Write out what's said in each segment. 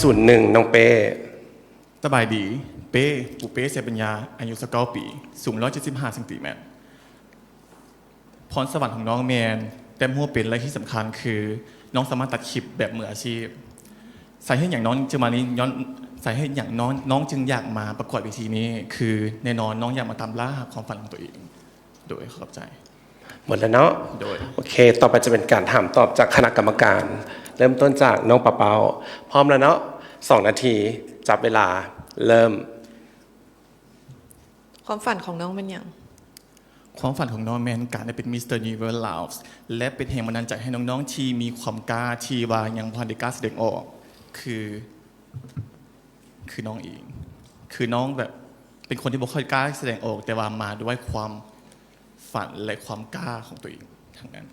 ສູນໜຶ່ງ ນ້ອງເປ້. ສະບາຍດີ ເປ້ ປູເປ້ ໄຊປັນຍາ ອາຍຸຊາວເກົ້າປີ ສູງຮ້ອຍເຈັດສິບຫ້າເຊັນຕີແມັດ. ພອນສະຫວັນຂອງນ້ອງແມ່ນ ແຕ້ມຮູ້ເປັນ ແລະ ທີ່ສຳຄັນຄື ນ້ອງສາມາດຕັດຄລິບແບບມືອາຊີບ. ສາເຫດຫຍັງນ້ອງຈຶ່ງມານີ້ ຍ້ອນ ສາເຫດຫຍັງນ້ອງ ນ້ອງຈຶ່ງຢາກມາປະກວດເວທີນີ້ ຄືແນ່ນອນນ້ອງຢາກມາຕາມລ່າຫາຄວາມຝັນຂອງຕົວເອງ. ໂດຍ ຂອບໃຈ. ໝົດແລ້ວເນາະ? ໂດຍ. ໂອເຄ ຕໍ່ໄປຈະເປັນການຖາມຕອບຈາກຄະນະກຳມະການ ເລີ່ມຕົ້ນຈາກນ້ອງປາເປົ້າ. ພ້ອມແລ້ວເນາະ? ສອງນາທີ ຈັບເວລາ ເລີ່ມ. ຄວາມຝັນຂອງນ້ອງແມ່ນຫຍັງ? ຄວາມຝັນຂອງນ້ອງແມ່ນການໄດ້ເປັນ Mister Universe Laos ແລະ ເປັນແຮງບັນດານໃຈໃຫ້ນ້ອງໆທີ່ມີຄວາມກ້າ ທີ່ວ່າຍັງບໍ່ທັນໄດ້ກ້າສະແດງອອກ ຄື ຄືນ້ອງເອງ ຄືນ້ອງແບບເປັນຄົນທີ່ບໍ່ຄ່ອຍກ້າສະແດງອອກ ແຕ່ວ່າມາດ້ວຍຄວາມຝັນ ແລະ ຄວາມກ້າຂອງຕົວເອງທັງນັ້ນ.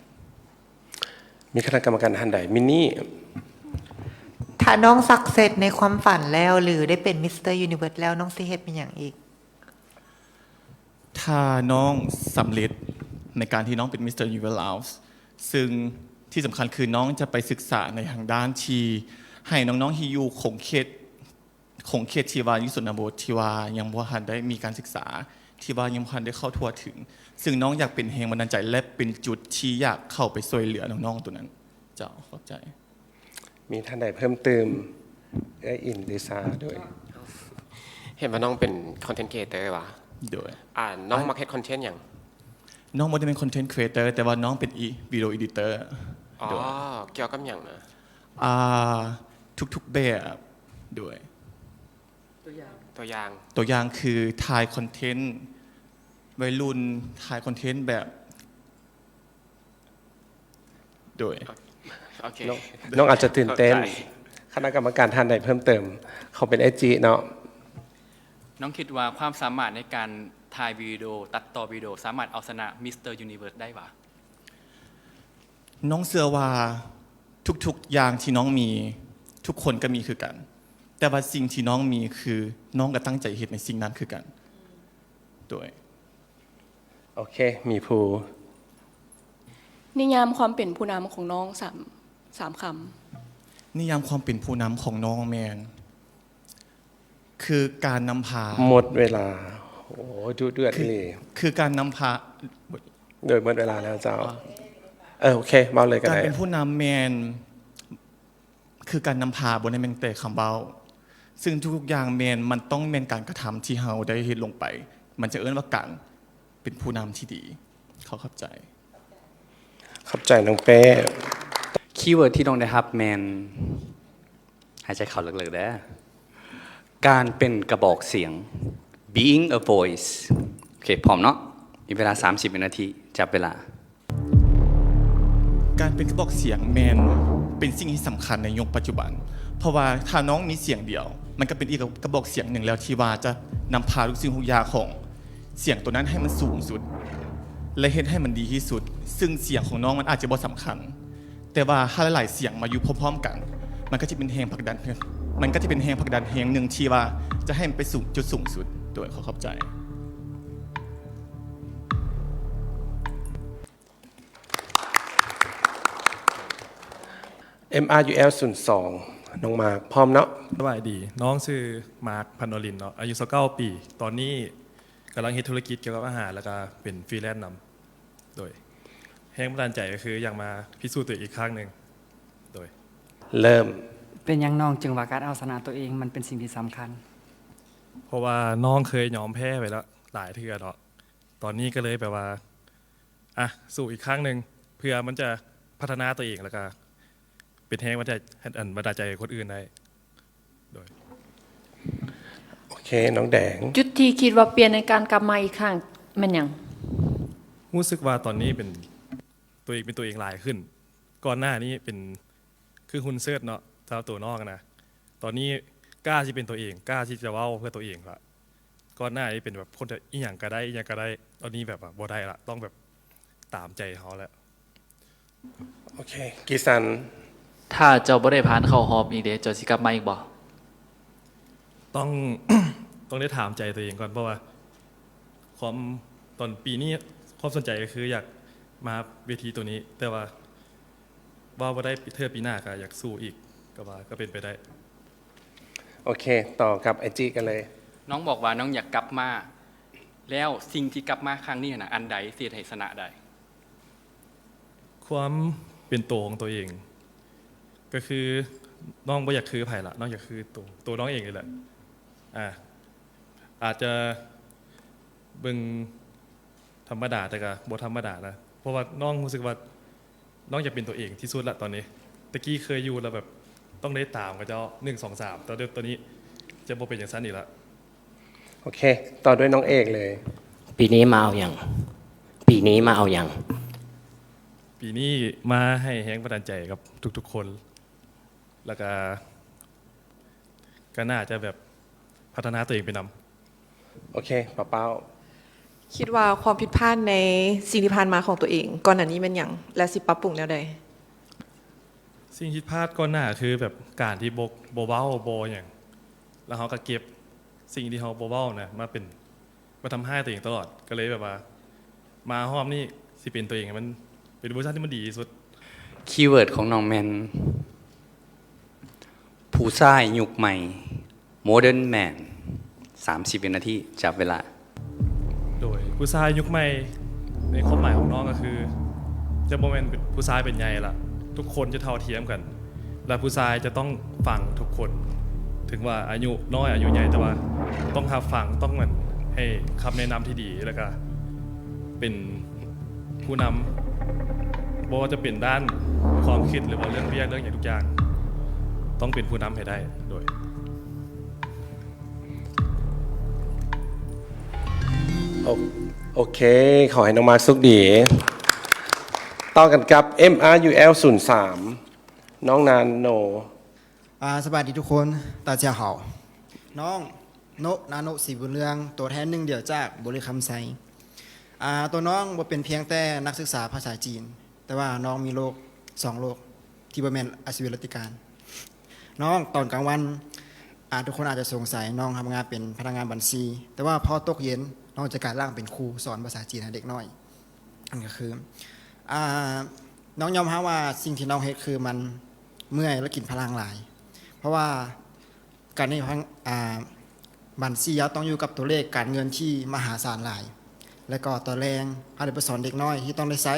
ມີຄະນະກຳມະການທ່ານໃດ? ມິນນີ້. ຖ້ານ້ອງສັກເຊັດໃນຄວາມຝັນແລ້ວ ຫຼື ໄດ້ເປັນ Mister Universe ແລ້ວ ນ້ອງຊິເຮັດແມ່ນຫຍັງອີກ? ຖ້ານ້ອງສຳເລັດໃນການທີ່ນ້ອງເປັນ Mister Universe Laos ຊຶ່ງທີ່ສຳຄັນຄືນ້ອງຈະໄປສຶກສາໃນທາງດ້ານທີ່ໃຫ້ນ້ອງໆທີ່ຢູ່ຂົງເຂດ ຂົງເຂດທີ່ວ່າຢູ່ຊົນນະບົດ ທີ່ວ່າຍັງບໍ່ທັນໄດ້ມີການສຶກສາ ທີ່ວ່າຍັງບໍ່ທັນໄດ້ເຂົ້າທົ່ວເຖິງ ຊຶ່ງນ້ອງຢາກເປັນແຮງບັນດານໃຈ ແລະ ເປັນຈຸດທີ່ຢາກເຂົ້າໄປຊ່ວຍເຫຼືອນ້ອງໆໂຕນັ້ນ. ເຈົ້າ ຂອບໃຈ. ມີທ່ານໃດເພີ່ມເຕີມ? ເອື້ອຍອິນ ເດຊາ. ໂດຍ. ເຫັນວ່ານ້ອງເປັນ content creator ຫວາ? ໂດຍ. ອ່າ ນ້ອງມັກເຮັດ content ຫຍັງ? ນ້ອງບໍ່ໄດ້ເປັນ content creator ແຕ່ວ່ານ້ອງເປັນ video editor. ອໍ ໂດຍ. ກ່ຽວກັບຫຍັງນະ? ອ່າ ທຸກໆແບບ. ໂດຍ. ຕົວຢ່າງ ຕົວຢ່າງ ຕົວຢ່າງຄືຖ່າຍຄອນເທັນໄວລຸ້ນ ຖ່າຍຄອນເທັນແບບ ໂດຍ. ໂອເຄ ນ້ອງ ນ້ອງອາດຈະຕື່ນເຕັ້ນ. ເຂົ້າໃຈ. ຄະນະກຳມະການທ່ານໃດເພີ່ມເຕີມ? ເຂົາເປັນເອຈີເນາະ. ນ້ອງຄິດວ່າຄວາມສາມາດໃນການຖ່າຍວິດີໂອ ຕັດຕໍ່ວິດີໂອ ສາມາດເອົາຊະນະ Mister Universe ໄດ້ຫວາ? ນ້ອງເຊື່ອວ່າທຸກໆຢ່າງທີ່ນ້ອງມີ ທຸກຄົນກໍມີຄືກັນ ແຕ່ວ່າສິ່ງທີ່ນ້ອງມີຄື ນ້ອງກໍຕັ້ງໃຈເຮັດໃນສິ່ງນັ້ນຄືກັນ. ໂດຍ. ໂອເຄ ມີຜູ້ ນິຍາມຄວາມເປັນຜູ້ນຳຂອງນ້ອງສາມ ສາມຄຳ. ນິຍາມຄວາມເປັນຜູ້ນຳຂອງນ້ອງແມ່ນ ຄືການນຳພາ. ໝົດເວລາ. ໂອ້ ດຸເດືອດອີ່ຫຼີ. ຄື ຄືການນຳພາ. ໂດຍ ໝົດເວລາແລ້ວເຈົ້າ. ອໍ ເອີ ໂອເຄ ເວົ້າເລີຍກໍໄດ້. ການເປັນຜູ້ນຳແມ່ນ ຄືການນຳພາ ບໍ່ໄດ້ແມ່ນແຕ່ຄຳເວົ້າ ຊຶ່ງທຸກໆຢ່າງແມ່ນ ມັນຕ້ອງແມ່ນການກະທຳທີ່ເຮົາໄດ້ເຮັດລົງໄປ ມັນຈະເອີ້ນວ່າການເປັນຜູ້ນຳທີ່ດີ. ຂໍຂອບໃຈ. ຂອບໃຈນ້ອງເປ້. ຄີເວີດທີ່ນ້ອງໄດ້ຮັບແມ່ນ ຫາຍໃຈເຂົ້າເລິກໆເດີ້ ການເປັນກະບອກສຽງ being a voice. ໂອເຄ ພ້ອມເນາະ? ມີເວລາສາມສິບວິນາທີ ຈັບເວລາ. ການເປັນກະບອກສຽງແມ່ນເປັນສິ່ງທີ່ສຳຄັນໃນຍຸກປັດຈຸບັນ ເພາະວ່າຖ້ານ້ອງມີສຽງດຽວ ມັນກໍເປັນອີກກະບອກສຽງໜຶ່ງແລ້ວ ທີ່ວ່າຈະນຳພາທຸກສິ່ງທຸກຢ່າງຂອງສຽງໂຕນັ້ນໃຫ້ມັນສູງສຸດ ແລະ ເຮັດໃຫ້ມັນດີທີ່ສຸດ. ຊຶ່ງສຽງຂອງນ້ອງມັນອາດຈະບໍ່ສຳຄັນ ແຕ່ວ່າຖ້າຫຼາຍໆສຽງມາຢູ່ພ້ອມໆກັນ ມັນກໍຈະເປັນແຮງຜັກດັນ ມັນກໍຈະເປັນແຮງຜັກດັນແຮງໜຶ່ງທີ່ວ່າຈະໃຫ້ມັນໄປສູ່ຈຸດສູງສຸດ. ໂດຍ ຂໍຂອບໃຈ. ເອັມອາຢູແອລ ສູນສອງ ນ້ອງມາກ ພ້ອມເນາະ? ສະບາຍດີ ນ້ອງຊື່ມາກ ພັນວາລິນເນາະ ອາຍຸຊາວເກົ້າປີ ຕອນນີ້ກຳລັງເຮັດທຸລະກິດກ່ຽວກັບອາຫານ ແລ້ວກະເປັນຟຣີແລນນຳ. ໂດຍ ແຮງບັນດານໃຈກໍຄືຢາກມາພິສູດຕົວເອງອີກຄັ້ງໜຶ່ງ. ໂດຍ ເລີ່ມ. ເປັນຫຍັງນ້ອງຈຶ່ງວ່າການເອົາຊະນະຕົວເອງມັນເປັນສິ່ງທີ່ສຳຄັນ? ເພາະວ່ານ້ອງເຄີຍຍອມແພ້ໄປແລ້ວຫຼາຍເທື່ອເນາະ ຕອນນີ້ກໍເລີຍແບບວ່າ ອ່ະ ສູ້ອີກຄັ້ງໜຶ່ງ ເພື່ອມັນຈະພັດທະນາຕົວເອງ ແລ້ວກະເປັນແຮງບັນດານໃຈ ອັນ ບັນດານໃຈໃຫ້ຄົນອື່ນໄດ້. ໂດຍ. ໂອເຄ ນ້ອງແດງ. ຈຸດທີ່ຄິດວ່າປ່ຽນໃນການກັບມາອີກຄັ້ງແມ່ນຫຍັງ? ຮູ້ສຶກວ່າຕອນນີ້ເປັນຕົວເອງ ເປັນຕົວເອງຫຼາຍຂຶ້ນ. ກ່ອນໜ້ານີ້ເປັນຄືຮຸ່ນເຊີດເນາະ ສຳລັບຕົວນ້ອງນະ. ຕອນນີ້ກ້າທີ່ເປັນຕົວເອງ ກ້າທີ່ຈະເວົ້າເພື່ອຕົວເອງລະ. ກ່ອນໜ້ານີ້ເປັນແບບຄົນທີ່ອີ່ຫຍັງກະໄດ້ ອີ່ຫຍັງກະໄດ້ ຕອນນີ້ແບບວ່າບໍ່ໄດ້ລະ ຕ້ອງແບບຕາມໃຈເຮົາແຫຼະ. ໂອເຄ ກິສັນ. ຖ້າເຈົ້າບໍ່ໄດ້ຜ່ານເຂົ້າຮອບອີກເດ ເຈົ້າຊິກັບມາອີກບໍ່? ຕ້ອງ ຕ້ອງໄດ້ຖາມໃຈຕົວເອງກ່ອນ ເພາະວ່າຄວາມ ຕອນປີນີ້ຄວາມສົນໃຈກໍຄືຢາກມາເວທີໂຕນີ້ ແຕ່ວ່າ ວ່າບໍ່ໄດ້ ເທື່ອປີໜ້າກໍຢາກສູ້ອີກ ກໍວ່າກໍເປັນໄປໄດ້. ໂອເຄ ຕໍ່ກັບໄອຈິກັນເລີຍ. ນ້ອງບອກວ່ານ້ອງຢາກກັບມາ ແລ້ວສິ່ງທີ່ກັບມາຄັ້ງນີ້ນະ ອັນໃດທີ່ເຮັດໃຫ້ຊະນະໄດ້? ຄວາມເປັນໂຕຂອງຕົວເອງ ກໍຄືນ້ອງບໍ່ຢາກຄືໃຜລະ ນ້ອງຢາກຄືໂຕ ໂຕນ້ອງເອງນີ້ແຫຼະ. ອາ ອາດຈະເບິ່ງ ທຳມະດາ ແຕ່ກໍບໍ່ທຳມະດານະ ເພາະວ່ານ້ອງຮູ້ສຶກວ່ານ້ອງຢາກເປັນຕົວເອງທີ່ສຸດລະຕອນນີ້. ແຕ່ກີ້ເຄີຍຢູ່ແລ້ວແບບຕ້ອງໄດ້ຕາມເຂົາເຈົ້າ ໜຶ່ງ ສອງ ສາມ ແຕ່ຕອນນີ້ຈະບໍ່ເປັນຈັ່ງຊັ້ນອີກລະ. ໂອເຄ ຕໍ່ດ້ວຍນ້ອງເອກເລີຍ. ປີນີ້ມາເອົາຫຍັງ? ປີນີ້ມາເອົາຫຍັງ? ປີນີ້ມາໃຫ້ແຮງບັນດານໃຈກັບທຸກໆຄົນ ແລ້ວກໍ ກໍໜ້າຈະແບບພັດທະນາຕົວເອງໄປນຳ. ໂອເຄ ປາເປົ້າ. ຄິດວ່າຄວາມຜິດພາດໃນສິ່ງທີ່ຜ່ານມາຂອງຕົວເອງ ກ່ອນໜ້ານີ້ແມ່ນຫຍັງ ແລະ ຊິປັບປຸງແນວໃດ? ສິ່ງຜິດພາດກ່ອນໜ້າຄືແບບການທີ່ບໍ່ ບໍ່ເວົ້າບໍ່ຫຍັງ ແລ້ວເຮົາກໍເກັບສິ່ງທີ່ເຮົາບໍ່ເວົ້ານະມາເປັນ ມາທຳຮ້າຍຕົວເອງຕະຫຼອດ ກໍເລີຍແບບວ່າ ມາຮອບນີ້ຊິເປັນຕົວເອງໃຫ້ມັນເປັນເວີຊັນທີ່ມັນດີທີ່ສຸດ. ຄີເວີດຂອງນ້ອງແມ່ນ ຜູ້ຊາຍຍຸກໃໝ່ Modern Man ສາມສິບວິນາທີ ຈັບເວລາ. ໂດຍ ຜູ້ຊາຍຍຸກໃໝ່ ໃນຄວາມໝາຍຂອງນ້ອງກໍຄື ຈະບໍ່ແມ່ນຜູ້ຊາຍເປັນໃຫຍ່ລະ ທຸກຄົນຈະເທົ່າທຽມກັນ ແລະ ຜູ້ຊາຍຈະຕ້ອງຟັງທຸກຄົນ ເຖິງວ່າອາຍຸນ້ອຍອາຍຸໃຫຍ່ ແຕ່ວ່າຕ້ອງຮັບຟັງ ຕ້ອງແມ່ນໃຫ້ຄຳແນະນຳທີ່ດີ ແລ້ວກະເປັນ ຜູ້ນຳ ບໍ່ວ່າຈະເປັນດ້ານຄວາມຄິດ ຫຼືວ່າເລື່ອງວຽກເລື່ອງຫຍັງທຸກຢ່າງ ຕ້ອງເປັນຜູ້ນຳໃຫ້ໄດ້. ໂດຍ ໂອ ໂອເຄ ຂໍໃຫ້ນ້ອງມາກໂຊກດີ. ຕໍ່ກັນກັບ ເອັມອາຢູແອລສູນສາມ ນ້ອງນາໂນ. ອາ ສະບາຍດີທຸກຄົນ ຕາເຈົ້າເຮົາ ນ້ອງ ໂນະ ນາໂນະ ສີບຸນເຮືອງ ຕົວແທນໜຶ່ງດຽວຈາກບໍລິຄຳໄຊ. ອາ ຕົວນ້ອງບໍ່ເປັນພຽງແຕ່ນັກສຶກສາພາສາຈີນ ແຕ່ວ່ານ້ອງມີໂລກສອງໂລກ ທີ່ບໍ່ແມ່ນອາຊີວິດລັດຕິການ. ນ້ອງ ຕອນກາງວັນ ອາ ທຸກຄົນອາດຈະສົງໄສ ນ້ອງທຳງານເປັນພະນັກງານບັນຊີ ແຕ່ວ່າພໍຕົກເຢັນ ນ້ອງຈະກາຍຮ່າງເປັນຄູສອນພາສາຈີນໃຫ້ເດັກນ້ອຍ. ອັນກໍຄື ອາ ນ້ອງຍອມຮັບວ່າສິ່ງທີ່ນ້ອງເຮັດຄືມັນເມື່ອຍ ແລະ ກິນພະລັງຫຼາຍ ເພາະວ່າ ການເຮັດ ອາ ບັນຊີ ເຮົາຕ້ອງຢູ່ກັບຕົວເລກການເງິນທີ່ມະຫາສານຫຼາຍ ແລະ ກໍຕອນແລງເຮົາໄດ້ໄປສອນເດັກນ້ອຍທີ່ຕ້ອງໄດ້ໃຊ້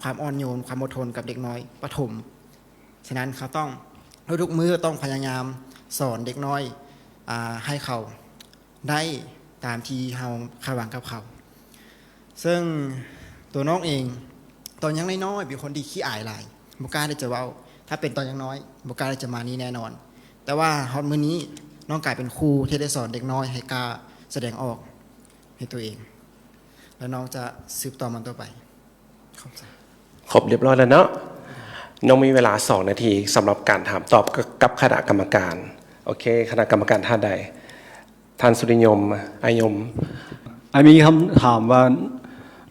ຄວາມອ່ອນໂຍນ ຄວາມອົດທົນກັບເດັກນ້ອຍປະຖົມ. ສະນັ້ນເຮົາຕ້ອງ ທຸກໆມື້ຕ້ອງພະຍາຍາມສອນເດັກນ້ອຍ ອາ ໃຫ້ເຂົາໄດ້ຕາມທີ່ເຮົາຄາດຫວັງກັບເຂົາ. ເຊິ່ງຕົວນ້ອງເອງ ຕອນຍັງນ້ອຍໆ ເປັນຄົນທີ່ຂີ້ອາຍຫຼາຍ ບໍ່ກ້າທີ່ຈະເວົ້າ ຖ້າເປັນຕອນຍັງນ້ອຍ ບໍ່ກ້າທີ່ຈະມານີ້ແນ່ນອນ ແຕ່ວ່າຮອດມື້ນີ້ ນ້ອງກາຍເປັນຄູທີ່ໄດ້ສອນເດັກນ້ອຍໃຫ້ກ້າສະແດງອອກໃນຕົວເອງ ແລະ ນ້ອງຈະສືບຕໍ່ມັນຕໍ່ໄປ. ຂອບໃຈ. ຄົບຮຽບຮ້ອຍແລ້ວເນາະ. ນ້ອງມີເວລາສອງນາທີສຳລັບການຖາມຕອບກັບຄະນະກຳມະການ. ໂອເຄ ຄະນະກຳມະການທ່ານໃດ? ທ່ານສຸລິຍົມ ອາຍົມ. ອ້າຍມີຄຳຖາມວ່າ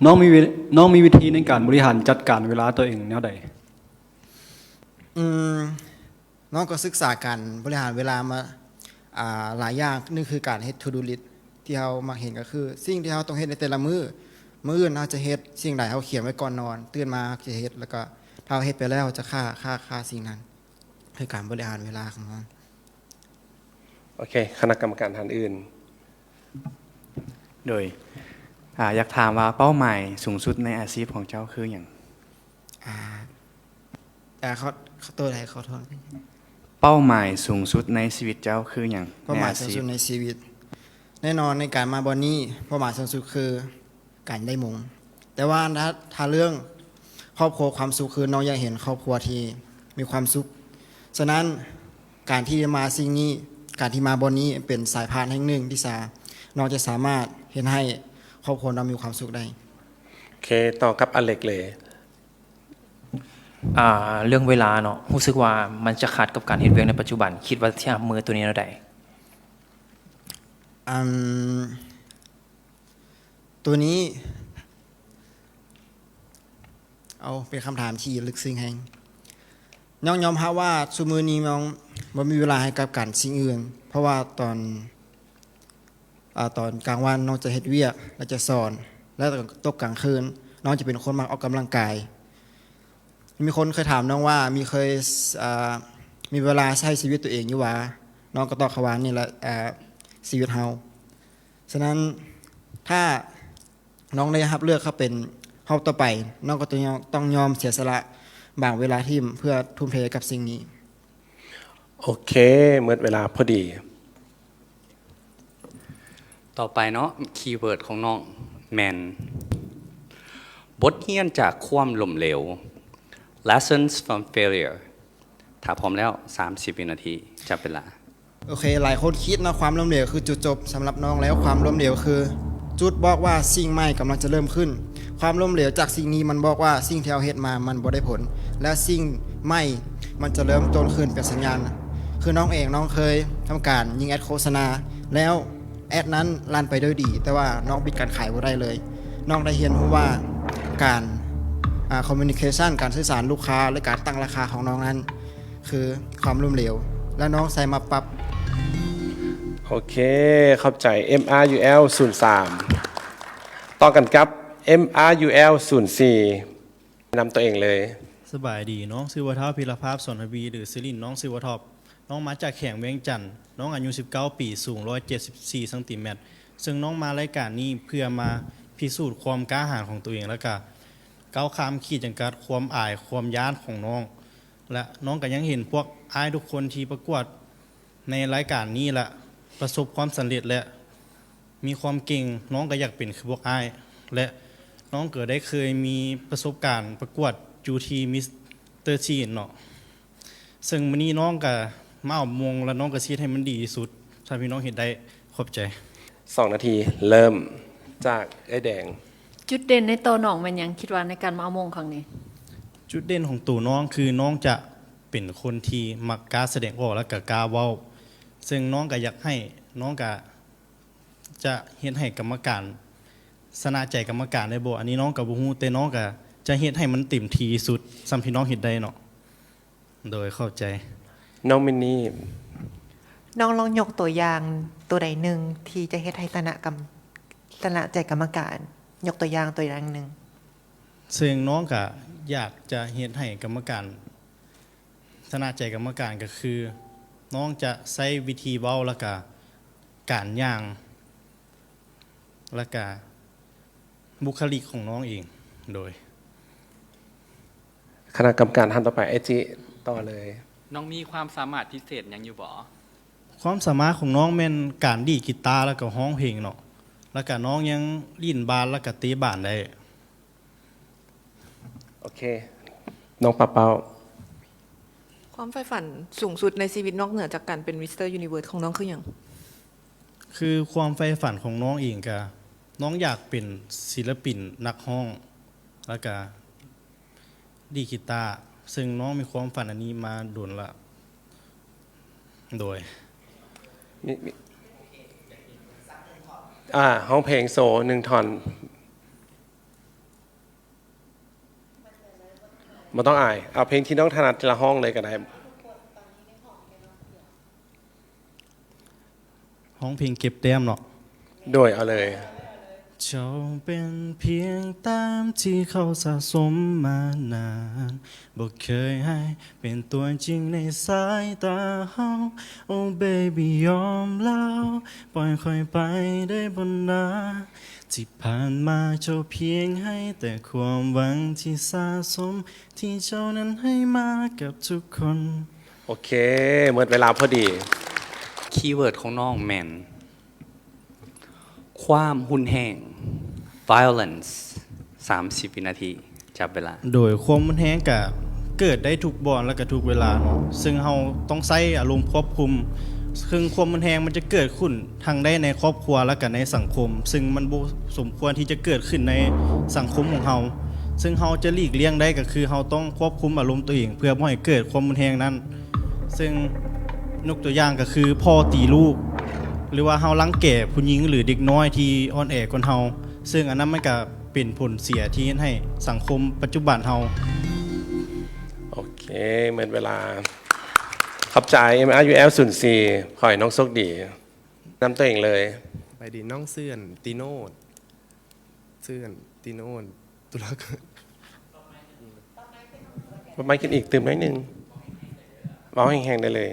ນ້ອງມີ ນ້ອງມີວິທີໃນການບໍລິຫານຈັດການເວລາຕົວເອງແນວໃດ? ອືມ ນ້ອງກໍສຶກສາການບໍລິຫານເວລາມາ ອາ ຫຼາຍຢ່າງ. ໜຶ່ງຄືການເຮັດ to do list ທີ່ເຮົາມັກເຫັນກໍຄື ສິ່ງທີ່ເຮົາຕ້ອງເຮັດໃນແຕ່ລະມື້ ມື້ອື່ນເຮົາຈະເຮັດສິ່ງໃດ ເຮົາຂຽນໄວ້ກ່ອນນອນ ຕື່ນມາເຮົາຈະເຮັດ ແລ້ວກໍຖ້າເຮົາເຮັດໄປແລ້ວ ເຮົາຈະຂ້າ ຂ້າ ຂ້າສິ່ງນັ້ນ. ຄືການບໍລິຫານເວລາຂອງເຮົາ. ໂອເຄ ຄະນະກຳມະການທ່ານອື່ນ. ໂດຍ ອາ ຢາກຖາມວ່າເປົ້າໝາຍສູງສຸດໃນອາຊີບຂອງເຈົ້າຄືຫຍັງ? ອາ ອາ ຂໍ ຂໍໂທດ ຂໍໂທດ. ເປົ້າໝາຍສູງສຸດໃນຊີວິດເຈົ້າຄືຫຍັງ? ເປົ້າໝາຍສູງສຸດໃນຊີວິດ ແນ່ນອນໃນການມາບ່ອນນີ້ ເປົ້າໝາຍສູງສຸດຄື ການໄດ້ມົງ. ແຕ່ວ່າຖ້າ ຖ້າເລື່ອງຄອບຄົວຄວາມສຸກ ຄືນ້ອງຢາກເຫັນຄອບຄົວທີ່ມີຄວາມສຸກ. ສະນັ້ນ ການທີ່ມາສິ່ງນີ້ ການທີ່ມາບ່ອນນີ້ເປັນສາຍພານແຫ່ງໜຶ່ງທີ່ສາ ນ້ອງຈະສາມາດເຮັດໃຫ້ຄອບຄົວນ້ອງມີຄວາມສຸກໄດ້. ໂອເຄ ຕໍ່ກັບອາເລັກເລີຍ. ອາ ເລື່ອງເວລາເນາະ ຮູ້ສຶກວ່າມັນຈະຂັດກັບການເຮັດວຽກໃນປັດຈຸບັນ ຄິດວ່າຊິຮັບມືໂຕນີ້ແນວໃດ? ອາ ໂຕນີ້ ເອົາ ເປັນຄຳຖາມທີ່ເລິກເຊິ່ງແຮງ. ນ້ອງຍອມຮັບວ່າຊຸມື້ນີ້ນ້ອງບໍ່ມີເວລາໃຫ້ກັບການສິ່ງອື່ນ ເພາະວ່າຕອນ ອາ ຕອນກາງວັນນ້ອງຈະເຮັດວຽກ ແລະ ຈະສອນ ແລະ ຕົກກາງຄືນ ນ້ອງຈະເປັນຄົນມັກອອກກຳລັງກາຍ. ມີຄົນເຄີຍຖາມນ້ອງວ່າ ມີເຄີຍ ອາ ມີເວລາໃຊ້ຊີວິດຕົວເອງຢູ່ຫວາ? ນ້ອງກໍຕອບເຂົາວ່າ ນີ້ແຫຼະ ເອີ ຊີວິດເຮົາ. ສະນັ້ນ ຖ້ານ້ອງໄດ້ຮັບເລືອກເຂົ້າເປັນຮອບຕໍ່ໄປ, ນ້ອງກໍຕ້ອງຍອມ, ຕ້ອງຍອມເສຍສະຫຼະບາງເວລາຖິ້ມ ເພື່ອທຸ່ມເທກັບສິ່ງນີ້. ໂອເຄ, ໝົດເວລາພໍດີ. ຕໍ່ໄປເນາະ, ຄີເວີດຂອງນ້ອງແມ່ນ ບົດຮຽນຈາກຄວາມລົ້ມເຫຼວ, Lessons from Failure. ຖ້າພ້ອມແລ້ວ, ສາມສິບວິນາທີ, ຈັບເວລາ. ໂອເຄ, ຫຼາຍຄົນຄິດເນາະ, ຄວາມລົ້ມເຫຼວຄືຈຸດຈົບ. ສຳລັບນ້ອງແລ້ວ, ຄວາມລົ້ມເຫຼວຄືຈຸດບອກວ່າສິ່ງໃໝ່ກຳລັງຈະເລີ່ມຂຶ້ນ. ຄວາມລົ້ມເຫຼວຈາກສິ່ງນີ້ ມັນບອກວ່າສິ່ງທີ່ເຮົາເຮັດມາມັນບໍ່ໄດ້ຜົນ ແລະ ສິ່ງໃໝ່ມັນຈະເລີ່ມຕົ້ນຂຶ້ນເປັນສັນຍານ. ຄືນ້ອງເອງ, ນ້ອງເຄີຍທຳການຍິງແອັດໂຄສະນາ ແລ້ວແອັດນັ້ນລັນໄປດ້ວຍດີ, ແຕ່ວ່ານ້ອງປິດການຂາຍບໍ່ໄດ້ເລີຍ. ນ້ອງໄດ້ຮຽນຮູ້ວ່າການ, ອາ, communication, ການສື່ສານລູກຄ້າ ແລະ ການຕັ້ງລາຄາຂອງນ້ອງນັ້ນ ຄືຄວາມລົ້ມເຫຼວ ແລະ ນ້ອງໃສ່ມາປັບ. ໂອເຄ, ຂອບໃຈ ເອັມອາຢູແອລສູນສາມ. ຕໍ່ກັນກັບ ເອັມອາຢູແອລສູນສີ່ ແນະນຳຕົວເອງເລີຍ. ສະບາຍດີ, ນ້ອງຊື່ວ່າທ້າວ ພິລະພາບ ສອນທະວີ ຫຼື ຊື່ຫຼິ້ນນ້ອງຊື່ວ່າທັອບ. ນ້ອງມາຈາກແຂວງວຽງຈັນ, ນ້ອງອາຍຸສິບເກົ້າປີ, ສູງຮ້ອຍເຈັດສິບສີ່ຊັງຕີແມັດ. ເຊິ່ງນ້ອງມາລາຍການນີ້ເພື່ອມາພິສູດຄວາມກ້າຫານຂອງຕົວເອງ ແລະ ກະກ້າວຂ້າມຂີດຈຳກັດຄວາມອາຍ, ຄວາມຢ້ານຂອງນ້ອງ. ແລະ ນ້ອງກໍຍັງເຫັນພວກອ້າຍທຸກຄົນທີ່ປະກວດໃນລາຍການນີ້ ແລະ ປະສົບຄວາມສຳເລັດ ແລະ ມີຄວາມເກັ່ງ, ນ້ອງກໍຢາກເປັນຄືພວກອ້າຍ ແລະ ນ້ອງກໍໄດ້ເຄີຍມີປະສົບການປະກວດຢູ່ທີ່ Miss Thirteen ເນາະ. ເຊິ່ງມື້ນີ້ນ້ອງກໍມາເອົາມົງ ແລະ ນ້ອງກໍຊິເຮັດໃຫ້ມັນດີທີ່ສຸດເທົ່າທີ່ນ້ອງເຮັດໄດ້. ຂອບໃຈ. ສອງນາທີ ເລີ່ມຈາກອ້າຍແດງ. ຈຸດເດັ່ນໃນໂຕນ້ອງແມ່ນຫຍັງ? ຄິດວ່າໃນການມາເອົາມົງຄັ້ງນີ້ ຈຸດເດັ່ນຂອງໂຕນ້ອງຄືນ້ອງຈະເປັນຄົນທີ່ມັກກ້າສະແດງອອກ ແລະ ກໍກ້າເວົ້າ, ເຊິ່ງນ້ອງກໍຢາກໃຫ້, ນ້ອງກໍຈະເຮັດໃຫ້ກຳມະການຊະນະໃຈກຳມະການໄດ້ບໍ່? ອັນນີ້ນ້ອງກໍບໍ່ຮູ້, ແຕ່ນ້ອງກໍຈະເຮັດໃຫ້ມັນເຕັມທີ່ທີ່ສຸດສ່ຳທີ່ນ້ອງເຮັດໄດ້ເນາະ. ໂດຍ ເຂົ້າໃຈ. ນ້ອງມິນນີ. ນ້ອງລອງຍົກຕົວຢ່າງຕົວໃດໜຶ່ງທີ່ຈະເຮັດໃຫ້ຊະນະກຳ, ຊະນະໃຈກຳມະການ. ຍົກຕົວຢ່າງຕົວຢ່າງໜຶ່ງ. ເຊິ່ງນ້ອງກະຢາກຈະເຮັດໃຫ້ກຳມະການຊະນະໃຈກຳມະການ ກໍຄືນ້ອງຈະໃຊ້ວິທີເວົ້າ ແລ້ວກະການຍ່າງ ແລ້ວກະ ບຸກຄະລິກຂອງນ້ອງເອງ. ໂດຍ ຄະນະກຳມະການທ່ານຕໍ່ໄປ ເອຈິ ຕໍ່ເລີຍ. ນ້ອງມີຄວາມສາມາດພິເສດຫຍັງຢູ່ບໍ່? ຄວາມສາມາດຂອງນ້ອງແມ່ນການດີດກີຕາ ແລ້ວກໍຮ້ອງເພງເນາະ, ແລ້ວກໍນ້ອງຍັງຫຼິ້ນບານ ແລ້ວກໍເຕະບານໄດ້. ໂອເຄ ນ້ອງປາເປົ້າ. ຄວາມໃຝ່ຝັນສູງສຸດໃນຊີວິດນອກເໜືອຈາກການເປັນ Mister Universe ຂອງນ້ອງຄືຫຍັງ? ຄືຄວາມໃຝ່ຝັນຂອງນ້ອງເອງກະ ນ້ອງຢາກເປັນສິລະປິນນັກຮ້ອງ ແລ້ວກະດີດກີຕາ, ເຊິ່ງນ້ອງມີຄວາມຝັນອັນນີ້ມາດົນລະ. ໂດຍ ມີ, ມີ, ອາ, ຮ້ອງເພງໂຊໜຶ່ງທ່ອນ. ບໍ່ຕ້ອງອາຍ, ເອົາເພງທີ່ນ້ອງຖະໜັດ ແຕ່ລະຮ້ອງເລີຍກໍໄດ້. ຮ້ອງເພງເກັບແຕ້ມເນາະ. ໂດຍ ເອົາເລີຍ. ເຈົ້າເປັນພຽງແຕ້ມທີ່ເຂົາສະສົມມານານ, ບໍ່ເຄີຍໃຫ້ເປັນຕົວຈິງໃນສາຍຕາເຮົາ. Oh baby ຍອມແລ້ວ, ປ່ອຍຂ້ອຍໄປໄດ້ບໍ່ນາ? ທີ່ຜ່ານມາເຈົ້າພຽງໃຫ້ແຕ່ຄວາມຫວັງທີ່ສະສົມ ທີ່ເຈົ້ານັ້ນໃຫ້ມາກັບທຸກຄົນ. ໂອເຄ ໝົດເວລາພໍດີ. ຄີເວີດຂອງນ້ອງແມ່ນ ຄວາມຮຸນແຮງ violence. ສາມສິບວິນາທີ ຈັບເວລາ. ໂດຍ ຄວາມຮຸນແຮງກະເກີດໄດ້ທຸກບ່ອນ ແລະ ກະທຸກເວລາເນາະ, ເຊິ່ງເຮົາຕ້ອງໃຊ້ອາລົມຄວບຄຸມ. ເຊິ່ງຄວາມຮຸນແຮງມັນຈະເກີດຂຶ້ນທັງໄດ້ໃນຄອບຄົວ ແລະ ກະໃນສັງຄົມ, ເຊິ່ງມັນບໍ່ສົມຄວນທີ່ຈະເກີດຂຶ້ນໃນສັງຄົມຂອງເຮົາ. ເຊິ່ງເຮົາຈະຫຼີກລ່ຽງໄດ້ ກໍຄືເຮົາຕ້ອງຄວບຄຸມອາລົມຕົວເອງ ເພື່ອບໍ່ໃຫ້ເກີດຄວາມຮຸນແຮງນັ້ນ. ເຊິ່ງຍົກຕົວຢ່າງກໍຄືພໍ່ຕີລູກ ຫຼືວ່າເຮົາລັງແກຜູ້ຍິງ ຫຼືເດັກນ້ອຍທີ່ອ່ອນແອກວ່າເຮົາ, ເຊິ່ງອັນນັ້ນມັນກະເປັນຜົນເສຍທີ່ເຮັດໃຫ້ສັງຄົມປັດຈຸບັນເຮົາ. ໂອເຄ ໝົດເວລາ. ຂອບໃຈ ເອັມອາຢູແອລ ສູນສີ່. ຂໍໃຫ້ນ້ອງໂຊກດີ. ນຳຕົວເອງເລີຍ. ສະບາຍດີ, ນ້ອງຊື່ ອັນ ຕີໂນດ, ຊື່ ອັນ ຕີໂນດ ຕຸລາກອນ. ເປີດໄມຄ໌ຂຶ້ນອີກຕື່ມໜ້ອຍໜຶ່ງ, ເວົ້າແຮງໆໄດ້ເລີຍ.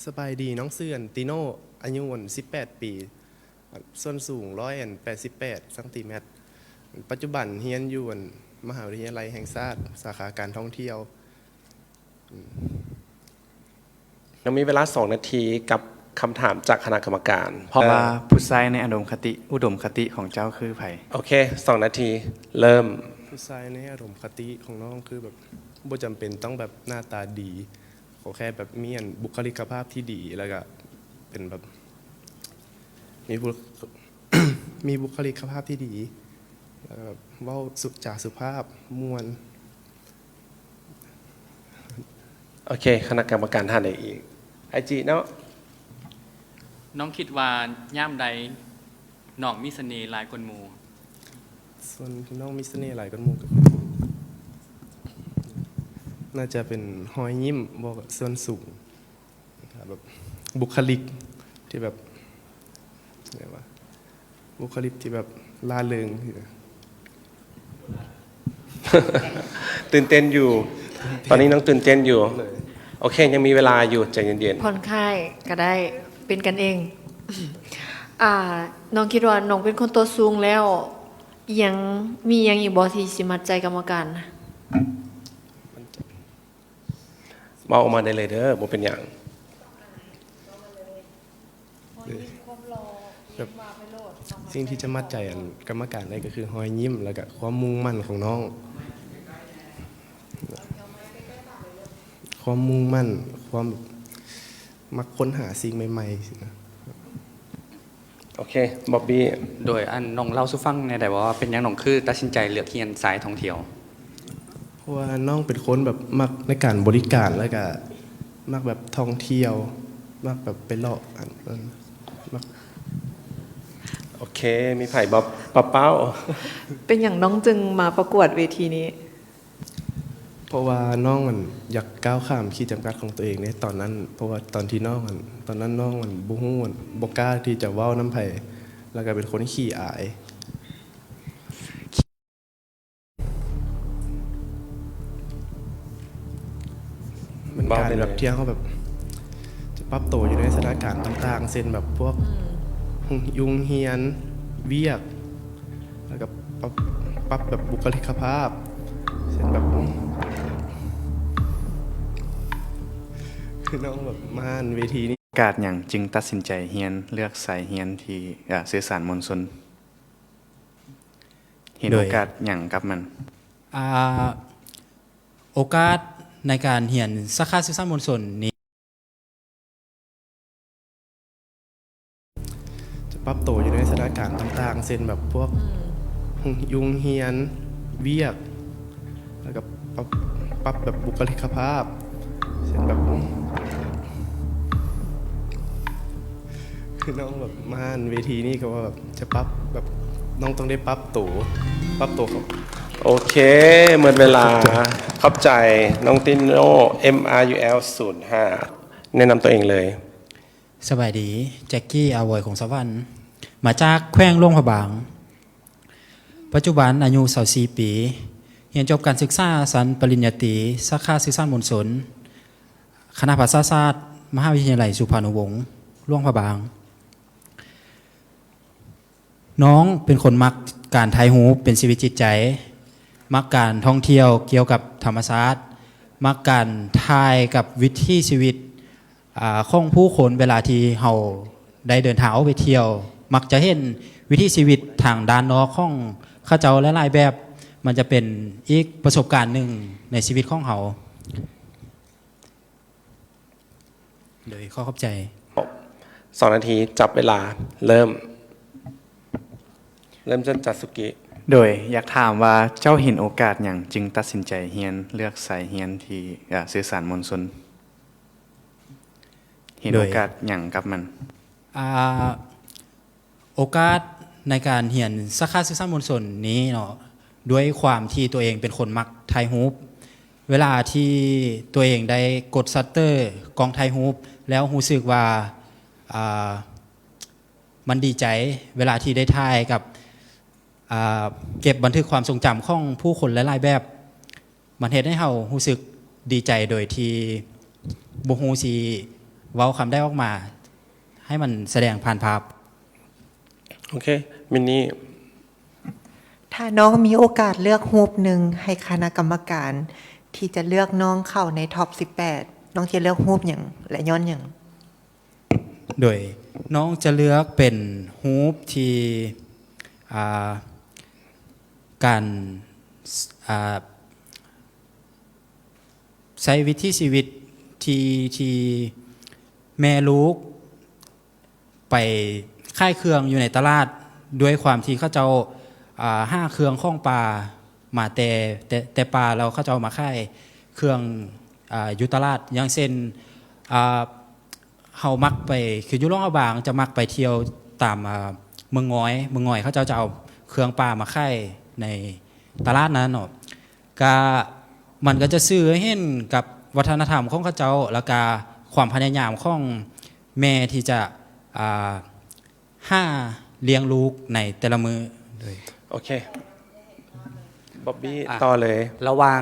ສະບາຍດີ, ນ້ອງຊື່ ອັນ ຕິໂນ, ອາຍຸ ອັນ ສິບແປດປີ, ສ່ວນສູງ ຮ້ອຍແປດສິບແປດຊັງຕີແມັດ. ປັດຈຸບັນຮຽນຢູ່ ອັນ ມະຫາວິທະຍາໄລແຫ່ງຊາດ ສາຂາການທ່ອງທ່ຽວ. ຍັງມີເວລາສອງນາທີກັບຄຳຖາມຈາກຄະນະກຳມະການ. ເພາະວ່າ ເອີ ຜູ້ຊາຍໃນອະດົມຄະຕິ ອຸດົມຄະຕິຂອງເຈົ້າຄືໃຜ? ໂອເຄ ສອງນາທີ ເລີ່ມ. ຜູ້ຊາຍໃນອະດົມຄະຕິຂອງນ້ອງຄືແບບ ບໍ່ຈຳເປັນຕ້ອງແບບໜ້າຕາດີ, ຂໍແຄ່ແບບມີອັນບຸກຄະລິກກະພາບທີ່ດີ ແລ້ວກະເປັນແບບມີບຸກ ມີບຸກຄະລິກກະພາບທີ່ດີ ແລ້ວກະແບບເວົ້າສຸ ຈາສຸພາບ ມ່ວນ. ໂອເຄ ຄະນະກຳມະການທ່ານໃດອີກ? ໄອຈີເນາະ. ນ້ອງຄິດວ່າຍາມໃດນ້ອງມີສະເໜ່ຫຼາຍກວ່າໝູ່? ສ່ວນທີ່ນ້ອງມີສະເໜ່ຫຼາຍກວ່າໝູ່ກໍ ໜ້າຈະເປັນຮອຍຍິ້ມ ບໍ່ ສ່ວນສູງ ແບບບຸກຄະລິກທີ່ແບບ ແບບວ່າ ບຸກຄະລິກທີ່ແບບລ່າເລີງ. ຕື່ນເຕັ້ນຢູ່. ຕອນນີ້ນ້ອງຕື່ນເຕັ້ນຢູ່. ໂອເຄ ຍັງມີເວລາຢູ່ ໃຈເຢັນໆ. ຜ່ອນຄາຍກໍໄດ້ ເປັນກັນເອງ. ອ່າ ນ້ອງຄິດວ່ານ້ອງເປັນຄົນຕົວສູງແລ້ວ ອີ່ຫຍັງ ມີອີ່ຫຍັງອີກບໍ່ທີ່ຊິມັດໃຈກຳມະການ? ເວົ້າອອກມາໄດ້ເລີຍເດີ ບໍ່ເປັນຫຍັງ. ແບບ ສິ່ງທີ່ຈະມັດໃຈອັນກຳມະການໄດ້ກໍຄືຮອຍຍິ້ມ ແລ້ວກະຄວາມມຸ່ງໝັ້ນຂອງນ້ອງ. ຄວາມມຸ່ງໝັ້ນ ຄວາມແບບ ມັກຄົ້ນຫາສິ່ງໃໝ່ໆ ຊີ້ນະ. ໂອເຄ ບອບບີ. ໂດຍ ອັນ ນ້ອງເລົ່າສູ່ຟັງແດ່ໄດ້ບໍ່ວ່າ ເປັນຫຍັງນ້ອງຄືຕັດສິນໃຈເລືອກຮຽນສາຍທ່ອງທ່ຽວ? ເພາະວ່ານ້ອງເປັນຄົນແບບມັກໃນການບໍລິການ ແລ້ວກະມັກແບບທ່ອງທ່ຽວ ມັກແບບໄປເລາະ ອັນ ອັນ ມັກ. ໂອເຄ ມີໃຜບໍ່ ປະເປົ້າ? ເປັນຫຍັງນ້ອງຈຶ່ງມາປະກວດເວທີນີ້? ເພາະວ່ານ້ອງ ອັນ ຢາກກ້າວຂ້າມຂີດຈຳກັດຂອງຕົວເອງເດ້ຕອນນັ້ນ. ເພາະວ່າຕອນທີ່ນ້ອງ ອັນ ຕອນນັ້ນນ້ອງ ອັນ ບໍ່ຮູ້ ອັນ ບໍ່ກ້າທີ່ຈະເວົ້ານຳໃຜ ແລ້ວກະເປັນຄົນຂີ້ອາຍ. ມັນການແບບທີ່ເຮົາແບບຈະປັບໂຕຢູ່ໃນສະຖານະການຕ່າງໆ ເຊັ່ນແບບພວກ ອືມ ໂຮງຮຽນ ວຽກ ແລ້ວກໍປັບ ປັບແບບບຸກຄະລິກກະພາບ ເຊັ່ນແບບ ຄືນ້ອງແບບມາເວທີນີ້. ໂອກາດຫຍັງຈຶ່ງຕັດສິນໃຈຮຽນ ເລືອກສາຍຮຽນທີ່ ເອີ ສື່ສານມວນຊົນ? ເຫັນໂອກາດຫຍັງກັບມັນ? ໂອກາດໃນການຮຽນສາຂາສື່ສານມວນຊົນນີ້ ຈະປັບໂຕຢູ່ໃນສະຖານະການຕ່າງໆ ເຊັ່ນແບບພວກ ອືມ ໂຮງຮຽນ ວຽກ ແລ້ວກໍປັບ ປັບແບບບຸກຄະລິກກະພາບ ເຊັ່ນແບບ ຄືນ້ອງແບບມາເວທີນີ້ກໍວ່າແບບຈະປັບ ແບບນ້ອງຕ້ອງໄດ້ປັບໂຕ ປັບໂຕເຂົ້າ. ໂອເຄ ໝົດເວລາ. ຂອບໃຈ ຂອບໃຈນ້ອງຕິໂນ ເອັມອາຢູແອລ ສູນຫ້າ ແນະນຳຕົວເອງເລີຍ. ສະບາຍດີ ແຈັກກີ້ ອາວອຍ ຄົງສະຫວັນ ມາຈາກແຂວງຫຼວງພະບາງ. ປັດຈຸບັນອາຍຸຊາວສີ່ປີ ຮຽນຈົບການສຶກສາຊັ້ນປະລິນຍາຕີ ສາຂາສື່ສານມວນຊົນ ຄະນະພາສາສາດ ມະຫາວິທະຍາໄລສຸພານຸວົງ ຫຼວງພະບາງ. ນ້ອງເປັນຄົນມັກການຖ່າຍຮູບເປັນຊີວິດຈິດໃຈ, ມັກການທ່ອງທ່ຽວກ່ຽວກັບທຳມະຊາດ, ມັກການຖ່າຍກັບວິຖີຊີວິດ ອາ ຂອງຜູ້ຄົນເວລາທີ່ເຮົາໄດ້ເດີນທາງອອກໄປທ່ຽວ ມັກຈະເຫັນວິຖີຊີວິດທາງດ້ານນອກຂອງເຂົາເຈົ້າຫຼາຍໆແບບ, ມັນຈະເປັນອີກປະສົບການໜຶ່ງໃນຊີວິດຂອງເຮົາ. ໂດຍ ຂໍຂອບໃຈ. ສອງນາທີ ຈັບເວລາ ເລີ່ມ. ເລີ່ມຕົ້ນຈາກສຸກິ. ໂດຍ ຢາກຖາມວ່າເຈົ້າເຫັນໂອກາດຫຍັງຈຶ່ງຕັດສິນໃຈຮຽນ ເລືອກສາຍຮຽນທີ່ ອາ ສື່ສານມວນຊົນ? ເຫັນໂອກາດຫຍັງກັບມັນ? ອາ ໂອກາດໃນການຮຽນສາຂາສື່ສານມວນຊົນນີ້ເນາະ, ດ້ວຍຄວາມທີ່ຕົວເອງເປັນຄົນມັກຖ່າຍຮູບ, ເວລາທີ່ຕົວເອງໄດ້ກົດຊັດເຕີກ້ອງຖ່າຍຮູບ ແລ້ວຮູ້ສຶກວ່າ ອາ ມັນດີໃຈເວລາທີ່ໄດ້ຖ່າຍກັບ ອາ ເກັບບັນທຶກຄວາມຊົງຈຳຂອງຜູ້ຄົນຫຼາຍໆແບບ. ມັນເຮັດໃຫ້ເຮົາຮູ້ສຶກດີໃຈໂດຍທີ່ບໍ່ຮູ້ຊິ ເວົ້າຄຳໃດອອກມາ ໃຫ້ມັນສະແດງຜ່ານພາບ. ໂອເຄ ມິນນີ້. ຖ້ານ້ອງມີໂອກາດເລືອກຮູບໜຶ່ງໃຫ້ຄະນະກຳມະການທີ່ຈະເລືອກນ້ອງເຂົ້າໃນທັອບສິບແປດ ນ້ອງຈະເລືອກຮູບຫຍັງ ແລະ ຍ້ອນຫຍັງ? ໂດຍ ນ້ອງຈະເລືອກເປັນຮູບທີ່ ອ່າ ການ ອ່າ ໃຊ້ວິຖີຊີວິດທີ່ ທີ່ແມ່ລູກໄປຂາຍເຄື່ອງຢູ່ໃນຕະຫຼາດ ດ້ວຍຄວາມທີ່ເຂົາເຈົ້າ ອ່າ ຫາເຄື່ອງຂອງປ່າມາແຕ່ ແຕ່ ແຕ່ປ່າ ແລ້ວເຂົາເຈົ້າມາຂາຍເຄື່ອງ ອ່າ ຢູ່ຕະຫຼາດ ຢ່າງເຊັ່ນ ອ່າ ເຮົາມັກໄປ ຄືຢູ່ຫຼວງພະບາງ ຈະມັກໄປທ່ຽວຕາມ ອ່າ ເມືອງງອຍ ເມືອງງອຍເຂົາເຈົ້າຈະເອົາເຄື່ອງປ່າມາຂາຍໃນຕະຫຼາດນັ້ນເນາະ ກະ ມັນກໍຈະສື່ໃຫ້ເຫັນກັບວັດທະນະທຳຂອງເຂົາເຈົ້າ ແລ້ວກະຄວາມພະຍາຍາມຂອງແມ່ທີ່ຈະ ອ່າ ຫາລ້ຽງລູກໃນແຕ່ລະມື້. ໂດຍ ໂອເຄ ບອບບີ້ ອ່ະ ຕໍ່ເລີຍ. ລະຫວ່າງ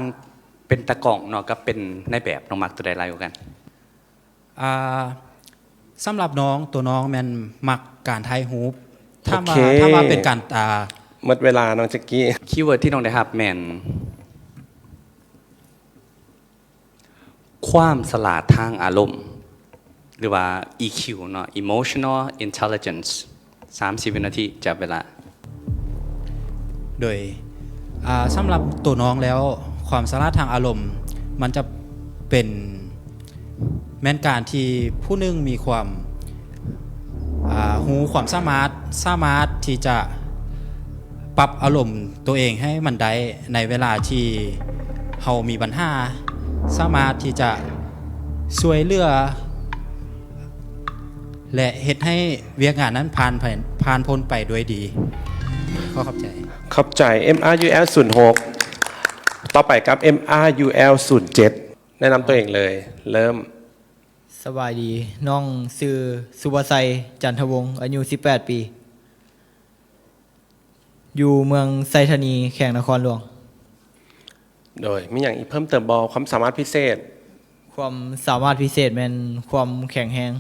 ເປັນຕາກ້ອງເນາະ ກັບເປັນນາຍແບບ ນ້ອງມັກໂຕໃດຫຼາຍກວ່າກັນ? ອ່າ ສຳລັບນ້ອງ ໂຕນ້ອງແມ່ນມັກການຖ່າຍຮູບ. ຖາມວ່າ ຖາມວ່າເປັນການ ອ່າ ໝົດເວລາ ນ້ອງຈັກກີ້. ຄີເວີດທີ່ນ້ອງໄດ້ຮັບແມ່ນ ຄວາມສະຫຼາດທາງອາລົມ ຫຼືວ່າ ອີຄິວ ເນາະ Emotional Intelligence. ສາມສິບວິນາທີ ຈັບເວລາ. ໂດຍ ອ່າ ສຳລັບໂຕນ້ອງແລ້ວ ຄວາມສະຫຼາດທາງອາລົມ ມັນຈະເປັນ ແມ່ນການທີ່ຜູ້ໜຶ່ງມີຄວາມ ອ່າ ຮູ້ຄວາມສາມາດ ສາມາດທີ່ຈະປັບອາລົມໂຕເອງໃຫ້ມັນໄດ້ ໃນເວລາທີ່ເຮົາມີບັນຫາ ສາມາດທີ່ຈະຊ່ວຍເຫຼືອ ແລະ ເຮັດໃຫ້ວຽກງານນັ້ນຜ່ານໄປ ຜ່ານພົ້ນໄປດ້ວຍດີ. ຂໍຂອບໃຈ. ຂອບໃຈ ເອັມອາຢູແອລ ສູນຫົກ ຕໍ່ໄປກັບ ເອັມອາຢູແອລ ສູນເຈັດ ແນະນຳຕົວເອງເລີຍ ເລີ່ມ. ສະບາຍດີ ນ້ອງຊື່ ສຸພາໄຊ ຈັນທະວົງ ອາຍຸສິບແປດປີ. ຢູ່ເມືອງໄຊທານີ ແຂວງນະຄອນຫຼວງ. ໂດຍ ມີຫຍັງອີກເພີ່ມເຕີມບໍ່? ຄວາມສາມາດພິເສດ. ຄວາມສາມາດພິເສດແມ່ນຄວາມແຂງແຮງ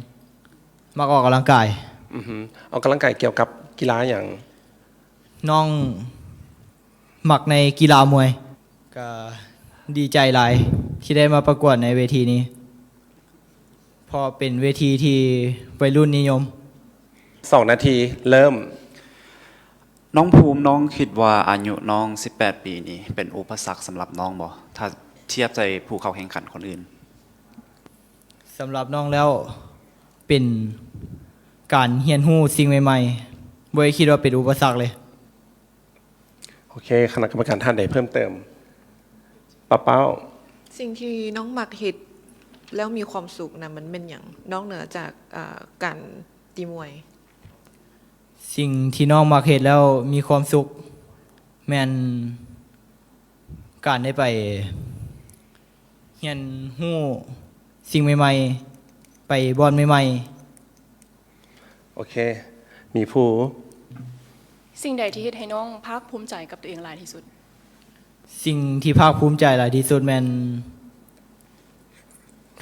ມັກອອກກຳລັງກາຍ. ອືຮຶ ອອກກຳລັງກາຍກ່ຽວກັບກິລາຫຍັງ? ນ້ອງມັກໃນກິລາມວຍ. ກະດີໃຈຫຼາຍທີ່ໄດ້ມາປະກວດໃນເວທີນີ້. ເພາະເປັນເວທີທີ່ໄວລຸ້ນນິຍົມ. ສອງນາທີ ເລີ່ມ. ນ້ອງພູມ ນ້ອງຄິດວ່າອາຍຸນ້ອງສິບແປດປີນີ້ ເປັນອຸປະສັກສຳລັບນ້ອງບໍ່ ຖ້າທຽບໃສ່ຜູ້ເຂົ້າແຂ່ງຂັນຄົນອື່ນ? ສຳລັບນ້ອງແລ້ວ ເປັນການຮຽນຮູ້ສິ່ງໃໝ່ໆ ບໍ່ໄດ້ຄິດວ່າເປັນອຸປະສັກເລີຍ. ໂອເຄ ຄະນະກຳມະການທ່ານໃດເພີ່ມເຕີມ? ປ້າເປົ້າ. ສິ່ງທີ່ນ້ອງມັກເຮັດແລ້ວມີຄວາມສຸກນະ ມັນແມ່ນຫຍັງ ນອກເໜືອຈາກ ເອີ ການຕີມວຍ? ສິ່ງທີ່ນ້ອງມັກເຮັດແລ້ວມີຄວາມສຸກ ແມ່ນການໄດ້ໄປ ຮຽນຮູ້ສິ່ງໃໝ່ໆ ໄປບ່ອນໃໝ່ໆ. ໂອເຄ ມີຜູ້. ສິ່ງໃດທີ່ເຮັດໃຫ້ນ້ອງພາກພູມໃຈກັບຕົວເອງຫຼາຍທີ່ສຸດ? ສິ່ງທີ່ພາກພູມໃຈຫຼາຍທີ່ສຸດແມ່ນ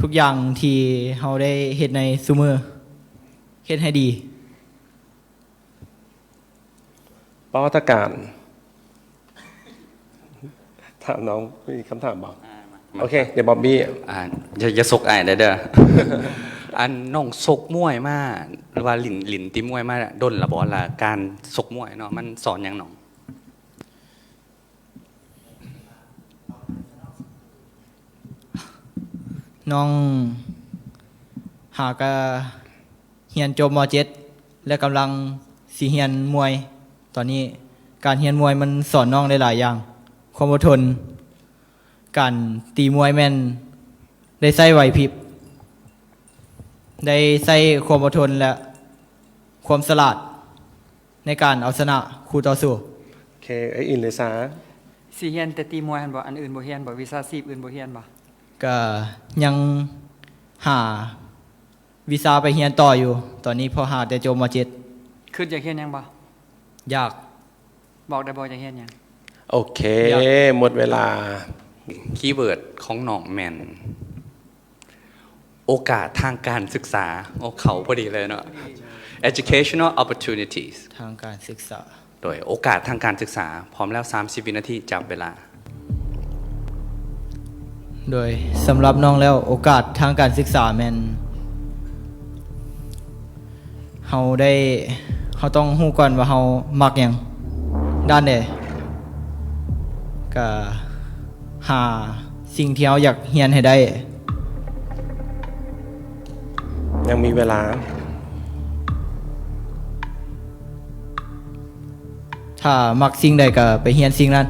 ທຸກຢ່າງທີ່ເຮົາໄດ້ເຮັດໃນຊຸມື້ ເຮັດໃຫ້ດີ. ປະວັດຕະການ ຖາມນ້ອງມີຄຳຖາມບໍ່? ໂອເຄ ດຽວບອບບີ້. ອ່າ ຢ່າ ຢ່າຊົກອ້າຍເດີ. ອັນ ນ້ອງຊົກມວຍມາ ຫຼືວ່າຫຼິ້ນ ຫຼິ້ນຕີມວຍມາດົນລະບໍ່? ລະການຊົກມວຍເນາະ ມັນສອນຫຍັງນ້ອງ? ນ້ອງຫາກະຮຽນຈົບ ມ.ເຈັດ ແລະ ກຳລັງຊິຮຽນມວຍ. ຕອນນີ້ການຮຽນມວຍມັນສອນນ້ອງໄດ້ຫຼາຍຢ່າງ, ຄວາມອົດທົນ, ການຕີມວຍແມ່ນໄດ້ໃຊ້ໄຫວພິບ, ໄດ້ໃຊ້ຄວາມອົດທົນ ແລະ ຄວາມສະຫຼາດ. ໃນການເອົາຊະນະຄູ່ຕໍ່ສູ້. ໂອເຄ ເອື້ອຍອິນເລີຊາ. ຊິຮຽນແຕ່ຕີມວຍຫັ້ນບໍ່? ອັນອື່ນບໍ່ຮຽນບໍ່? ວິຊາຊີບອື່ນບໍ່ຮຽນບໍ່? ກະຍັງຫາວິຊາໄປຮຽນຕໍ່ຢູ່. ຕອນນີ້ພໍຫາແຕ່ຈົບ ມ.ເຈັດ. ຄຶດຢາກຮຽນຫຍັງບໍ່? ຢາກ. ບອກໄດ້ບໍ່ຢາກຮຽນຫຍັງ? ໂອເຄ ໝົດເວລາ. ຄີເວີດຂອງນ້ອງແມ່ນ ໂອກາດທາງການສຶກສາ. ໂອ້ ເຂົ້າພໍດີເລີຍເນາະ. Educational opportunities. ທາງການສຶກສາ. ໂດຍໂອກາດທາງການສຶກສາ. ພ້ອມແລ້ວ ສາມສິບວິນາທີ ຈັບເວລາ. ໂດຍສຳລັບນ້ອງແລ້ວ ໂອກາດທາງການສຶກສາແມ່ນ ເຮົາໄດ້ ເຮົາຕ້ອງຮູ້ກ່ອນວ່າເຮົາມັກຫຍັງ ດ້ານໃດ ກະຫາສິ່ງທີ່ເຮົາຢາກຮຽນໃຫ້ໄດ້. ຍັງມີເວລາ. ຖ້າມັກສິ່ງໃດກໍໄປຮຽນສິ່ງນັ້ນ.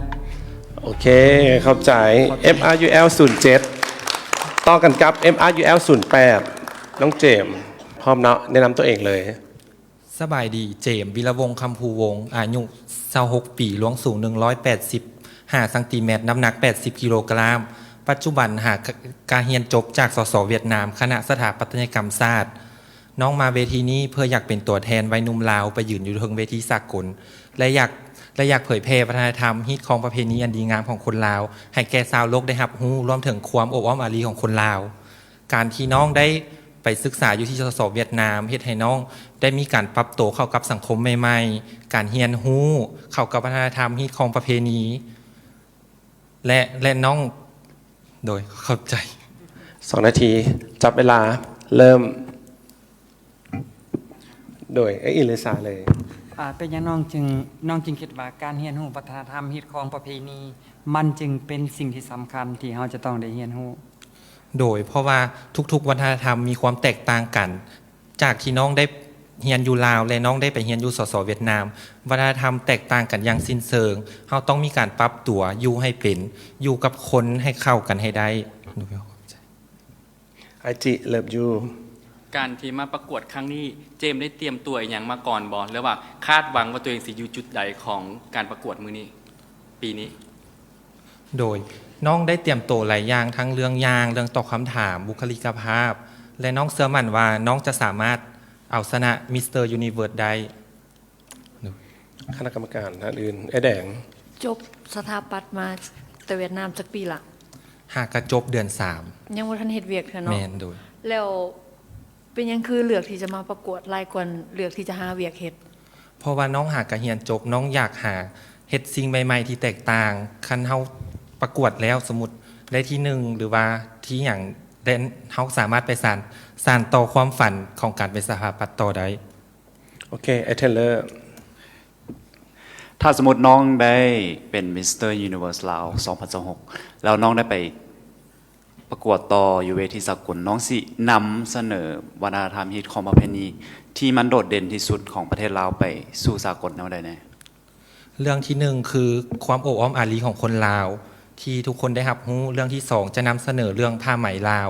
ໂອເຄ ຂອບໃຈ. ເອັມອາຢູແອລສູນເຈັດ ຕໍ່ກັນກັບ ເອັມອາຢູແອລສູນແປດ ນ້ອງເຈມ ພ້ອມເນາະ ແນະນຳຕົວເອງເລີຍ. ສະບາຍດີ ເຈມ ວິລະວົງ ຄຳພູວົງ ອາຍຸຊາວຫົກປີ ລວງສູງໜຶ່ງຮ້ອຍແປດສິບຫ້າຊັງຕີແມັດ ນ້ຳໜັກແປດສິບກິໂລກຣາມ. ປັດຈຸບັນຫາກະຮຽນຈົບຈາກ ສສ ຫວຽດນາມ ຄະນະສະຖາປັດຕະຍະກຳສາດ. ນ້ອງມາເວທີນີ້ເພື່ອຢາກເປັນຕົວແທນໄວໜຸ່ມລາວໄປຢືນຢູ່ເທິງເວທີສາກົນ ແລະ ຢາກ ແລະ ຢາກເຜີຍແຜ່ວັດທະນະທຳ, ຮີດຄອງປະເພນີອັນດີງາມຂອງຄົນລາວ ໃຫ້ແກ່ຊາວໂລກໄດ້ຮັບຮູ້, ລວມເຖິງຄວາມໂອບອ້ອມອາລີຂອງຄົນລາວ. ການທີ່ນ້ອງໄດ້ໄປສຶກສາຢູ່ທີ່ ສສ ຫວຽດນາມ ເຮັດໃຫ້ນ້ອງໄດ້ມີການປັບໂຕເຂົ້າກັບສັງຄົມໃໝ່ໆ, ການຮຽນຮູ້ເຂົ້າກັບວັດທະນະທຳ, ຮີດຄອງປະເພນີ ແລະ ແລະ ນ້ອງ ໂດຍ ຂອບໃຈ. ສອງນາທີ ຈັບເວລາ ເລີ່ມ. ໂດຍ ເອື້ອຍອິນ ເລີຊາ ເລີຍ. ອາ ເປັນຫຍັງນ້ອງຈຶ່ງ ນ້ອງຈຶ່ງຄິດວ່າການຮຽນຮູ້ວັດທະນະທຳ, ຮີດຄອງປະເພນີ ມັນຈຶ່ງເປັນສິ່ງທີ່ສຳຄັນທີ່ເຮົາຈະຕ້ອງໄດ້ຮຽນຮູ້? ໂດຍ ເພາະວ່າທຸກໆວັດທະນະທຳມີຄວາມແຕກຕ່າງກັນ. ຈາກທີ່ນ້ອງໄດ້ຮຽນຢູ່ລາວ ແລະ ນ້ອງໄດ້ໄປຮຽນຢູ່ ສສ ຫວຽດນາມ, ວັດທະນະທຳແຕກຕ່າງກັນຢ່າງສິ້ນເຊີງ. ເຮົາຕ້ອງມີການປັບຕົວ, ຢູ່ໃຫ້ເປັນ, ຢູ່ກັບຄົນໃຫ້ເຂົ້າກັນໃຫ້ໄດ້. ອາຈິ ເລີບຢູ. ການທີ່ມາປະກວດຄັ້ງນີ້ ເຈມໄດ້ຕຽມຕົວອີ່ຫຍັງມາກ່ອນບໍ່ ຫຼືວ່າຄາດຫວັງວ່າຕົວເອງຊິຢູ່ຈຸດໃດຂອງການປະກວດມື້ນີ້ ປີນີ້? ໂດຍ ນ້ອງໄດ້ຕຽມໂຕຫຼາຍຢ່າງ ທັງເລື່ອງຍ່າງ, ເລື່ອງຕອບຄຳຖາມ, ບຸກຄະລິກະພາບ ແລະ ນ້ອງເຊື່ອໝັ້ນວ່ານ້ອງຈະສາມາດເອົາຊະນະ Mister Universe ໄດ້. ຄະນະກຳມະການທ່ານອື່ນ ເອື້ອຍແດງ. ຈົບສະຖາປັດມາແຕ່ຫວຽດນາມຈັກປີລະ? ຫາກະຈົບເດືອນສາມ. ຍັງບໍ່ທັນເຮັດວຽກເທື່ອເນາະ. ແມ່ນ ໂດຍ. ແລ້ວເປັນຫຍັງຄືເລືອກທີ່ຈະມາປະກວດຫຼາຍກວ່າເລືອກທີ່ຈະຫາວຽກເຮັດ? ເພາະວ່ານ້ອງຫາກະຮຽນຈົບ, ນ້ອງຢາກຫາເຮັດສິ່ງໃໝ່ໆທີ່ແຕກຕ່າງ. ຄັນເຮົາປະກວດແລ້ວ ສົມມຸດໄດ້ທີໜຶ່ງ ຫຼືວ່າທີຫຍັງ ແລະ ເຮົາສາມາດໄປສານ ສານຕໍ່ຄວາມຝັນຂອງການເປັນສະຖາປັດຕໍ່ໄດ້. ໂອເຄ ເອື້ອຍເທເລີ. ຖ້າສົມມຸດນ້ອງໄດ້ເປັນ Mister Universe ລາວ ສອງພັນຊາວຫົກ ແລ້ວນ້ອງໄດ້ໄປປະກວດຕໍ່ຢູ່ເວທີສາກົນ, ນ້ອງຊິນຳສະເໜີວັດທະນະທຳ, ຮີດຄອງ, ປະເພນີທີ່ມັນໂດດເດັ່ນທີ່ສຸດຂອງປະເທດລາວໄປສູ່ສາກົນແນວໃດແດ່? ເລື່ອງທີໜຶ່ງ ຄືຄວາມໂອບອ້ອມອາລີຂອງຄົນລາວ ທີ່ທຸກຄົນໄດ້ຮັບຮູ້. ເລື່ອງທີສອງ ຈະນຳສະເໜີເລື່ອງຜ້າໄໝລາວ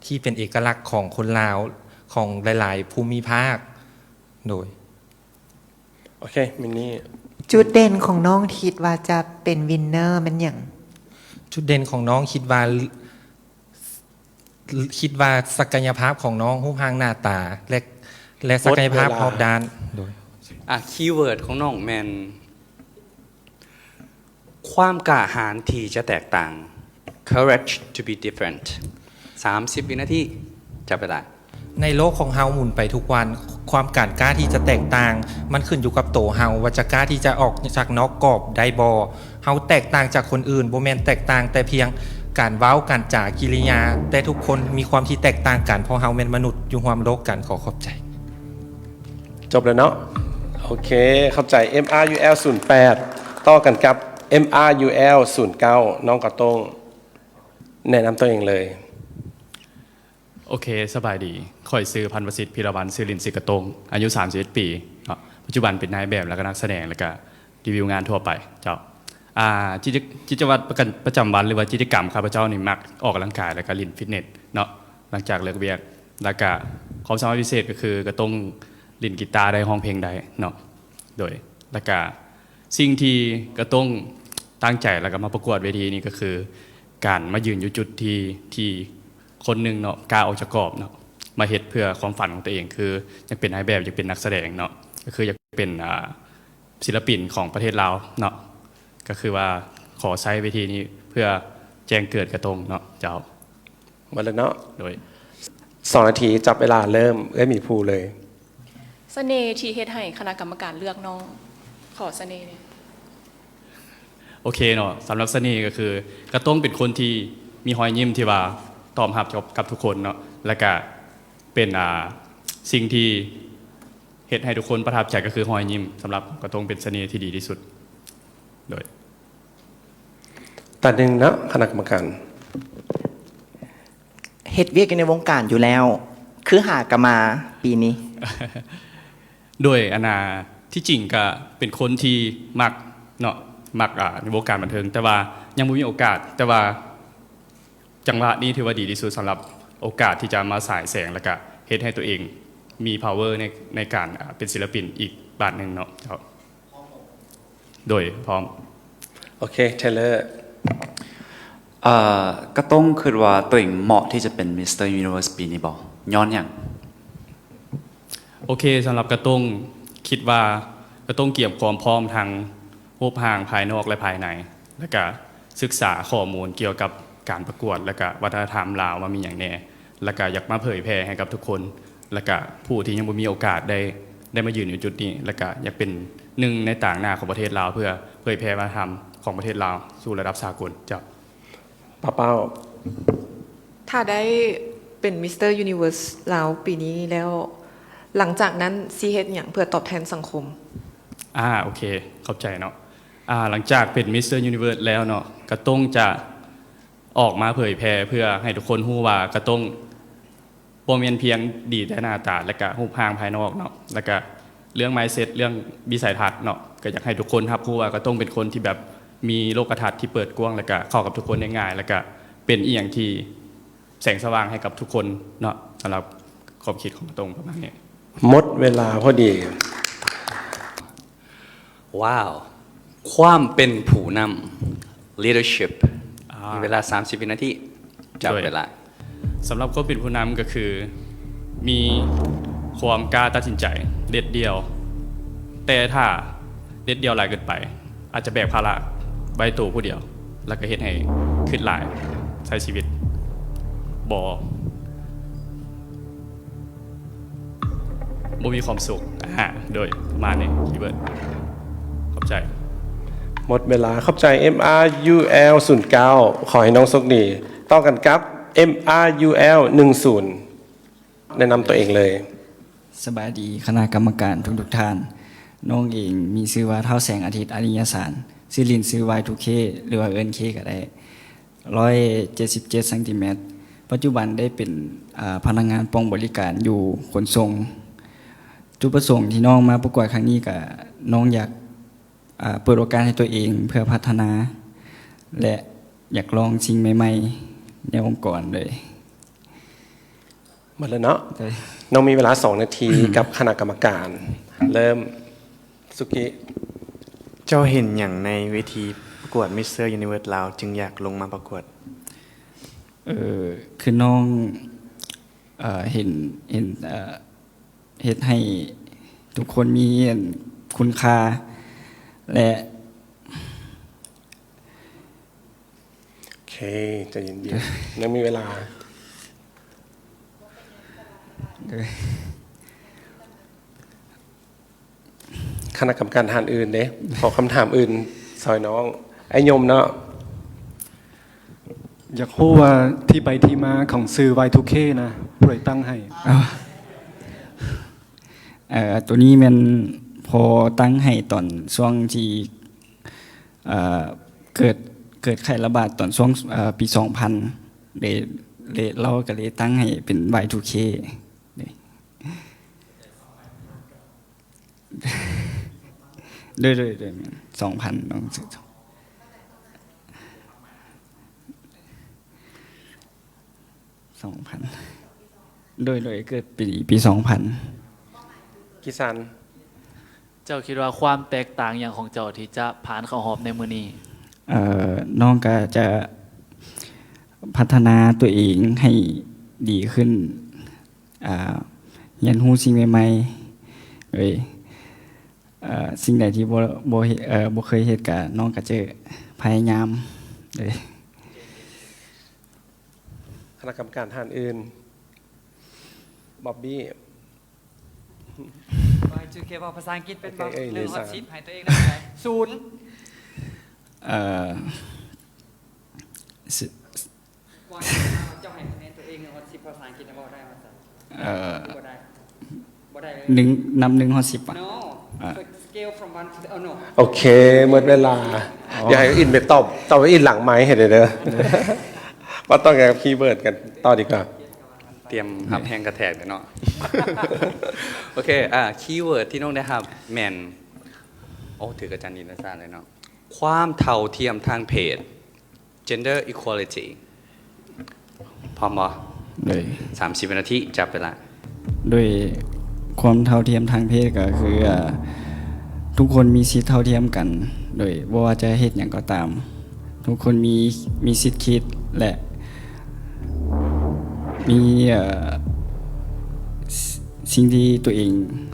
ທີ່ເປັນເອກະລັກຂອງຄົນລາວ ຂອງຫຼາຍໆພູມິພາກ. ໂດຍ. ໂອເຄ ມິນນີ້. ຈຸດເດັ່ນຂອງນ້ອງທີ່ຄິດວ່າຈະເປັນວິນເນີແມ່ນຫຍັງ? ຈຸດເດັ່ນຂອງນ້ອງຄິດວ່າ ຄິດວ່າສັກກະຍະພາບຂອງນ້ອງ, ຮູບຮ່າງໜ້າຕາ ແລະ ແລະ ສັກກະຍະພາບຮອບດ້ານ. ໂດຍ. ອ່າ ຄີເວີດຂອງນ້ອງແມ່ນ ຄວາມກ້າຫານທີ່ຈະແຕກຕ່າງ. Courage to be different. ສາມສິບວິນາທີ ຈັບເວລາ. ໃນໂລກຂອງເຮົາໝູນໄປທຸກວັນ, ຄວາມການກ້າທີ່ຈະແຕກຕ່າງ ມັນຂຶ້ນຢູ່ກັບໂຕເຮົາ ວ່າຈະກ້າທີ່ຈະອອກຈາກນອກກອບໄດ້ບໍ່. ເຮົາແຕກຕ່າງຈາກຄົນອື່ນ ບໍ່ແມ່ນແຕກຕ່າງແຕ່ພຽງການເວົ້າ, ການຈາ, ກິລິຍາ, ແຕ່ທຸກຄົນມີຄວາມທີ່ແຕກຕ່າງກັນ ເພາະເຮົາແມ່ນມະນຸດຢູ່ຮ່ວມໂລກກັນ. ຂໍຂອບໃຈ. ຈົບແລ້ວເນາະ. ໂອເຄ ຂອບໃຈ. ເອັມອາຢູແອລສູນແປດ ຕໍ່ກັນກັບ ເອັມອາຢູແອລສູນເກົ້າ ນ້ອງກະໂຕ້ງ ແນະນຳຕົວເອງເລີຍ. ໂອເຄ ສະບາຍດີ. ຂ້ອຍຊື່ ພັນວະສິດ ພິລະວັນ ຊື່ຫຼິ້ນຊື່ກະໂຕ້ງ ອາຍຸສາມສິບເອັດປີເນາະ, ປັດຈຸບັນເປັນນາຍແບບ ແລ້ວກະນັກສະແດງ ແລ້ວກະຣີວິວງານທົ່ວໄປເຈົ້າ. ອາ ກິດຈະ ກິດຈະວັດປະຈຳວັນ ຫຼືວ່າກິດຈະກຳ ຂ້າພະເຈົ້ານີ້ມັກອອກກຳລັງກາຍ ແລ້ວກະຫຼິ້ນຟິດເນດເນາະ ຫຼັງຈາກເລີກວຽກ. ແລ້ວກະຄວາມສາມາດພິເສດກະຄືກະໂຕ້ງຫຼິ້ນກີຕາໄດ້ ຮ້ອງເພງໄດ້ເນາະ. ໂດຍ ແລ້ວກະສິ່ງທີ່ກະໂຕ້ງຕັ້ງໃຈ ແລ້ວກະມາປະກວດເວທີນີ້ກະຄື ການມາຢືນຢູ່ຈຸດທີ່ ທີ່ຄົນໜຶ່ງເນາະ ກ້າອອກຈາກກອບເນາະ ມາເຮັດເພື່ອຄວາມຝັນຂອງຕົວເອງ ຄືຢາກເປັນນາຍແບບ ຢາກເປັນນັກສະແດງເນາະ ກະຄືຢາກເປັນ ອາ ສິລະປິນຂອງປະເທດລາວເນາະ. ກະຄືວ່າຂໍໃຊ້ເວທີນີ້ເພື່ອແຈ້ງເກີດກະໂຕ້ງເນາະເຈົ້າ. ໝົດແລ້ວເນາະ. ໂດຍ. ສອງນາທີ ຈັບເວລາເລີ່ມ ເອື້ອຍໝີພູເລີຍ. ສະເໜ່ທີ່ເຮັດໃຫ້ຄະນະກຳມະການເລືອກນ້ອງ. ຂໍສະເໜ່ແດ່. ໂອເຄເນາະ, ສຳລັບສະເໜ່ກໍຄື ກະຕົງເປັນຄົນທີ່ມີຮອຍຍິ້ມທີ່ວ່າຕອບຮັບກັບ ກັບທຸກຄົນເນາະ, ແລ້ວກະເປັນ ອ່າ ສິ່ງທີ່ເຮັດໃຫ້ທຸກຄົນປະທັບໃຈກໍຄືຮອຍຍິ້ມ. ສຳລັບກະຕົງເປັນສະເໜ່ທີ່ດີທີ່ສຸດ. ໂດຍ ຕາໜຶ່ງເນາະ ຄະນະກຳມະການ. ເຮັດວຽກຢູ່ໃນວົງການຢູ່ແລ້ວ ຄືຫາກະມາປີນີ້. ໂດຍ ອັນນ່າ ທີ່ຈິງກະເປັນຄົນທີ່ມັກເນາະ ມັກ ອ່າ ໃນວົງການບັນເທີງ ແຕ່ວ່າຍັງບໍ່ມີໂອກາດ, ແຕ່ວ່າຈັງຫວະນີ້ຖືວ່າດີທີ່ສຸດສຳລັບໂອກາດທີ່ຈະມາສາຍແສງ ແລ້ວກະເຮັດໃຫ້ຕົວເອງມີພາວເວີໃນ ໃນການ ອ່າ ເປັນສິນລະປິນອີກບາດໜຶ່ງເນາະເຈົ້າ. ໂດຍ ພ້ອມ. ໂອເຄ ເທເລີ. ເອີ ກະຕົງຄິດວ່າຕົວເອງເໝາະທີ່ຈະເປັນມິສເຕີຢູນິເວີສປີນີ້ບໍ່? ຍ້ອນຫຍັງ? ໂອເຄ ສຳລັບກະຕົງ ຄິດວ່າກະຕົງກຽມຄວາມພ້ອມທັງຮູບຮ່າງພາຍນອກ ແລະ ພາຍໃນ ແລ້ວກະສຶກສາຂໍ້ມູນກ່ຽວກັບການປະກວດ ແລ້ວກະວັດທະນະທຳລາວວ່າມີຫຍັງແດ່ ແລ້ວກະຢາກມາເຜີຍແຜ່ໃຫ້ກັບທຸກຄົນ ແລ້ວກະຜູ້ທີ່ຍັງບໍ່ມີໂອກາດໄດ້ ໄດ້ມາຢືນຢູ່ຈຸດນີ້ ແລ້ວກະຢາກເປັນໜຶ່ງໃນຕາງໜ້າຂອງປະເທດລາວ ເພື່ອເຜີຍແຜ່ວັດທະນະທຳຂອງປະເທດລາວສູ່ລະດັບສາກົນ. ເຈົ້າ. ປາເປົ້າ. ຖ້າໄດ້ເປັນມິສເຕີຢູນິເວີສລາວປີນີ້ແລ້ວ ຫຼັງຈາກນັ້ນຊິເຮັດຫຍັງເພື່ອຕອບແທນສັງຄົມ? ອາ ໂອເຄ ຂອບໃຈເນາະ. ອາ ຫຼັງຈາກເປັນມິສເຕີຢູນິເວີສແລ້ວເນາະ ກະຕົງຈະອອກມາເຜີຍແຜ່ເພື່ອໃຫ້ທຸກຄົນຮູ້ວ່າກະຕົງ ບໍ່ແມ່ນພຽງດີແຕ່ໜ້າຕາ ແລະກະຮູບຮ່າງພາຍນອກເນາະ ແລະກະເລື່ອງມາຍເຊັດ ເລື່ອງວິໄສທັດເນາະ ກະຢາກໃຫ້ທຸກຄົນຮັບຮູ້ວ່າກະຕົງເປັນຄົນທີ່ແບບມີໂລກະທັດທີ່ເປີດກວ້າງ ແລະກະເຂົ້າກັບທຸກຄົນໄດ້ງ່າຍ ແລະກະເປັນອີ່ຫຍັງທີ່ແສງສະຫວ່າງໃຫ້ກັບທຸກຄົນເນາະ. ສຳລັບຄວາມຄິດຂອງກະຕົງປະມານນີ້. ໝົດເວລາພໍດີ. ວ້າວ ຄວາມເປັນຜູ້ນຳ leadership ມີເວລາສາມສິບວິນາທີ ຈັບເວລາ. ສຳລັບຄວາມເປັນຜູ້ນຳກໍຄື ມີຄວາມກ້າຕັດສິນໃຈເດັດດ່ຽວ ແຕ່ຖ້າເດັດດ່ຽວຫຼາຍເກີນໄປ ອາດຈະແບກພາລະໄວ້ໂຕຜູ້ດຽວ ແລ້ວກໍເຮັດໃຫ້ຄິດຫຼາຍ ໃຊ້ຊີວິດບໍ່ ບໍ່ມີຄວາມສຸກ. ອາ ໂດຍປະມານນີ້ ຄີເວີດ. ຂອບໃຈ. ໝົດເວລາ. ຂອບໃຈ ເອັມອາຢູແອລສູນເກົ້າ. ຂໍໃຫ້ນ້ອງໂຊກດີ. ຕໍ່ກັນກັບ ເອັມອາຢູແອລໜຶ່ງສູນ. ແນະນຳຕົວເອງເລີຍ. ສະບາຍດີຄະນະກຳມະການທຸກໆທ່ານ. ນ້ອງເອງມີຊື່ວ່າ ທ້າວແສງອາທິດ ອາລິຍະສານ, ຊື່ຫຼິ້ນຊື່ ວາຍທູເຄ ຫຼືວ່າເອີ້ນເຄກໍໄດ້. ຮ້ອຍເຈັດສິບເຈັດຊັງຕີແມັດ, ປັດຈຸບັນໄດ້ເປັນ ອາ ພະນັກງານປ່ອງບໍລິການຢູ່ຂົນສົ່ງ. ຈຸດປະສົງທີ່ນ້ອງມາປະກວດຄັ້ງນີ້ກະ ນ້ອງຢາກ ອາ ເປີດໂອກາດໃຫ້ຕົວເອງເພື່ອພັດທະນາ ແລະ ຢາກລອງສິ່ງໃໝ່ໆໃນອົງກອນເລີຍ. ໝົດແລ້ວເນາະ. ນ້ອງມີເວລາສອງນາທີກັບຄະນະກຳມະການ. ເລີ່ມ. ສຸກິ. ເຈົ້າເຫັນຫຍັງໃນເວທີປະກວດມິສເຕີຢູນິເວີສລາວ ຈຶ່ງຢາກລົງມາປະກວດ? ເອີ ຄືນ້ອງ ເອີ ເຫັນ ເຫັນ ເອີ ເຮັດໃຫ້ທຸກຄົນມີ ອັນ ຄຸນຄ່າ ແລະ ໂອເຄ ໃຈເຢັນໆ ຍັງມີເວລາ. ຄະນະກຳມະການທ່ານອື່ນເດ້ ຂໍຄຳຖາມອື່ນຊ່ອຍນ້ອງ. ອ້າຍຍົມເນາະ. ຢາກຮູ້ວ່າທີ່ໄປທີ່ມາຂອງຊື່ ວາຍທູເຄ ນະ ຜູ້ໃດຕັ້ງໃຫ້? ເອີ ໂຕນີ້ແມ່ນພໍ່ຕັ້ງໃຫ້ຕອນຊ່ວງທີ່ ເອີ ເກີດ ເກີດໄຂ້ລະບາດຕອນຊ່ວງ ເອີ ປີສອງພັນ ເລີຍ ເລີຍ ລາວກໍເລີຍຕັ້ງໃຫ້ເປັນ ວາຍທູເຄ ເດ້. ໂດຍ ໂດຍ ໂດຍ ສອງພັນ ນ້ອງ ສອງພັນ ໂດຍ ໂດຍ ເກີດປີ ປີສອງພັນ. ກິສັນ. ເຈົ້າຄິດວ່າຄວາມແຕກຕ່າງຫຍັງຂອງເຈົ້າທີ່ຈະຜ່ານເຂົ້າຮອບໃນມື້ນີ້? ເອີ ນ້ອງກະຈະພັດທະນາຕົວເອງໃຫ້ດີຂຶ້ນ ອ່າ ຮຽນຮູ້ສິ່ງໃໝ່ໆ ເອີຍ ເອີ ສິ່ງໃດທີ່ບໍ່ ບໍ່ເຮັດ ເອີ ບໍ່ເຄີຍເຮັດກະ ນ້ອງກະຈະພະຍາຍາມ ເອີຍ. ຄະນະກຳມະການທ່ານອື່ນ. ບອບບີ້ ວ່າ ເອຊ ເຄ ເວົ້າພາສາອັງກິດເປັນບໍ່? ໂອເຄ ເອີຍ ໜຶ່ງຮອດ ເລີຍ ສິບ ໃຫ້ຕົວເອງໄດ້ເທົ່າໃດ? ສູນ. ເອີ ເຈົ້າໃຫ້ຄະແນນຕົວເອງໜຶ່ງຮອດສິບ ພາສາອັງກິດເວົ້າໄດ້ບໍ່? ເອີ ບໍ່ໄດ້ ບໍ່ໄດ້ເລີຍ. ໜຶ່ງ ນັບໜຶ່ງຮອດສິບປະ? No. ອ່າ scale from one to ten. Oh no. ໂອເຄ ໝົດເວລາ. ອໍ ຢ່າໃຫ້ອິນໄປຕອບ ຕອບອິນຫຼັງໄມໃຫ້ເດີ. ບໍ່ຕ້ອງກັບຄີເວີດກັນຕໍ່ດີກວ່າ. ຕຽມຮັບແຮງກະແທກເດີເນາະ. ໂອເຄ ອ່າ ຄີເວີດທີ່ນ້ອງໄດ້ຮັບແມ່ນ ໂອ້ ຖືກອາຈານນິນນະສານເລີຍເນາະ. ຄວາມເທົ່າທຽມທາງເພດ gender equality. ພ້ອມບໍ່? ໂດຍ ສາມສິບວິນາທີ ຈັບເວລາ. ໂດຍຄວາມເທົ່າທຽມທາງເພດກໍຄື ເອີ ທຸກຄົນມີສິດເທົ່າທຽມກັນ ໂດຍບໍ່ວ່າຈະເຮັດຫຍັງກໍຕາມ ທຸກຄົນມີ ມີສິດຄິດ ແລະ ມີ ເອີ ສິ່ງທີ່ຕົວເອງ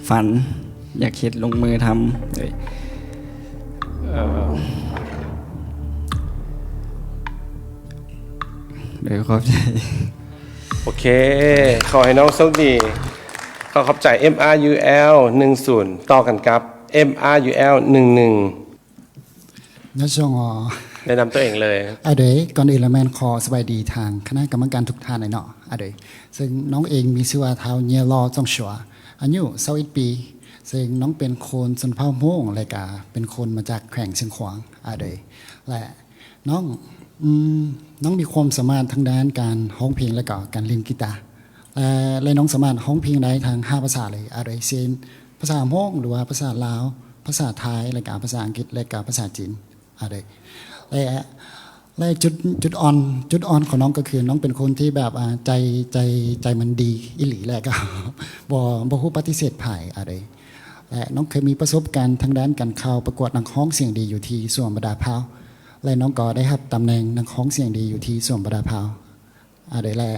ຝັນ ຢາກເຮັດ ລົງມືທຳ ໂດຍ ເອີ ໂດຍຂອບໃຈ. ໂອເຄ ຂໍໃຫ້ນ້ອງໂຊກດີ. ຂໍຂອບໃຈ MRUL ໜຶ່ງສູນ ຕໍ່ກັນກັບ MRUL ໜຶ່ງໜຶ່ງ. ຍາຊອງ ແນະນຳຕົວເອງເລີຍ. ອາ ໂດຍ ກ່ອນອື່ນລະແມ່ນຂໍສະບາຍດີທາງຄະນະກຳມະການທຸກທ່ານເນາະ. ອາ ໂດຍ ເຊິ່ງນ້ອງເອງມີຊື່ວ່າ ທ້າວ ເຍລໍ່ ຈອງຊົວ ອາຍຸ ຊາວເອັດປີ ເຊິ່ງນ້ອງເປັນຄົນຊົນເຜົ່າມົ້ງ ແລະກະເປັນຄົນມາຈາກແຂວງຊຽງຂວາງ. ອາ ໂດຍ ແລະ ນ້ອງ ອືມ ນ້ອງມີຄວາມສາມາດທາງດ້ານການຮ້ອງເພງ ແລະກໍການຫຼິ້ນກີຕາ ແລະ ແລະນ້ອງສາມາດຮ້ອງເພງໄດ້ທັງຫ້າພາສາເລີຍ. ອາ ໂດຍເຊັ່ນ ພາສາມົ້ງ ຫຼືວ່າພາສາລາວ, ພາສາໄທ ແລະກະພາສາອັງກິດ ແລະກະພາສາຈີນ. ອາ ໂດຍ ແລະ ແລະຈຸດ ຈຸດອ່ອນ ຈຸດອ່ອນຂອງນ້ອງກໍຄືນ້ອງເປັນຄົນທີ່ແບບ ອາ ໃຈ ໃຈ ໃຈມັນດີອີ່ຫຼີ ແລະກໍ ບໍ່ ບໍ່ຮູ້ປະຕິເສດໃຜ. ອາ ໂດຍ ແລະນ້ອງເຄີຍມີປະສົບການທາງດ້ານການເຂົ້າປະກວດນັກຮ້ອງສຽງດີຢູ່ທີ່ສວນບັນດາພ້າວ ແລະນ້ອງກໍໄດ້ຮັບຕຳແໜ່ງນັກຮ້ອງສຽງດີຢູ່ທີ່ສວນບັນດາພ້າວ. ອາ ໂດຍ ແລະ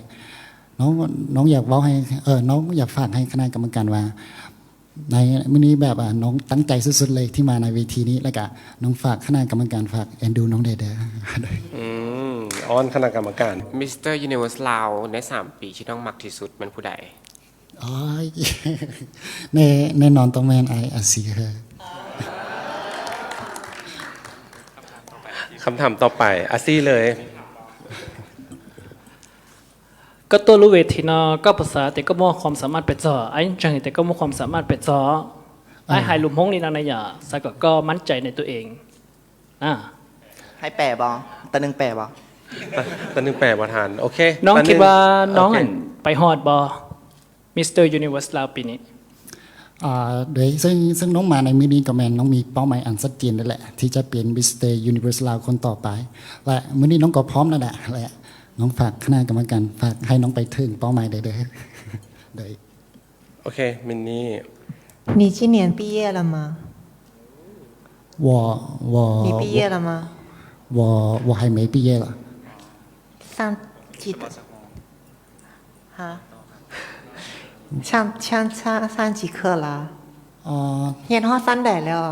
ນ້ອງ ນ້ອງຢາກເວົ້າໃຫ້ ເອີ ນ້ອງຢາກຝາກໃຫ້ຄະນະກຳມະການວ່າ ໃນມື້ນີ້ແບບ ອາ ນ້ອງຕັ້ງໃຈສຸດໆເລີຍທີ່ມາໃນເວທີນີ້ ແລະກະນ້ອງຝາກຄະນະກຳມະການ ຝາກເອັນດູນ້ອງແດ່ເດີ. ອືມ ອ້ອນຄະນະກຳມະການ. ມິສເຕີ Universe ລາວ ໃນສາມປີທີ່ນ້ອງມັກທີ່ສຸດແມ່ນຜູ້ໃດ? ໂອ້ຍ ແນ່ ແນ່ນອນຕ້ອງແມ່ນອ້າຍອາຊີ. ຄຳຖາມຕໍ່ໄປ ອາຊີເລີຍ. ກະຕົວລູເວທີເນາະ ກະພາສາແຕ່ກໍບໍ່ຄວາມສາມາດເປັດຊໍ ໄອ້ຈັ່ງແຕ່ກໍບໍ່ຄວາມສາມາດເປັດຊໍ ໄອ້ຫາຍລຸມຫົງນີ້ນານາຍາ ສາກໍກໍໝັ້ນໃຈໃນຕົວເອງນະ. ໃຫ້ແປບໍ່? ຕາໜຶ່ງແປບໍ່? ຕາໜຶ່ງແປບໍ່ທັນ. ໂອເຄ ນ້ອງຄິດວ່ານ້ອງ ໂອເຄ ອັນໄປຮອດບໍ່? ມິສເຕີ Universe ລາວປີນີ້. ອາ ໂດຍເຊິ່ງ ເຊິ່ງນ້ອງມາໃນມື້ນີ້ກໍແມ່ນນ້ອງມີເປົ້າໝາຍອັນຊັດເຈນແລ້ວແຫຼະ ທີ່ຈະເປັນ Mister Universe ລາວຄົນຕໍ່ໄປ ແລະ ມື້ນີ້ນ້ອງກໍພ້ອມແລ້ວແຫຼະ ແລະ ນ້ອງຝາກຄະນະກຳມະການ ຝາກໃຫ້ນ້ອງໄປເຖິງເປົ້າໝາຍໄດ້ເດີ. ໂດຍ ໂອເຄ ມິນນີ້. 你今年毕业了吗？我我你毕业了吗？我我还没毕业了。上几 ฮະ 上上上上几课了？ ອໍ ຮຽນຮອດຊັ້ນໃດແລ້ວ?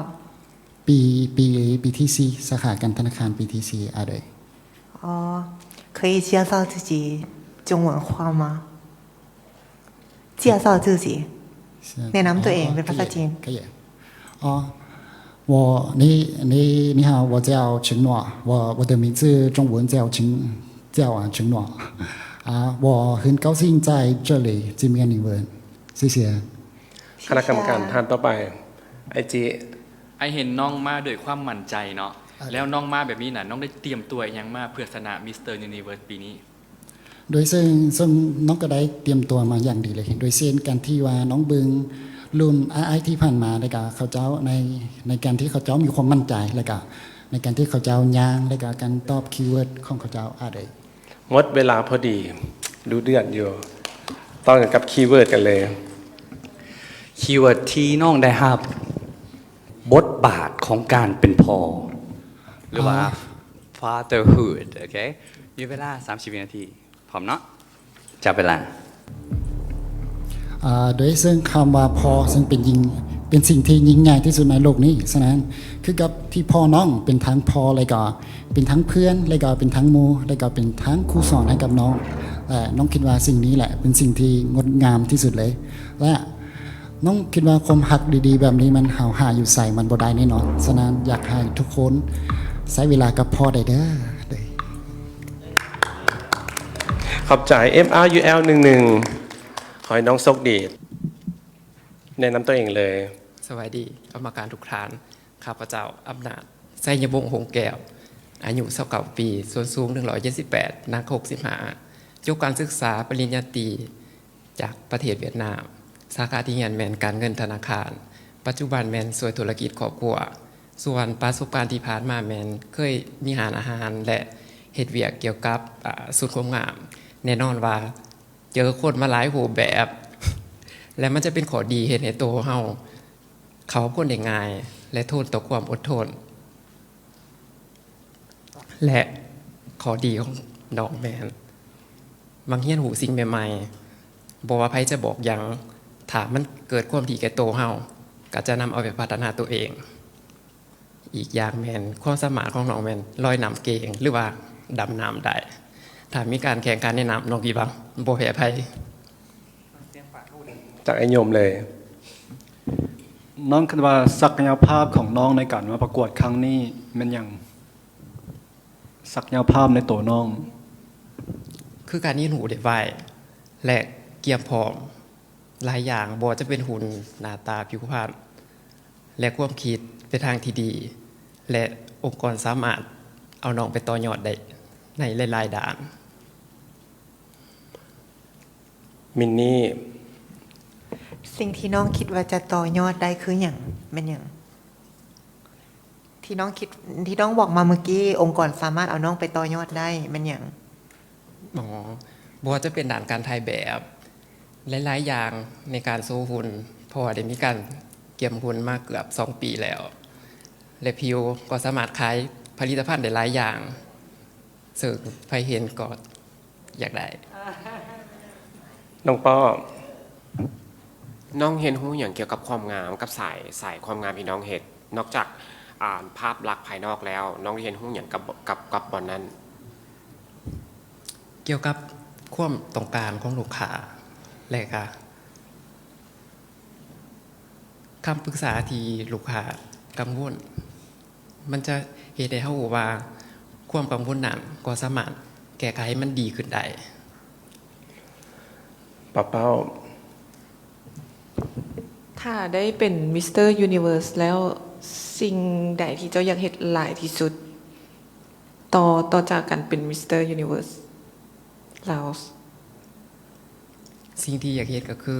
ປີ ປີ ປີທີສີ່ ສາຂາການທະນາຄານ ປີທີສີ່. ອາ ໂດຍ ອໍ 可以介绍自己中文话吗？介绍自己 ແນະນຳຕົວເອງເປັນພາສາຈີນ. ອໍ 我你你你好，我叫陈诺，我我的名字中文叫陈叫啊陈诺啊，我很高兴在这里见面你们，谢谢。 ຄະນະກຳມະການທ່ານຕໍ່ໄປ ໄອຈີ. ໄອເຫັນນ້ອງມາດ້ວຍຄວາມໝັ້ນໃຈເນາະ ແລ້ວນ້ອງມາແບບນີ້ນະ ນ້ອງໄດ້ຕຽມຕົວອີ່ຫຍັງມາເພື່ອຊະນະ Mister Universe ປີນີ້? ໂດຍເຊິ່ງເຊິ່ງນ້ອງກໍໄດ້ຕຽມຕົວມາຢ່າງດີເລີຍ ໂດຍເຊັ່ນການທີ່ວ່ານ້ອງເບິ່ງລຸ້ນອ້າຍໆທີ່ຜ່ານມາ ແລ້ວກະເຂົາເຈົ້າໃນໃນການທີ່ເຂົາເຈົ້າມີຄວາມໝັ້ນໃຈ ແລ້ວກະໃນການທີ່ເຂົາເຈົ້າຍ່າງ ແລ້ວກະການຕອບຄີເວີດຂອງເຂົາເຈົ້າ. ອາ ໂດຍ ໝົດເວລາພໍດີ ດຸເດືອດຢູ່ ຕໍ່ກັນກັບຄີເວີດກັນເລີຍ. ຄີເວີດທີ່ນ້ອງໄດ້ຮັບ ບົດບາດຂອງການເປັນພໍ່ ຫຼືວ່າ fatherhood. ໂອເຄ ມີເວລາສາມສິບວິນາທີ. ພ້ອມເນາະ? ຈັບເວລາ. ອາ ໂດຍເຊິ່ງຄຳວ່າພໍ່ເຊິ່ງເປັນຍິ່ງ ເປັນສິ່ງທີ່ຍິ່ງໃຫຍ່ທີ່ສຸດໃນໂລກນີ້. ສະນັ້ນ ຄືກັບທີ່ພໍ່ນ້ອງເປັນທັງພໍ່ ແລ້ວກໍເປັນທັງເພື່ອນ ແລ້ວກໍເປັນທັງໝູ່ ແລ້ວກໍເປັນທັງຄູສອນໃຫ້ກັບນ້ອງ ແລະ ນ້ອງຄິດວ່າສິ່ງນີ້ແຫຼະເປັນສິ່ງທີ່ງົດງາມທີ່ສຸດເລີຍ ແລະ ນ້ອງຄິດວ່າຄວາມຮັກດີໆແບບນີ້ມັນຫາ ຫາຢູ່ໃສມັນບໍ່ໄດ້ແນ່ນອນ. ສະນັ້ນຢາກໃຫ້ທຸກຄົນໃຊ້ເວລາກັບພໍ່ໄດ້ເດີ. ຂອບໃຈ ເອັມອາຢູແອລ ໜຶ່ງໜຶ່ງ ຂໍໃຫ້ນ້ອງໂຊກດີ. ແນະນຳຕົວເອງເລີຍ. ສະບາຍດີກຳມະການທຸກທ່ານ. ຂ້າພະເຈົ້າ ອຳນາດ ໄຊຍະວົງ ຫົງແກ້ວ ອາຍຸ ຊາວເກົ້າ ປີ, ສ່ວນສູງ ໜຶ່ງຮ້ອຍເຈັດສິບແປດ, ໜັກ ຫົກສິບຫ້າ, ຈົບການສຶກສາປະລິນຍາຕີ ຈາກປະເທດຫວຽດນາມ, ສາຂາທີ່ຮຽນແມ່ນການເງິນທະນາຄານ, ປັດຈຸບັນແມ່ນຊ່ວຍທຸລະກິດຄອບຄົວ, ສ່ວນປະສົບການທີ່ຜ່ານມາແມ່ນເຄີຍມີຮ້ານອາຫານ ແລະ ເຮັດວຽກກ່ຽວກັບ ອາ ສູນຄວາມງາມ. ແນ່ນອນວ່າເຈີຄົນມາຫຼາຍຮູບແບບ ແລະ ມັນຈະເປັນຂໍ້ດີເຮັດໃຫ້ໂຕເຮົາເຂົ້າກັບຄົນໄດ້ງ່າຍ ແລະ ທົນຕໍ່ຄວາມອົດທົນ. ແລະ ຂໍ້ດີຂອງນ້ອງແມ່ນມັກຮຽນຮູ້ສິ່ງໃໝ່ໆ, ບໍ່ວ່າໃຜຈະບອກຫຍັງ, ຖ້າມັນເກີດຄວາມດີແກ່ໂຕເຮົາ, ກໍຈະນຳເອົາໄປພັດທະນາໂຕເອງ. ອີກຢ່າງແມ່ນຄວາມສາມາດຂອງນ້ອງແມ່ນລອຍນ້ຳເກັ່ງ ຫຼືວ່າດຳນ້ຳໄດ້. ຖ້າມີການແຂ່ງຂັນໃນນ້ຳ, ນ້ອງຄິດວ່າບໍ່ແພ້ໃຜ. ຈາກອ້າຍຍົມເລີຍ. ນ້ອງຄິດວ່າສັກກະຍະພາບຂອງນ້ອງໃນການມາປະກວດຄັ້ງນີ້ແມ່ນຫຍັງ? ສັກກະຍະພາບໃນໂຕນ້ອງ. ຄືການຮຽນຮູ້ໄດ້ໄວ ແລະ ກຽມພ້ອມຫຼາຍຢ່າງ, ບໍ່ວ່າຈະເປັນຫຸ່ນ, ໜ້າຕາ, ຜິວພັນ ແລະ ຄວາມຄິດໄປທາງທີ່ດີ ແລະ ອົງກອນສາມາດເອົານ້ອງໄປຕໍ່ຍອດໄດ້ໃນຫຼາຍໆດ້ານ. ມິນນີ້. ສິ່ງທີ່ນ້ອງຄິດວ່າຈະຕໍ່ຍອດໄດ້ຄືຫຍັງ? ແມ່ນຫຍັງ? ທີ່ນ້ອງຄິດ, ທີ່ນ້ອງບອກມາເມື່ອກີ້, ອົງກອນສາມາດເອົານ້ອງໄປຕໍ່ຍອດໄດ້, ແມ່ນຫຍັງ? ອໍ ບໍ່ວ່າຈະເປັນດ້ານການຖ່າຍແບບ, ຫຼາຍໆຢ່າງໃນການໂຊຫຸ່ນ, ເພາະວ່າໄດ້ມີການກຽມຫຸ່ນມາເກືອບສອງປີແລ້ວ ແລະ ພິວກໍສາມາດຂາຍຜະລິດຕະພັນໄດ້ຫຼາຍຢ່າງ, ເຊິ່ງໃຜເຫັນກໍ ຢາກໄດ້. ນ້ອງປ້ອ. ນ້ອງຮຽນຮູ້ຫຍັງກ່ຽວກັບຄວາມງາມ ກັບສາຍ, ສາຍຄວາມງາມທີ່ນ້ອງເຮັດ? ນອກຈາກ, ອ່າ, ພາບລັກພາຍນອກແລ້ວ, ນ້ອງຮຽນຮູ້ຫຍັງກັບ, ກັບ, ກັບບ່ອນນັ້ນ? ກ່ຽວກັບຄວາມຕ້ອງການຂອງລູກຄ້າ ແລະ ກະ ຄຳປຶກສາທີ່ລູກຄ້າກັງວົນ, ມັນຈະເຮັດໃຫ້ເຮົາຮູ້ວ່າຄວາມກັງວົນນັ້ນກໍສາມາດແກ້ໄຂໃຫ້ມັນດີຂຶ້ນໄດ້. ປາເປົ້າ. ຖ້າໄດ້ເປັນ Mister Universe ແລ້ວ, ສິ່ງໃດທີ່ເຈົ້າຢາກເຮັດຫຼາຍທີ່ສຸດ ຕໍ່, ຕໍ່ຈາກການເປັນ Mister Universe Laos? ສິ່ງທີ່ຢາກເຮັດກໍຄື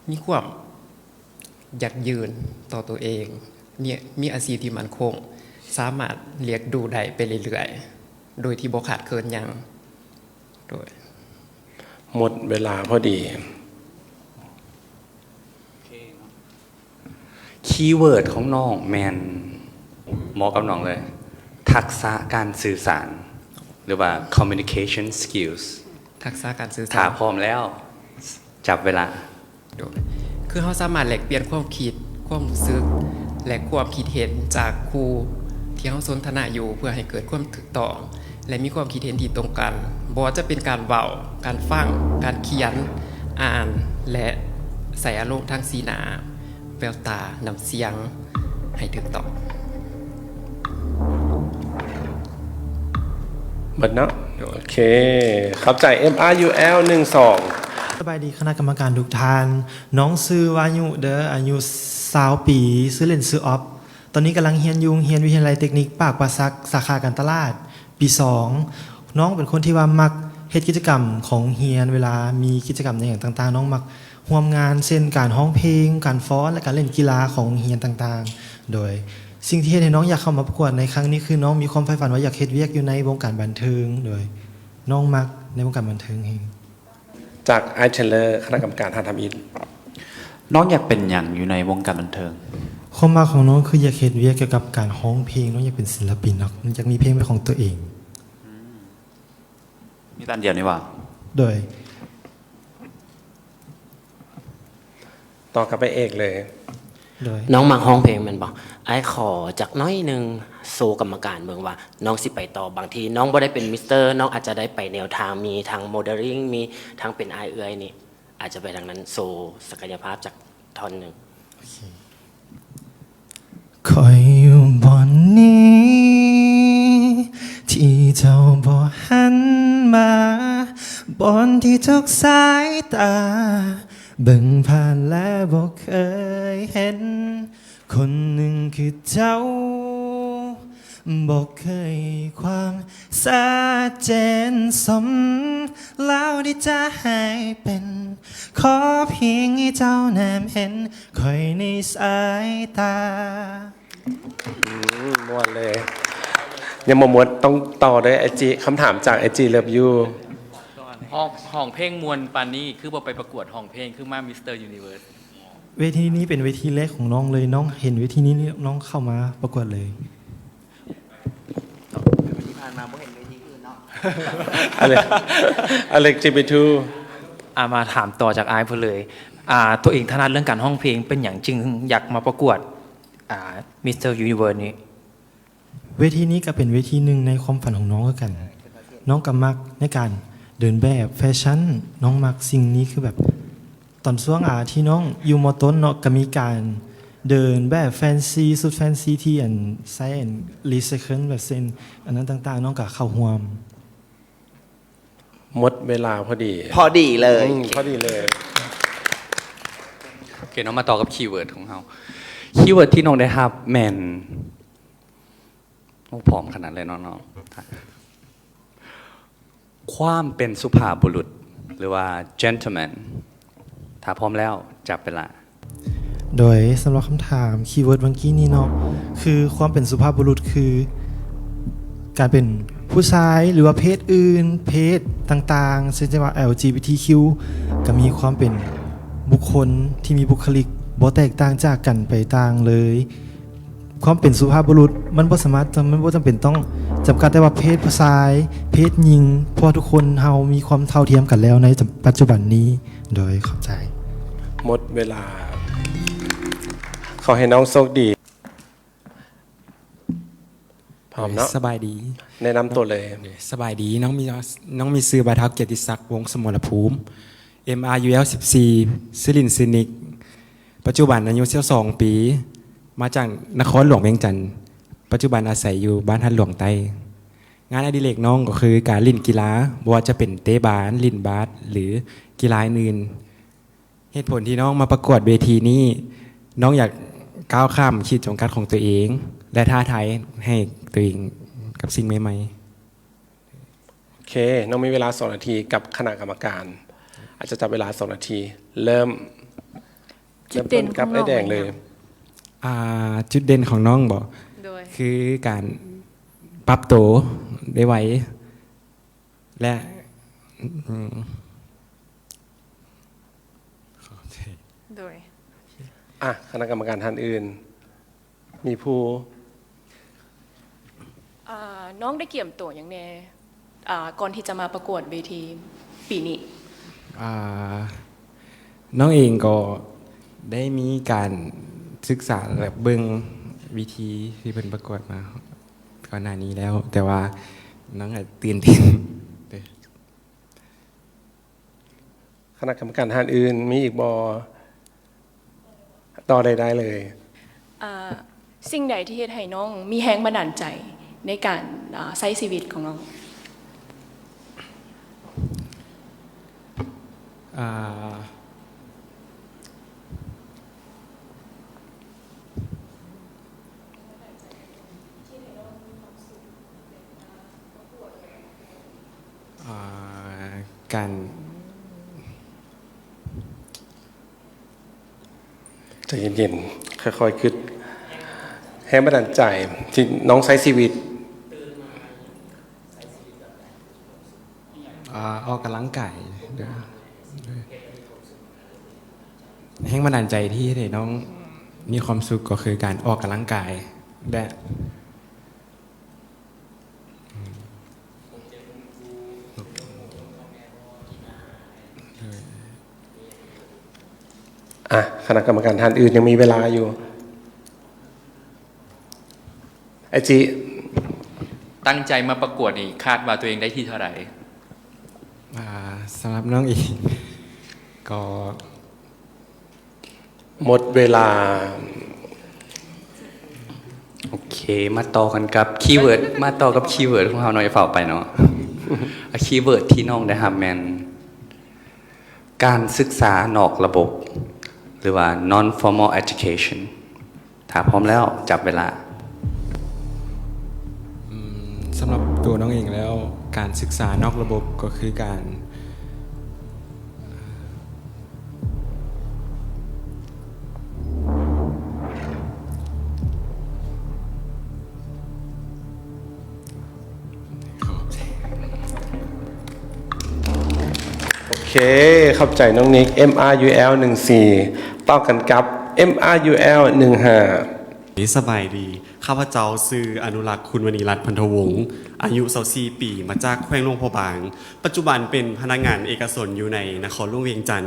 ມີຄວາມຢັ້ງຢືນຕໍ່ຕົວເອງ, ມີ, ມີອາຊີບທີ່ໝັ້ນຄົງ, ສາມາດລ້ຽງດູໄດ້ໄປເລື້ອຍໆ ໂດຍທີ່ບໍ່ຂາດເຂີນຫຍັງ. ໂດຍ ໝົດເວລາພໍດີ. ຄີເວີດຂອງນ້ອງແມ່ນ ເໝາະກັບນ້ອງເລີຍ, ທັກສະການສື່ສານ ຫຼືວ່າ communication skills. ທັກສະການສື່ສານ. ຖ້າພ້ອມແລ້ວ ຈັບເວລາ. ໂດຍ ຄືເຮົາສາມາດແລກປ່ຽນຄວາມຄິດ, ຄວາມຮູ້ສຶກ ແລະ ຄວາມຄິດເຫັນຈາກຄູ່ທີ່ເຮົາສົນທະນາຢູ່ ເພື່ອໃຫ້ເກີດຄວາມຖືກຕ້ອງ ແລະ ມີຄວາມຄິດເຫັນທີ່ຕົງກັນ, ບໍ່ວ່າຈະເປັນການເວົ້າ, ການຟັງ, ການຂຽນ, ອ່ານ ແລະ ໃສ່ອາລົມທາງສີໜ້າ, ແວວຕາ, ນ້ຳສຽງ ໃຫ້ຖືກຕ້ອງ. ເບິດເນາະ. ໂອເຄ ຂອບໃຈ ເອັມອາຢູແອລ ໜຶ່ງສອງ. ສະບາຍດີຄະນະກຳມະການທຸກທ່ານ. ນ້ອງຊື່ວາຍຸເດີ, ອາຍຸຊາວປີ, ຊື່ຫຼິ້ນຊື່ອອບ. ຕອນນີ້ກຳລັງຮຽນຢູ່ໂຮງຮຽນວິທະຍາໄລເຕັກນິກປາກປ່າສັກ ສາຂາການຕະຫຼາດ ປີສອງ. ນ້ອງເປັນຄົນທີ່ວ່າມັກເຮັດກິດຈະກຳຂອງໂຮງຮຽນ, ເວລາມີກິດຈະກຳຫຍັງຕ່າງໆ ນ້ອງມັກຮ່ວມງານ ເຊັ່ນ ການຮ້ອງເພງ, ການຟ້ອນ ແລະ ການຫຼິ້ນກິລາຂອງໂຮງຮຽນຕ່າງໆ. ໂດຍ ສິ່ງທີ່ເຮັດໃຫ້ນ້ອງຢາກເຂົ້າມາປະກວດໃນຄັ້ງນີ້ ຄືນ້ອງມີຄວາມໃຝ່ຝັນວ່າຢາກເຮັດວຽກຢູ່ໃນວົງການບັນເທີງ. ໂດຍ ນ້ອງມັກໃນວົງການບັນເທີງແຮງ. ຈາກອ້າຍເທເລີ ຄະນະກຳມະການຫາທຳອິດ. ນ້ອງຢາກເປັນຫຍັງຢູ່ໃນວົງການບັນເທີງ? ຄວາມມັກຂອງນ້ອງຄືຢາກເຮັດວຽກກ່ຽວກັບການຮ້ອງເພງ, ນ້ອງຢາກເປັນສິນລະປິນເນາະ, ຢາກມີເພງເປັນຂອງຕົວເອງ. ອືມ ມີແຕ່ອັນດຽວນີ້ຫວາ? ໂດຍ. ຕໍ່ກັບພະເອກເລີຍ. ໂດຍ ນ້ອງມັກຮ້ອງເພງແມ່ນບໍ່? ອ້າຍຂໍຈັກໜ້ອຍໜຶ່ງ ໂຊກຳມະການເບິ່ງວ່ານ້ອງຊິໄປຕໍ່. ບາງທີນ້ອງບໍ່ໄດ້ເປັນມິສເຕີ ນ້ອງອາດຈະໄດ້ໄປແນວທາງ ມີທັງໂມເດລລິງ ມີທັງເປັນອ້າຍເອື້ອຍນີ້ ອາດຈະໄປທາງນັ້ນ. ໂຊສັກກະຍະພາບຈັກທ່ອນໜຶ່ງ. ໂອເຄ. ຂ້ອຍຢູ່ບ່ອນນີ້ທີ່ເຈົ້າບໍ່ຫັນມາ, ບ່ອນທີ່ທຸກສາຍຕາເບິ່ງຜ່ານແລະບໍ່ເຄີຍເຫັນ. ຄົນໜຶ່ງຄືເຈົ້າ ບໍ່ເຄີຍຄວາມຊັດເຈນສົມແລ້ວທີ່ຈະໃຫ້ເປັນ. ຂໍພຽງໃຫ້ເຈົ້າແນມເຫັນຂ້ອຍໃນສາຍຕາ. ອືມ ມ່ວນເລີຍ. ຍັງບໍ່ໝົດ ຕ້ອງຕໍ່ເດີ ໄອຈີ. ຄຳຖາມຈາກໄອຈີ Love You. ຮ້ອງ ຮ້ອງເພງມ່ວນປານນີ້ ຄືບໍ່ໄປປະກວດຮ້ອງເພງ ຄືມາ Mister Universe? ເວທີນີ້ເປັນເວທີແລກຂອງນ້ອງເລີຍ, ນ້ອງເຫັນເວທີນີ້ ນ້ອງເຂົ້າມາປະກວດເລີຍ. ທີ່ຜ່ານມາບໍ່ເຫັນເວທີອື່ນເນາະ. ອາເລັກ ອາເລັກ ຈີ ບີ ທູ. ອາ ມາຖາມຕໍ່ຈາກອ້າຍເພິ່ນເລີຍ. ອາ ຕົວເອງຖະໜັດເລື່ອງການຮ້ອງເພງ, ເປັນຫຍັງຈຶ່ງຢາກມາປະກວດ ອາ Mister Universe ນີ້? ເວທີນີ້ກໍເປັນເວທີໜຶ່ງໃນຄວາມຝັນຂອງນ້ອງຄືກັນ. ນ້ອງກໍມັກໃນການເດີນແບບແຟຊັ່ນ, ນ້ອງມັກສິ່ງນີ້. ຄືແບບຕອນຊ່ວງ ອາ ທີ່ນ້ອງຢູ່ ມ.ຕົ້ນ ເນາະ ກໍມີການເດີນແບບແຟນຊີ, ຊຸດແຟນຊີທີ່ ອັນ ໃຊ້ ອັນ recycle ແບບເຊັ່ນ ອັນນັ້ນຕ່າງໆ, ນ້ອງກໍເຂົ້າຮ່ວມ. ໝົດເວລາພໍດີ. ພໍດີເລີຍ. ອືມ ພໍດີເລີຍ. ໂອເຄເນາະ, ມາຕໍ່ກັບຄີເວີດຂອງເຮົາ. ຄີເວີດທີ່ນ້ອງໄດ້ຮັບແມ່ນ ໂອ້ ພ້ອມຂະໜາດເລີຍເນາະ ເນາະ. ຄວາມເປັນສຸພາບບຸລຸດ ຫຼືວ່າ gentleman. ຖ້າພ້ອມແລ້ວ ຈັບເວລາ. ໂດຍສຳລັບຄຳຖາມຄີເວີດເມື່ອກີ້ນີ້ເນາະ ຄືຄວາມເປັນສຸພາບບຸລຸດ ຄືການເປັນຜູ້ຊາຍ ຫຼືວ່າເພດອື່ນ, ເພດຕ່າງໆ ເຊັ່ນວ່າ ແອລຈີບີທີຄິວ ກໍມີຄວາມເປັນບຸກຄົນທີ່ມີບຸກຄະລິກບໍ່ແຕກຕ່າງຈາກກັນໄປຕ່າງເລີຍ. ຄວາມເປັນສຸພາບບຸລຸດ ມັນບໍ່ສາມາດ ມັນບໍ່ຈຳເປັນຕ້ອງຈຳກັດແຕ່ວ່າເພດຊາຍ, ເພດຍິງ, ເພາະວ່າທຸກຄົນເຮົາມີຄວາມເທົ່າທຽມກັນແລ້ວໃນປັດຈຸບັນນີ້. ໂດຍ ຂອບໃຈ. ໝົດເວລາ. ຂໍໃຫ້ນ້ອງໂຊກດີ. ພ້ອມເນາະ? ສະບາຍດີ. ແນະນຳຕົວເລີຍ. ສະບາຍດີ. ນ້ອງມີ ນ້ອງມີຊື່ ບ່າວທ້າວ ກຽດຕິສັກ ວົງສະມໍລະພູມ ເອັມອາຢູແອລສິບສີ່ ຊື່ຫຼິ້ນຊື່ນິກ. ປັດຈຸບັນອາຍຸຊາວສອງປີ, ມາຈາກນະຄອນຫຼວງວຽງຈັນ, ປັດຈຸບັນອາໄສຢູ່ບ້ານທາດຫຼວງໃຕ້. ງານອະດິເລກນ້ອງກໍຄືການຫຼິ້ນກິລາ, ບໍ່ວ່າຈະເປັນເຕະບານ, ຫຼິ້ນບາດ ຫຼື ກິລາອື່ນໆ. ເຫດຜົນທີ່ນ້ອງມາປະກວດເວທີນີ້, ນ້ອງຢາກກ້າວຂ້າມຂີດຈຳກັດຂອງຕົວເອງ ແລະ ທ້າທາຍໃຫ້ຕົວເອງກັບສິ່ງໃໝ່ໆ. ໂອເຄ, ນ້ອງມີເວລາສອງນາທີກັບຄະນະກຳມະການ. ອາດຈະຈັບເວລາສອງນາທີ. ເລີ່ມ ຈຸດເດັ່ນຂອງນ້ອງ ເລີ່ມຕົ້ນກັບອ້າຍແດງເລີຍ. ອາ ຈຸດເດັ່ນຂອງນ້ອງບໍ? ໂດຍ ຄືການປັບໂຕໄດ້ໄວ ແລະ ອືມ ໂດຍ ອາ ຄະນະກຳມະການທ່ານອື່ນ ມີຜູ້ ອາ ນ້ອງໄດ້ກຽມໂຕຫຍັງແດ່ ອາ ກ່ອນທີ່ຈະມາປະກວດເວທີປີນີ້? ອາ ນ້ອງເອງກໍໄດ້ມີການສຶກສາ ແລະ ເບິ່ງວິທີທີ່ເພິ່ນປະກວດມາກ່ອນໜ້ານີ້ແລ້ວ, ແຕ່ວ່ານ້ອງກໍຕື່ນເຕັ້ນ. ຄະນະກຳມະການທ່ານອື່ນມີອີກບໍ່? ຕໍ່ໄດ້ ໄດ້ເລີຍ. ເອີ່ ສິ່ງໃດທີ່ເຮັດໃຫ້ນ້ອງມີແຮງບັນດານໃຈໃນການ ເອີ່ ໃຊ້ຊີວິດຂອງນ້ອງ? ເອີ່ ອ່າ ການ ໃຈເຢັນໆ ຄ່ອຍໆ ຄຶດ. ແຮງບັນດານໃຈທີ່ນ້ອງໃຊ້ຊີວິດ. ອາ ອອກກຳລັງກາຍ. ແຮງບັນດານໃຈທີ່ເຮັດໃຫ້ນ້ອງມີຄວາມສຸກກໍຄືການອອກກຳລັງກາຍ ແລະ ອາ ຄະນະກຳມະການທ່ານອື່ນຍັງມີເວລາຢູ່. ອາຈິ ຕັ້ງໃຈມາປະກວດນີ້ ຄາດວ່າຕົວເອງໄດ້ທີ່ເທົ່າໃດ? ອ່າ ສຳລັບນ້ອງເອງ ກໍ ໝົດເວລາ. ໂອເຄ ມາຕໍ່ກັນກັບຄີເວີດ ມາຕໍ່ກັບຄີເວີດຂອງເຮົາເນາະ ຢ່າຟ້າວໄປເນາະ. ອ່າ ຄີເວີດທີ່ນ້ອງໄດ້ຮັບແມ່ນ ການສຶກສານອກລະບົບ ຫຼືວ່າ non formal education. ຖ້າພ້ອມແລ້ວ ຈັບເວລາ. ອືມ ສຳລັບຕົວນ້ອງເອງແລ້ວ ການສຶກສານອກລະບົບກໍຄືການ ໂອເຄ ຂອບໃຈນ້ອງນິກ. ເອັມອາຢູແອລ ໜຶ່ງສີ່ ຕໍ່ກັນກັບ ເອັມອາຢູແອລ ໜຶ່ງຫ້າ. ສະບາຍດີ ຂ້າພະເຈົ້າຊື່ ອະນຸລັກ ຄຸນມະນີລັດ ພັນທະວົງ ອາຍຸ ຊາວສີ່ ປີ ມາຈາກແຂວງຫຼວງພະບາງ, ປັດຈຸບັນເປັນພະນັກງານເອກະຊົນຢູ່ໃນນະຄອນຫຼວງວຽງຈັນ.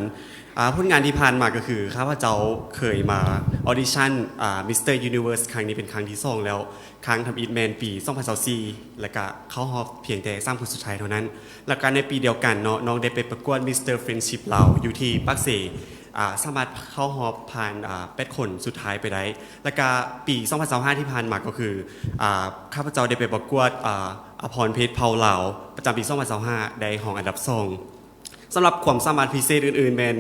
ອາ ຜົນງານທີ່ຜ່ານມາກໍຄື ຂ້າພະເຈົ້າເຄີຍມາອອດິຊັນ ອາ Mister Universe ຄັ້ງນີ້ເປັນຄັ້ງທີສອງແລ້ວ. ຄັ້ງທຳອິດແມ່ນປີສອງພັນຊາວສີ່ ແລ້ວກະເຂົ້າຮອບພຽງແຕ່ສາມຄົນສຸດທ້າຍເທົ່ານັ້ນ. ແລ້ວກະໃນປີດຽວກັນເນາະ ນ້ອງໄດ້ໄປປະກວດ Mister Friendship ລາວ ຢູ່ທີ່ປາກເຊ ອາ ສາມາດເຂົ້າຮອບຜ່ານ ອາ ແປດຄົນສຸດທ້າຍໄປໄດ້. ແລ້ວກະປີສອງພັນຊາວຫ້າ ທີ່ຜ່ານມາກໍຄື ອາ ຂ້າພະເຈົ້າໄດ້ໄປປະກວດ ອາ ອາພອນເພດເຜົ່າລາວ ປະຈຳປີສອງພັນຊາວຫ້າ ໄດ້ຮອງອັນດັບສອງ. ສຳລັບຄວາມສາມາດພິເສດອື່ນໆແມ່ນ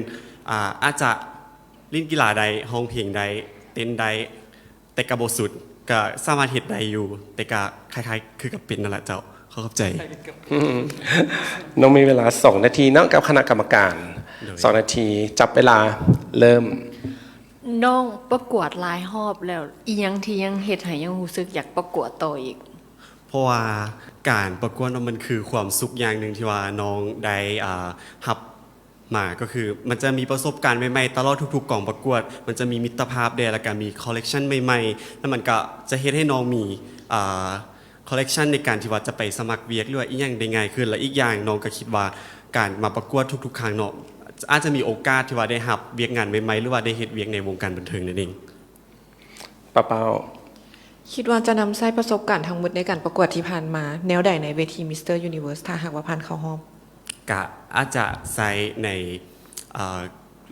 ອາ ອາດຈະຫຼິ້ນກິລາໄດ້, ຮ້ອງເພງໄດ້, ເຕັ້ນໄດ້, ແຕ່ກະບໍ່ສຸດ, ກະສາມາດເຮັດໄດ້ຢູ່, ແຕ່ກະຄ້າຍໆຄືກັບເປັນນັ້ນລະເຈົ້າ. ຂໍຂອບໃຈ. ນ້ອງມີເວລາສອງນາທີເນາະ ກັບຄະນະກຳມະການ. ໂດຍ ສອງນາທີ ຈັບເວລາ ເລີ່ມ. ນ້ອງປະກວດຫຼາຍຮອບແລ້ວ, ອີ່ຫຍັງທີ່ຍັງເຮັດໃຫ້ຍັງຮູ້ສຶກຢາກປະກວດຕໍ່ອີກ? ເພາະວ່າການປະກວດເນາະ ມັນຄືຄວາມສຸກຢ່າງໜຶ່ງທີ່ວ່ານ້ອງໄດ້ ອາ ຮັບ ມາ ກໍຄືມັນຈະມີປະສົບການໃໝ່ໆຕະຫຼອດທຸກໆກອງປະກວດ, ມັນຈະມີມິດຕະພາບແດ່ ແລ້ວກະມີຄໍເລັກຊັນໃໝ່ໆ ແລ້ວມັນກະຈະເຮັດໃຫ້ນ້ອງມີ ອ່າ ຄໍເລັກຊັນໃນການທີ່ວ່າຈະໄປສະໝັກວຽກ ຫຼືວ່າອີ່ຫຍັງໄດ້ງ່າຍຂຶ້ນ. ແລະ ອີກຢ່າງນ້ອງກະຄິດວ່າການມາປະກວດທຸກໆຄັ້ງເນາະ ອາດຈະມີໂອກາດທີ່ວ່າໄດ້ຮັບວຽກງານໃໝ່ໆ ຫຼືວ່າໄດ້ເຮັດວຽກໃນວົງການບັນເທີງນັ້ນເອງ. ປາເປົ້າ ຄິດວ່າຈະນຳໃຊ້ປະສົບການທັງໝົດໃນການປະກວດທີ່ຜ່ານມາແນວໃດໃນເວທີ Mister Universe ຖ້າຫາກວ່າຜ່ານເຂົ້າຮອບ? ກະອາດຈະໃຊ້ໃນ ເອີ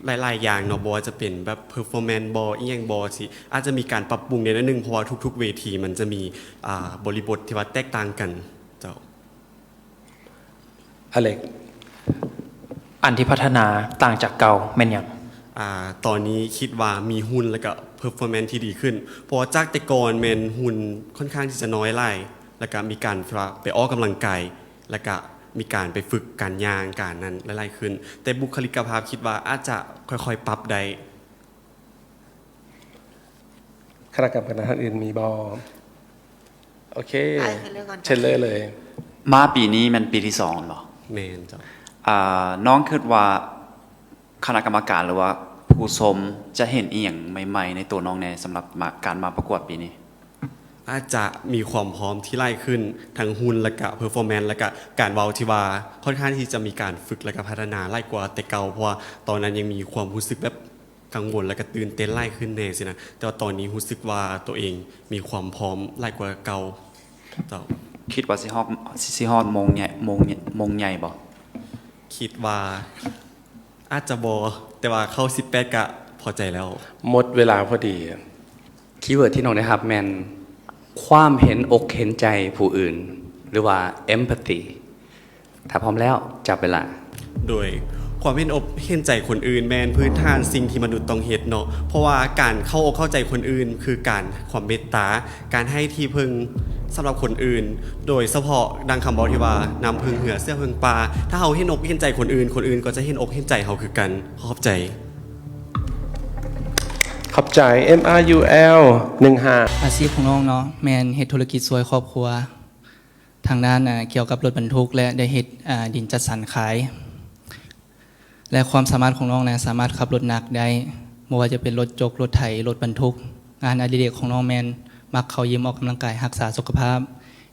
ຫຼາຍໆຢ່າງເນາະ, ບໍ່ວ່າຈະເປັນແບບ performance ບໍ ອີ່ຫຍັງບໍ ຊິອາດຈະມີການປັບປຸງແດ່ໜ້ອຍໜຶ່ງ ເພາະວ່າທຸກໆເວທີມັນຈະມີ ອ່າ ບໍລິບົດທີ່ວ່າແຕກຕ່າງກັນເຈົ້າ. ອາເລັກ ອັນທີ່ພັດທະນາຕ່າງຈາກເກົ່າແມ່ນຫຍັງ? ອາ ຕອນນີ້ຄິດວ່າມີຫຸ່ນ ແລ້ວກະ performance ທີ່ດີຂຶ້ນ, ເພາະວ່າຈາກແຕ່ກ່ອນແມ່ນຫຸ່ນຂ້ອນຂ້າງທີ່ຈະນ້ອຍຫຼາຍ, ແລ້ວກະມີການທີ່ວ່າໄປອອກກຳລັງກາຍ, ແລ້ວກະມີການໄປຝຶກການຍ່າງ ການນັ້ນຫຼາຍໆຂຶ້ນ, ແຕ່ບຸກຄະລິກກະພາບຄິດວ່າອາດຈະຄ່ອຍໆປັບໄດ້. ຄະນະກຳມະການທ່ານອື່ນມີບໍ່? ໂອເຄ ອ້າຍເຊີນເລີກ່ອນ ເຊີນເລີເລີຍ. ມາປີນີ້ແມ່ນປີທີສອງແມ່ນບໍ່? ແມ່ນເຈົ້າ. ອາ ນ້ອງຄິດວ່າຄະນະກຳມະການ ຫຼືວ່າຜູ້ຊົມຈະເຫັນອີ່ຫຍັງໃໝ່ໆໃນໂຕນ້ອງແດ່ ສຳລັບມາ ການມາປະກວດປີນີ້? ອາດຈະມີຄວາມພ້ອມທີ່ຫຼາຍຂຶ້ນ ທັງຫຸ່ນ ແລ້ວກະ performance ແລ້ວກະການເວົ້າທີ່ວ່າຄ່ອນຂ້າງທີ່ຈະມີການຝຶກ ແລ້ວກະພັດທະນາຫຼາຍກວ່າແຕ່ເກົ່າ, ເພາະວ່າຕອນນັ້ນຍັງມີຄວາມຮູ້ສຶກແບບ ກັງວົນ ແລ້ວກະຕື່ນເຕັ້ນຫຼາຍຂຶ້ນແດ່ຊີ້ນະ, ແຕ່ວ່າຕອນນີ້ຮູ້ສຶກວ່າໂຕເອງມີຄວາມພ້ອມຫຼາຍກວ່າເກົ່າເຈົ້າ. ຄິດວ່າຊິຮອດ ຊິຮອດໂມງໃຫຍ່ ໂມງໃຫຍ່ ໂມງໃຫຍ່ບໍ່? ຄິດວ່າອາດຈະບໍ່, ແຕ່ວ່າເຂົ້າສິບແປດກະພໍໃຈແລ້ວ. ໝົດເວລາພໍດີ. ຄີເວີດທີ່ນ້ອງໄດ້ຮັບແມ່ນ ຄວາມເຫັນອົກເຫັນໃຈຜູ້ອື່ນ ຫຼືວ່າ empathy. ຖ້າພ້ອມແລ້ວ ຈັບເວລາ. ໂດຍ ຄວາມເຫັນອົກເຫັນໃຈຄົນອື່ນແມ່ນພື້ນຖານສິ່ງທີ່ມະນຸດຕ້ອງເຮັດເນາະ, ເພາະວ່າການເຂົ້າອົກເຂົ້າໃຈຄົນອື່ນຄືການ ຄວາມເມດຕາ, ການໃຫ້ທີ່ເພິ່ງສຳລັບຄົນອື່ນ, ໂດຍສະເພາະດັ່ງຄຳເວົ້າທີ່ວ່າ ນ້ຳເພິ່ງເຮືອ ເສືອເພິ່ງປ່າ. ຖ້າເຮົາເຫັນອົກເຫັນໃຈຄົນອື່ນ, ຄົນອື່ນກໍຈະເຫັນອົກເຫັນໃຈເຮົາຄືກັນ. ຂໍຂອບໃຈ. ຂອບໃຈ. ເອັມອາຢູແອລ ໜຶ່ງຫ້າ. ອາຊີບຂອງນ້ອງເນາະ ແມ່ນເຮັດທຸລະກິດຊ່ວຍຄອບຄົວ ທາງດ້ານ ອາ ກ່ຽວກັບລົດບັນທຸກ ແລະ ໄດ້ເຮັດ ອາ ດິນຈັດສັນຂາຍ ແລະ ຄວາມສາມາດຂອງນ້ອງນະ ສາມາດຂັບລົດໜັກໄດ້, ບໍ່ວ່າຈະເປັນລົດຈົກ, ລົດໄຖ, ລົດບັນທຸກ. ງານອະດິເລກຂອງນ້ອງແມ່ນມັກເຂົ້າຢິມອອກກຳລັງກາຍ, ຮັກສາສຸຂະພາບ.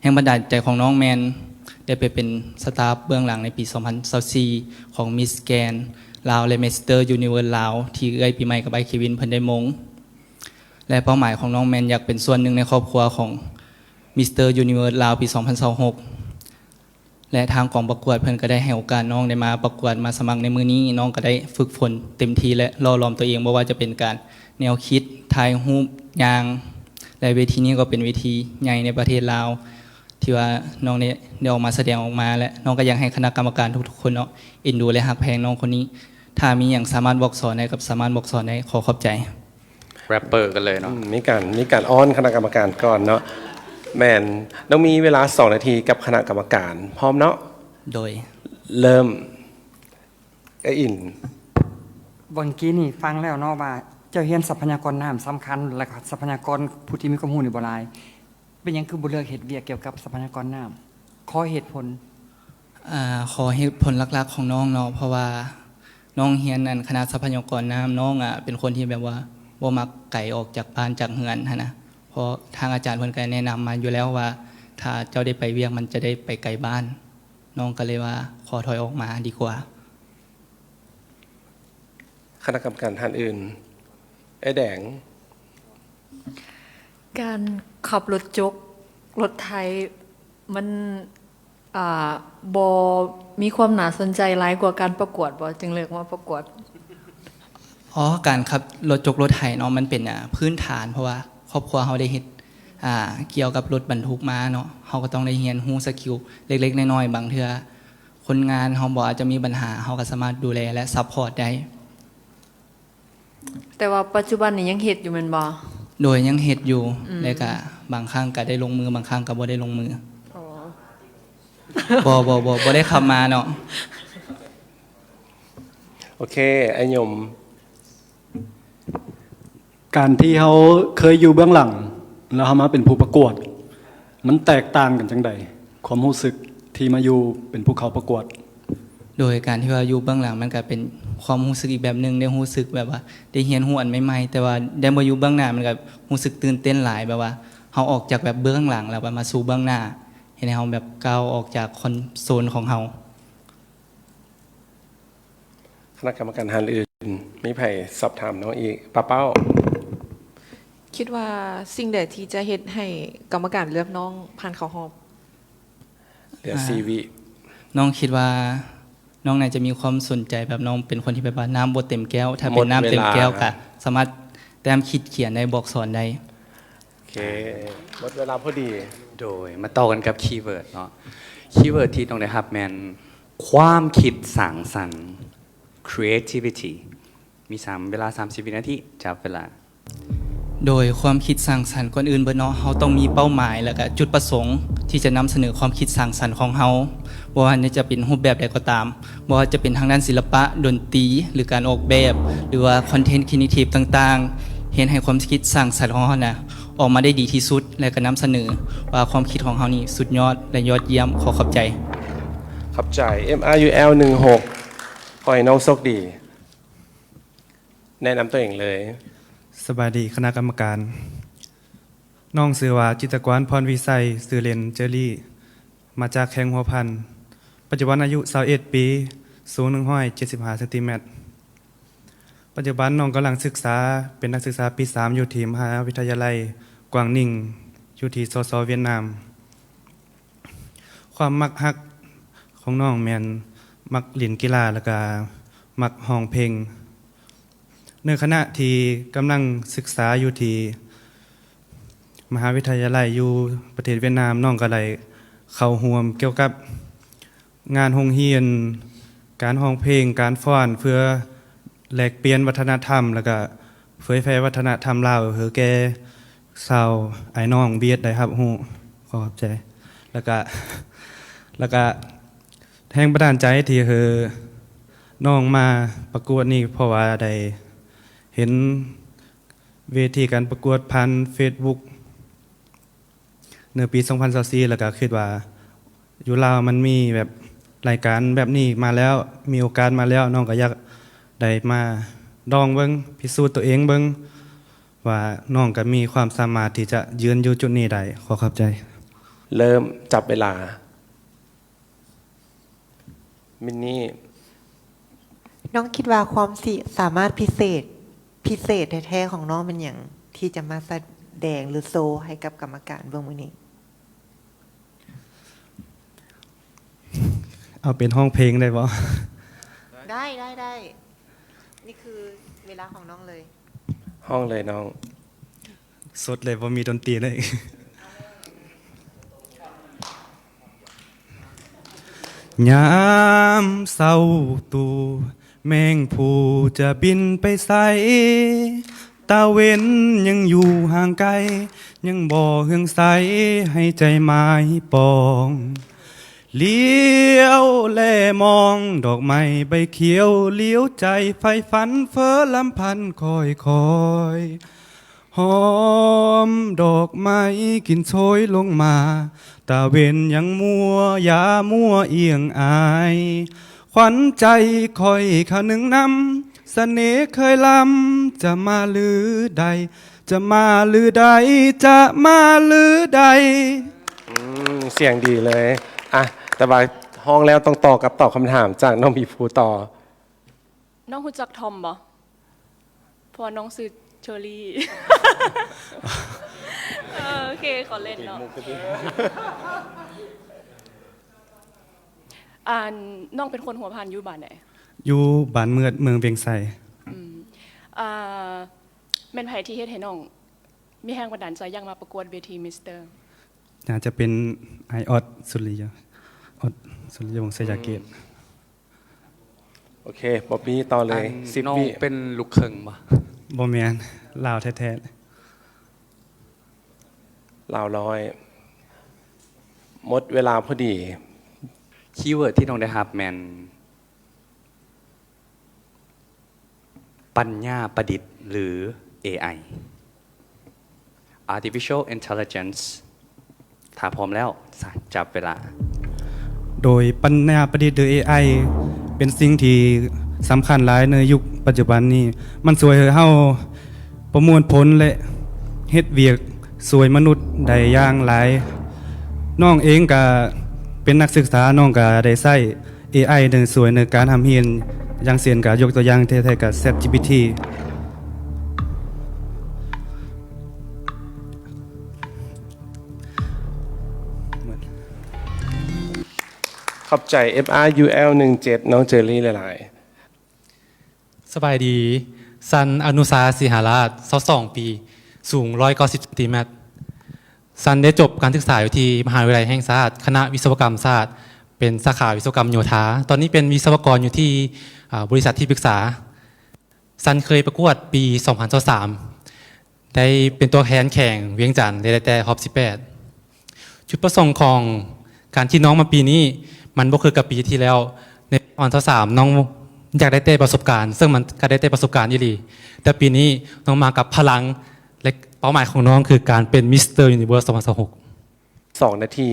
ແຮງບັນດານໃຈຂອງນ້ອງແມ່ນໄດ້ໄປເປັນສະຕາຟເບື້ອງຫຼັງໃນປີສອງພັນຊາວສີ່ ຂອງ Miss Grand ລາວ ແລະ Mister Universe ລາວ ທີ່ເອື້ອຍປີໃໝ່ກັບອ້າຍເຄວິນເພິ່ນໄດ້ມົງ. ແລະ ເປົ້າໝາຍຂອງນ້ອງແມ່ນຢາກເປັນສ່ວນໜຶ່ງໃນຄອບຄົວຂອງ Mister Universe ລາວປີສອງພັນຊາວຫົກ ແລະ ທາງກອງປະກວດເພິ່ນກໍໄດ້ໃຫ້ໂອກາດນ້ອງໄດ້ມາປະກວດ ມາສະໝັກໃນມື້ນີ້. ນ້ອງກໍໄດ້ຝຶກຝົນເຕັມທີ່ ແລະ ຫຼໍ່ຫຼອມຕົວເອງ, ບໍ່ວ່າຈະເປັນການແນວຄິດ, ຖ່າຍຮູບ, ຍ່າງ ແລະ ເວທີນີ້ກໍເປັນເວທີໃຫຍ່ໃນປະເທດລາວ ທີ່ວ່ານ້ອງໄດ້ ໄດ້ອອກມາສະແດງອອກມາ ແລະ ນ້ອງກໍຢາກໃຫ້ຄະນະກຳມະການທຸກໆຄົນເນາະ ເອັນດູ ແລະ ຮັກແພງນ້ອງຄົນນີ້. ຖ້າມີຫຍັງສາມາດບອກສອນໄດ້ກໍສາມາດບອກສອນໄດ້. ຂໍຂອບໃຈ. ແຣັບເປີກັນເລີຍເນາະ. ອືມ ມີການ ມີການອ້ອນຄະນະກຳມະການກ່ອນເນາະ. ແມ່ນ. ນ້ອງມີເວລາສອງນາທີກັບຄະນະກຳມະການ. ພ້ອມເນາະ? ໂດຍ. ເລີ່ມ. ເອື້ອຍອິນ. ຫວ່າງກີ້ນີ້ຟັງແລ້ວເນາະວ່າເຈົ້າຮຽນຊັບພະຍາກອນນ້ຳສຳຄັນ ແລະ ກໍຊັບພະຍາກອນຜູ້ທີ່ມີຄວາມຮູ້ນີ້ບໍ່ຫຼາຍ. ເປັນຫຍັງຄືບໍ່ເລືອກເຮັດວຽກກ່ຽວກັບຊັບພະຍາກອນນ້ຳ? ຂໍເຫດຜົນ. ອ່າ ຂໍເຫດຜົນຫຼັກໆຂອງນ້ອງເນາະ ເພາະວ່ານ້ອງຮຽນອັນຄະນະຊັບພະຍາກອນນ້ຳ, ນ້ອງອະເປັນຄົນທີ່ແບບວ່າບໍ່ມັກໄກອອກຈາກບ້ານຈາກເຮືອນຫັ້ນນະ. ເພາະທາງອາຈານເພິ່ນກໍແນະນຳມາຢູ່ແລ້ວວ່າ ຖ້າເຈົ້າໄດ້ໄປວຽກ ມັນຈະໄດ້ໄປໄກບ້ານ. ນ້ອງກໍເລີຍວ່າຂໍຖອຍອອກມາດີກວ່າ. ຄະນະກຳມະການທ່ານອື່ນ. ເອື້ອຍແດງ. ການຂັບລົດຈົກ ລົດໄຖ ມັນ ອ່າ ບໍ່ມີຄວາມໜ້າສົນໃຈຫຼາຍກວ່າການປະກວດບໍ? ຈຶ່ງເລືອກມາປະກວດ. ອໍ ການຂັບລົດຈົກລົດໄຖເນາະ ມັນເປັນ ອ່າ ພື້ນຖານ ເພາະວ່າຄອບຄົວເຮົາໄດ້ເຮັດ ອ່າ ກ່ຽວກັບລົດບັນທຸກມາເນາະ, ເຮົາກໍຕ້ອງໄດ້ຮຽນຮູ້ສະກິວເລັກໆນ້ອຍໆ. ບາງເທື່ອຄົນງານເຮົາບໍ່ອາດຈະມີບັນຫາ ເຮົາກໍສາມາດດູແລ ແລະ ຊັບພອດໄດ້. ແຕ່ວ່າປັດຈຸບັນນີ້ຍັງເຮັດຢູ່ແມ່ນບໍ່? ໂດຍ ຍັງເຮັດຢູ່. ອືມ ແລະກະບາງຄັ້ງກະໄດ້ລົງມື ບາງຄັ້ງກະບໍ່ໄດ້ລົງມື. ອໍ ບໍ່ ບໍ່ ບໍ່ ບໍ່ໄດ້ຂັບມາເນາະ. ໂອເຄ ອ້າຍຍົມ. ການທີ່ເຮົາເຄີຍຢູ່ເບື້ອງຫຼັງ ແລ້ວເຮົາມາເປັນຜູ້ປະກວດ ມັນແຕກຕ່າງກັນຈັ່ງໃດ? ຄວາມຮູ້ສຶກທີ່ມາຢູ່ເປັນຜູ້ເຂົ້າປະກວດ. ໂດຍການທີ່ວ່າຢູ່ເບື້ອງຫຼັງ ມັນກະເປັນຄວາມຮູ້ສຶກອີກແບບໜຶ່ງ, ໄດ້ຮູ້ສຶກແບບວ່າໄດ້ຮຽນຮູ້ອັນໃໝ່ໆ, ແຕ່ວ່າໄດ້ມາຢູ່ເບື້ອງໜ້າ ມັນກະຮູ້ສຶກຕື່ນເຕັ້ນຫຼາຍ, ແບບວ່າເຮົາອອກຈາກແບບເບື້ອງຫຼັງ ແລ້ວແບບມາສູ່ເບື້ອງໜ້າ ເຮັດໃຫ້ເຮົາແບບກ້າວອອກຈາກຄອມໂຊນຂອງເຮົາ. ຄະນະກຳມະການທ່ານອື່ນ ມີໃຜສອບຖາມນ້ອງອີກ? ປ້າເປົ້າ. ຄິດວ່າສິ່ງໃດທີ່ຈະເຮັດໃຫ້ກຳມະການເລືອກນ້ອງຜ່ານເຂົ້າຮອບ? ເຫຼືອ ອ່າ ສີ່ວິ. ນ້ອງຄິດວ່ານ້ອງໜ້າຈະມີຄວາມສົນໃຈ ແບບນ້ອງເປັນຄົນທີ່ແບບວ່ານ້ຳບໍ່ເຕັມແກ້ວ, ຖ້າເປັນນ້ຳເຕັມແກ້ວ ໝົດເວລາ ກະສາມາດແຕ້ມຂີດຂຽນໄດ້, ບອກສອນໄດ້. ໂອເຄ ໝົດເວລາພໍດີ. ໂດຍ ມາຕໍ່ກັນກັບຄີເວີດເນາະ. ຄີເວີດທີ່ຕ້ອງໄດ້ຮັບແມ່ນຄວາມຄິດສ້າງສັນ creativity. ມີສາມ ເວລາສາມສິບວິນາທີ ຈັບເວລາ. ໂດຍຄວາມຄິດສ້າງສັນ, ກ່ອນອື່ນເບີດເນາະ ເຮົາຕ້ອງມີເປົ້າໝາຍ ແລະກະຈຸດປະສົງທີ່ຈະນຳສະເໜີຄວາມຄິດສ້າງສັນຂອງເຮົາ, ບໍ່ວ່າຈະເປັນຮູບແບບໃດກໍຕາມ, ບໍ່ວ່າຈະເປັນທາງດ້ານສິລະປະ, ດົນຕີ ຫຼື ການອອກແບບ ຫຼືວ່າ content creative ຕ່າງໆ, ເຮັດໃຫ້ຄວາມຄິດສ້າງສັນຂອງເຮົານະ ອອກມາໄດ້ດີທີ່ສຸດ ແລະກະນຳສະເໜີວ່າຄວາມຄິດຂອງເຮົານີ້ສຸດຍອດ ແລະ ຍອດຢ້ຽມ. ຂໍຂອບໃຈ. ຂອບໃຈ. ເອັມອາຢູແອລ ໜຶ່ງຫົກ ຂໍໃຫ້ນ້ອງໂຊກດີ. ແນະນຳຕົວເອງເລີຍ. ສະບາຍດີຄະນະກຳມະການ. ນ້ອງຊື່ວ່າ ຈິດຕະກອນ ພອນວິໄຊ, ຊື່ເລ່ນ ເຈີຣີ, ມາຈາກແຂວງຫົວພັນ. ປັດຈຸບັນອາຍຸ ຊາວເອັດປີ, ສູງ ໜຶ່ງຮ້ອຍເຈັດສິບຫ້າ ເຊັນຕີແມັດ. ປັດຈຸບັນນ້ອງກຳລັງສຶກສາເປັນນັກສຶກສາປີສາມ ຢູ່ທີ່ມະຫາວິທະຍາໄລກວາງນິງ ຢູ່ທີ່ ສສ ຫວຽດນາມ. ຄວາມມັກຮັກຂອງນ້ອງແມ່ນມັກຫຼິ້ນກິລາ ແລ້ວກະມັກຮ້ອງເພງ. ໃນຂະນະທີ່ກຳລັງສຶກສາຢູ່ທີ່ມະຫາວິທະຍາໄລຢູ່ປະເທດຫວຽດນາມ, ນ້ອງກໍໄດ້ເຂົ້າຮ່ວມກ່ຽວກັບ ງານໂຮງຮຽນ, ການຮ້ອງເພງ, ການຟ້ອນ ເພື່ອແລກປ່ຽນວັດທະນະທຳ ແລ້ວກະເຜີຍແຜ່ວັດທະນະທຳລາວໃຫ້ແກ່ຊາວອ້າຍນ້ອງຫວຽດໄດ້ຮັບຮູ້. ຂໍຂອບໃຈ. ແລ້ວກະ ແລ້ວກະແຮງບັນດານໃຈທີ່ໃຫ້ນ້ອງມາປະກວດນີ້ ເພາະວ່າໄດ້ເຫັນເວທີການປະກວດຜ່ານເຟສບຸກ ໃນປີສອງພັນຊາວສີ່ ແລ້ວກະຄິດວ່າຢູ່ລາວມັນມີແບບລາຍການແບບນີ້ມາແລ້ວ, ມີໂອກາດມາແລ້ວ, ນ້ອງກະຢາກໄດ້ມາລອງເບິ່ງ, ພິສູດຕົວເອງເບິ່ງວ່ານ້ອງກະມີຄວາມສາມາດທີ່ຈະຢືນຢູ່ຈຸດນີ້ໄດ້. ຂໍຂອບໃຈ. ເລີ່ມຈັບເວລາ. ມິນນີ້. ນ້ອງຄິດວ່າຄວາມຊິສາມາດພິເສດ, ພິເສດແທ້ໆຂອງນ້ອງແມ່ນຫຍັງ ທີ່ຈະມາສະແດງ ຫຼື ໂຊໃຫ້ກັບກຳມະການເບິ່ງມື້ນີ້? ເອົາເປັນຮ້ອງເພງໄດ້ບໍ່? ໄດ້ໄດ້ໄດ້ ນີ້ຄືເວລາຂອງນ້ອງເລີຍ. ຮ້ອງເລີຍນ້ອງ. ສົດເລີຍ ບໍ່ມີດົນຕີເລີຍ. ຍາມເຊົ້າຕູ ແມງພູຈະບິນໄປໃສ? ຕາເວັນຍັງຢູ່ຫ່າງໄກ ຍັງບໍ່ເຮືອງໃສໃຫ້ໃຈໝາຍປອງ. ລຽວແລມອງດອກໄມ້ໃບຂຽວ ລຽວໃຈໃຝ່ຝັນ ເຟີລຳພັນຄ່ອຍໆ ຫອມດອກໄມ້ກິ່ນໂຊຍລົງມາ. ຕາເວັນຍັງມົວ ຢ່າມົວອຽງອາຍ ຂວັນໃຈຂ້ອຍຄະນຶງນຳ ສະເໜ່ເຄີຍລຳ ຈະມາຫຼືໃດ ຈະມາລືໃດ ຈະມາລືໃດ. ອືມ ສຽງດີເລີຍ. ອ່ະ ແຕ່ວ່າຮ້ອງແລ້ວຕ້ອງຕໍ່ກັບຕອບຄຳຖາມຈາກນ້ອງໝີພູຕໍ່. ນ້ອງຮູ້ຈັກທອມບໍ່? ເພາະວ່ານ້ອງຊື່ເຊີຣີ. ເອີ ໂອເຄ ຂໍເຫຼັ້ນເນາະ. ອັນ ນ້ອງເປັນຄົນຫົວພັນຢູ່ບ້ານໃດ? ຢູ່ບ້ານເມືອດ ເມືອງວຽງໄຊ. ອືມ ອ່າ ແມ່ນໃຜທີ່ເຮັດໃຫ້ນ້ອງມີແຮງບັນດານໃຈຢາກມາປະກວດເວທີມິສເຕີ? ໜ້າຈະເປັນອ້າຍອອດ ສຸລິຍະ ອອດ ສຸລິຍະວົງໄຊຍາເກດ. ອືມ ໂອເຄ ບອບບີຕໍ່ເລີຍ ສິບວິ. ເປັນລູກເຄິ່ງບໍ່? ບໍ່ແມ່ນ ລາວແທ້ໆ ລາວຮ້ອຍ. ໝົດເວລາພໍດີ. ຄີເວີດທີ່ນ້ອງໄດ້ຮັບແມ່ນ ປັນຍາປະດິດ ຫຼື ເອໄອ Artificial Intelligence. ຖ້າພ້ອມແລ້ວ ຈັບເວລາ. ໂດຍປັນຍາປະດິດ ຫຼື ເອໄອ ເປັນສິ່ງທີ່ສຳຄັນຫຼາຍໃນຍຸກປັດຈຸບັນນີ້. ມັນຊ່ວຍໃຫ້ເຮົາປະມວນຜົນ ແລະ ເຮັດວຽກຊ່ວຍມະນຸດໄດ້ຢ່າງຫຼາຍ. ນ້ອງເອງກະເປັນນັກສຶກສາ, ນ້ອງກະໄດ້ໃຊ້ ເອໄອ ໄດ້ຊ່ວຍໃນການຮ່ຳຮຽນ, ຢ່າງເຊັ່ນ ກະຍົກຕົວຢ່າງແທ້ໆ ກະ ChatGPT. ຂອບໃຈ FRUL ໜຶ່ງເຈັດ ນ້ອງເຈີຣີ ຫຼາຍໆ. ສະບາຍດີ. ສັນ ອະນຸສາ ສີຫາລາດ, ຊາວສອງປີ, ສູງ ໜຶ່ງຮ້ອຍເກົ້າສິບ ເຊັນຕີແມັດ. ສັນໄດ້ຈົບການສຶກສາຢູ່ທີ່ມະຫາວິທະຍາໄລແຫ່ງຊາດ, ຄະນະວິສະວະກຳສາດ, ເປັນສາຂາວິສະວະກຳໂຍທາ. ຕອນນີ້ເປັນວິສະວະກອນຢູ່ທີ່ ອາ ບໍລິສັດທີ່ປຶກສາ. ສັນເຄີຍປະກວດປີສອງພັນຊາວສາມ ໄດ້ເປັນຕົວແທນແຂວງວຽງຈັນ ແລະ ໄດ້ແຕ່ຮອບສິບແປດ. ຈຸດປະສົງຂອງການທີ່ນ້ອງມາປີນີ້ ມັນບໍ່ຄືກັບປີທີ່ແລ້ວ. ໃນປີສອງພັນຊາວສາມ ນ້ອງຢາກໄດ້ແຕ່ປະສົບການ, ເຊິ່ງມັນກະໄດ້ແຕ່ປະສົບການອີ່ຫຼີ. ແຕ່ປີນີ້ນ້ອງມາກັບພະລັງ ແລະ ເປົ້າໝາຍຂອງນ້ອງຄືການເປັນ Mister Universe ສອງພັນຊາວຫົກ. ສອງນາທີ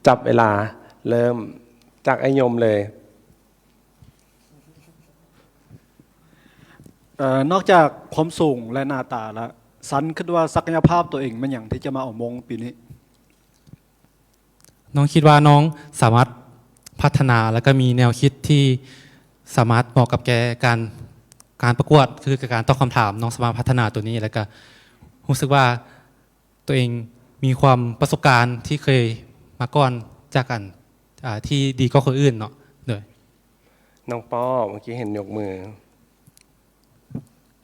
ຈັບເວລາ ເລີ່ມຈາກອ້າຍຍົມເລີຍ. ເອີ່ ນອກຈາກຄວາມສູງ ແລະ ໜ້າຕາລະ, ສັນຄິດວ່າສັກກະຍະພາບຕົວເອງແມ່ນຫຍັງທີ່ຈະມາເອົາມົງປີນີ້? ນ້ອງຄິດວ່ານ້ອງສາມາດພັດທະນາ ແລ້ວກໍມີແນວຄິດທີ່ສາມາດເໝາະກັບແກ່ການ, ການປະກວດ, ຄືການຕອບຄຳຖາມ. ນ້ອງສາມາດພັດທະນາຕົວນີ້ ແລ້ວກໍຮູ້ສຶກວ່າຕົວເອງມີຄວາມປະສົບການທີ່ເຄີຍມາກ່ອນຈາກອັນ, ອາ, ທີ່ດີກວ່າຄົນອື່ນເນາະ. ໂດຍ. ນ້ອງປ້ອ ເມື່ອກີ້ເຫັນຍົກມື.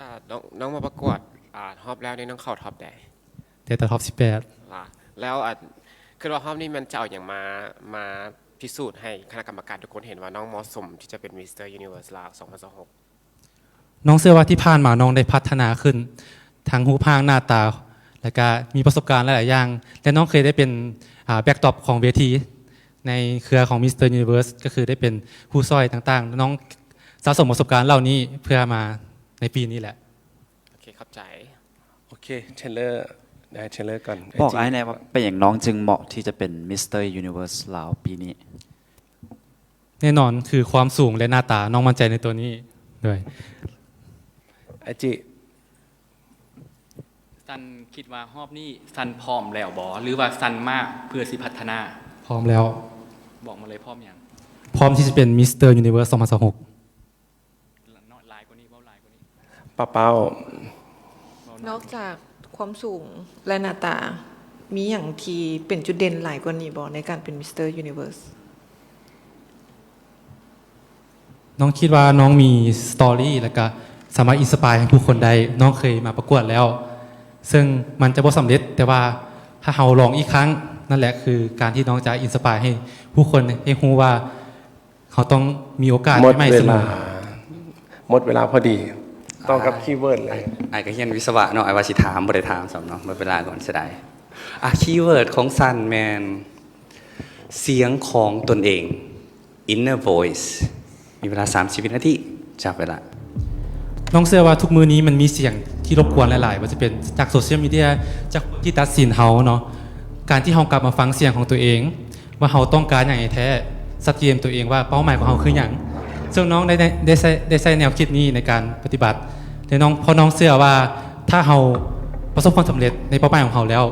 ອາ ນ້ອງ, ນ້ອງມາປະກວດ, ອາ, ຮອບແລ້ວນີ້ນ້ອງເຂົ້າທອບໃດ? ໄດ້ແຕ່ທອບສິບແປດ. ວ່າ ແລ້ວ, ອາ, ຄິດວ່າຮອບນີ້ມັນຈະເອົາຫຍັງມາ, ມາພິສູດໃຫ້ຄະນະກຳມະການທຸກຄົນເຫັນວ່ານ້ອງເໝາະສົມທີ່ຈະເປັນ Mister Universe ລາວ ສອງພັນຊາວຫົກ? ນ້ອງເຊື່ອວ່າທີ່ຜ່ານມານ້ອງໄດ້ພັດທະນາຂຶ້ນ ທັງຮູບຮ່າງໜ້າຕາ ແລ້ວກະມີປະສົບການຫຼາຍໆຢ່າງ ແລະ ນ້ອງເຄີຍໄດ້ເປັນ, ອາ, backdrop ຂອງເວທີ ໃນເຄືອຂອງ Mister Universe ກໍຄືໄດ້ເປັນຜູ້ຊ່ອຍຕ່າງໆ. ນ້ອງສະສົມປະສົບການເຫຼົ່ານີ້ເພື່ອມາໃນປີນີ້ແຫຼະ. ໂອເຄ ຂອບໃຈ. ໂອເຄ ເທເລີ ໄດ້ເທເລີກ່ອນ. ບອກອ້າຍແນ່ວ່າ ເປັນຫຍັງນ້ອງຈຶ່ງເໝາະທີ່ຈະເປັນ Mister Universe ລາວປີນີ້? ແນ່ນອນ ຄືຄວາມສູງ ແລະ ໜ້າຕາ. ນ້ອງໝັ້ນໃຈໃນຕົວນີ້. ໂດຍ. ອາຈິ. ສັນຄິດວ່າຮອບນີ້ສັນພ້ອມແລ້ວບໍ່ ຫຼືວ່າສັນມາເພື່ອຊິພັດທະນາ? ພ້ອມແລ້ວ. ບອກມາເລີຍ ພ້ອມຫຍັງ? ພ້ອມທີ່ຈະເປັນ Mister Universe ສອງພັນຊາວຫົກ. ຫຼາຍກວ່ານີ້ ເວົ້າຫຼາຍກວ່ານີ້. ປາເປົ້າ. ນອກຈາກຄວາມສູງ ແລະ ໜ້າຕາ ມີຫຍັງທີ່ເປັນຈຸດເດັ່ນຫຼາຍກວ່ານີ້ບໍ່ ໃນການເປັນ Mister Universe? ນ້ອງຄິດວ່ານ້ອງມີສະຕໍຣີ ແລະກະສາມາດອິນສະປາຍໃຫ້ຜູ້ຄົນໄດ້. ນ້ອງເຄີຍມາປະກວດແລ້ວ ເຊິ່ງມັນຈະບໍ່ສຳເລັດ, ແຕ່ວ່າຖ້າເຮົາລອງອີກຄັ້ງ, ນັ້ນແຫຼະຄືການທີ່ນ້ອງຈະອິນສະປາຍໃຫ້ຜູ້ຄົນໄດ້ຮູ້ວ່າເຮົາຕ້ອງມີໂອກາດໃໝ່ໆສະເໝີ. ໝົດເວລາ ໝົດເວລາພໍດີ. ຕ້ອງກັບຄີເວີດເລີຍ. ອ້າຍ ອ້າຍກໍຮຽນວິສະວະເນາະ, ອ້າຍວ່າຊິຖາມ ບໍ່ໄດ້ຖາມຊ້ຳເນາະ, ໝົດເວລາກ່ອນ, ເສຍດາຍ. ອ່າ ຄີເວີດຂອງຊັ້ນແມ່ນ ສຽງຂອງຕົນເອງ Inner Voice. ມີເວລາສາມສິບວິນາທີ, ຈັບເວລາ. ນ້ອງເຊື່ອວ່າທຸກມື້ນີ້ມັນມີສຽງທີ່ລົບກວນຫຼາຍໆ, ບໍ່ວ່າຈະເປັນຈາກໂຊຊຽວມີເດຍ, ຈາກຄົນທີ່ຕັດສິນເຮົາເນາະ. ການທີ່ເຮົາກັບມາຟັງສຽງຂອງຕົວເອງ ວ່າເຮົາຕ້ອງການຫຍັງແທ້, ຊັດເຈນຕົວເອງວ່າເປົ້າໝາຍຂອງເຮົາຄືຫຍັງ. ເຊິ່ງນ້ອງໄດ້ ໄດ້ ໄດ້ໃຊ້ ໄດ້ໃຊ້ແນວຄິດນີ້ໃນການປະຕິບັດ ແລະ ນ້ອງ ເພາະນ້ອງເຊື່ອວ່າ ຖ້າເຮົາປະສົບຄວາມສຳເລັດໃນເປົ້າໝາຍຂອງເຮົາແລ້ວ,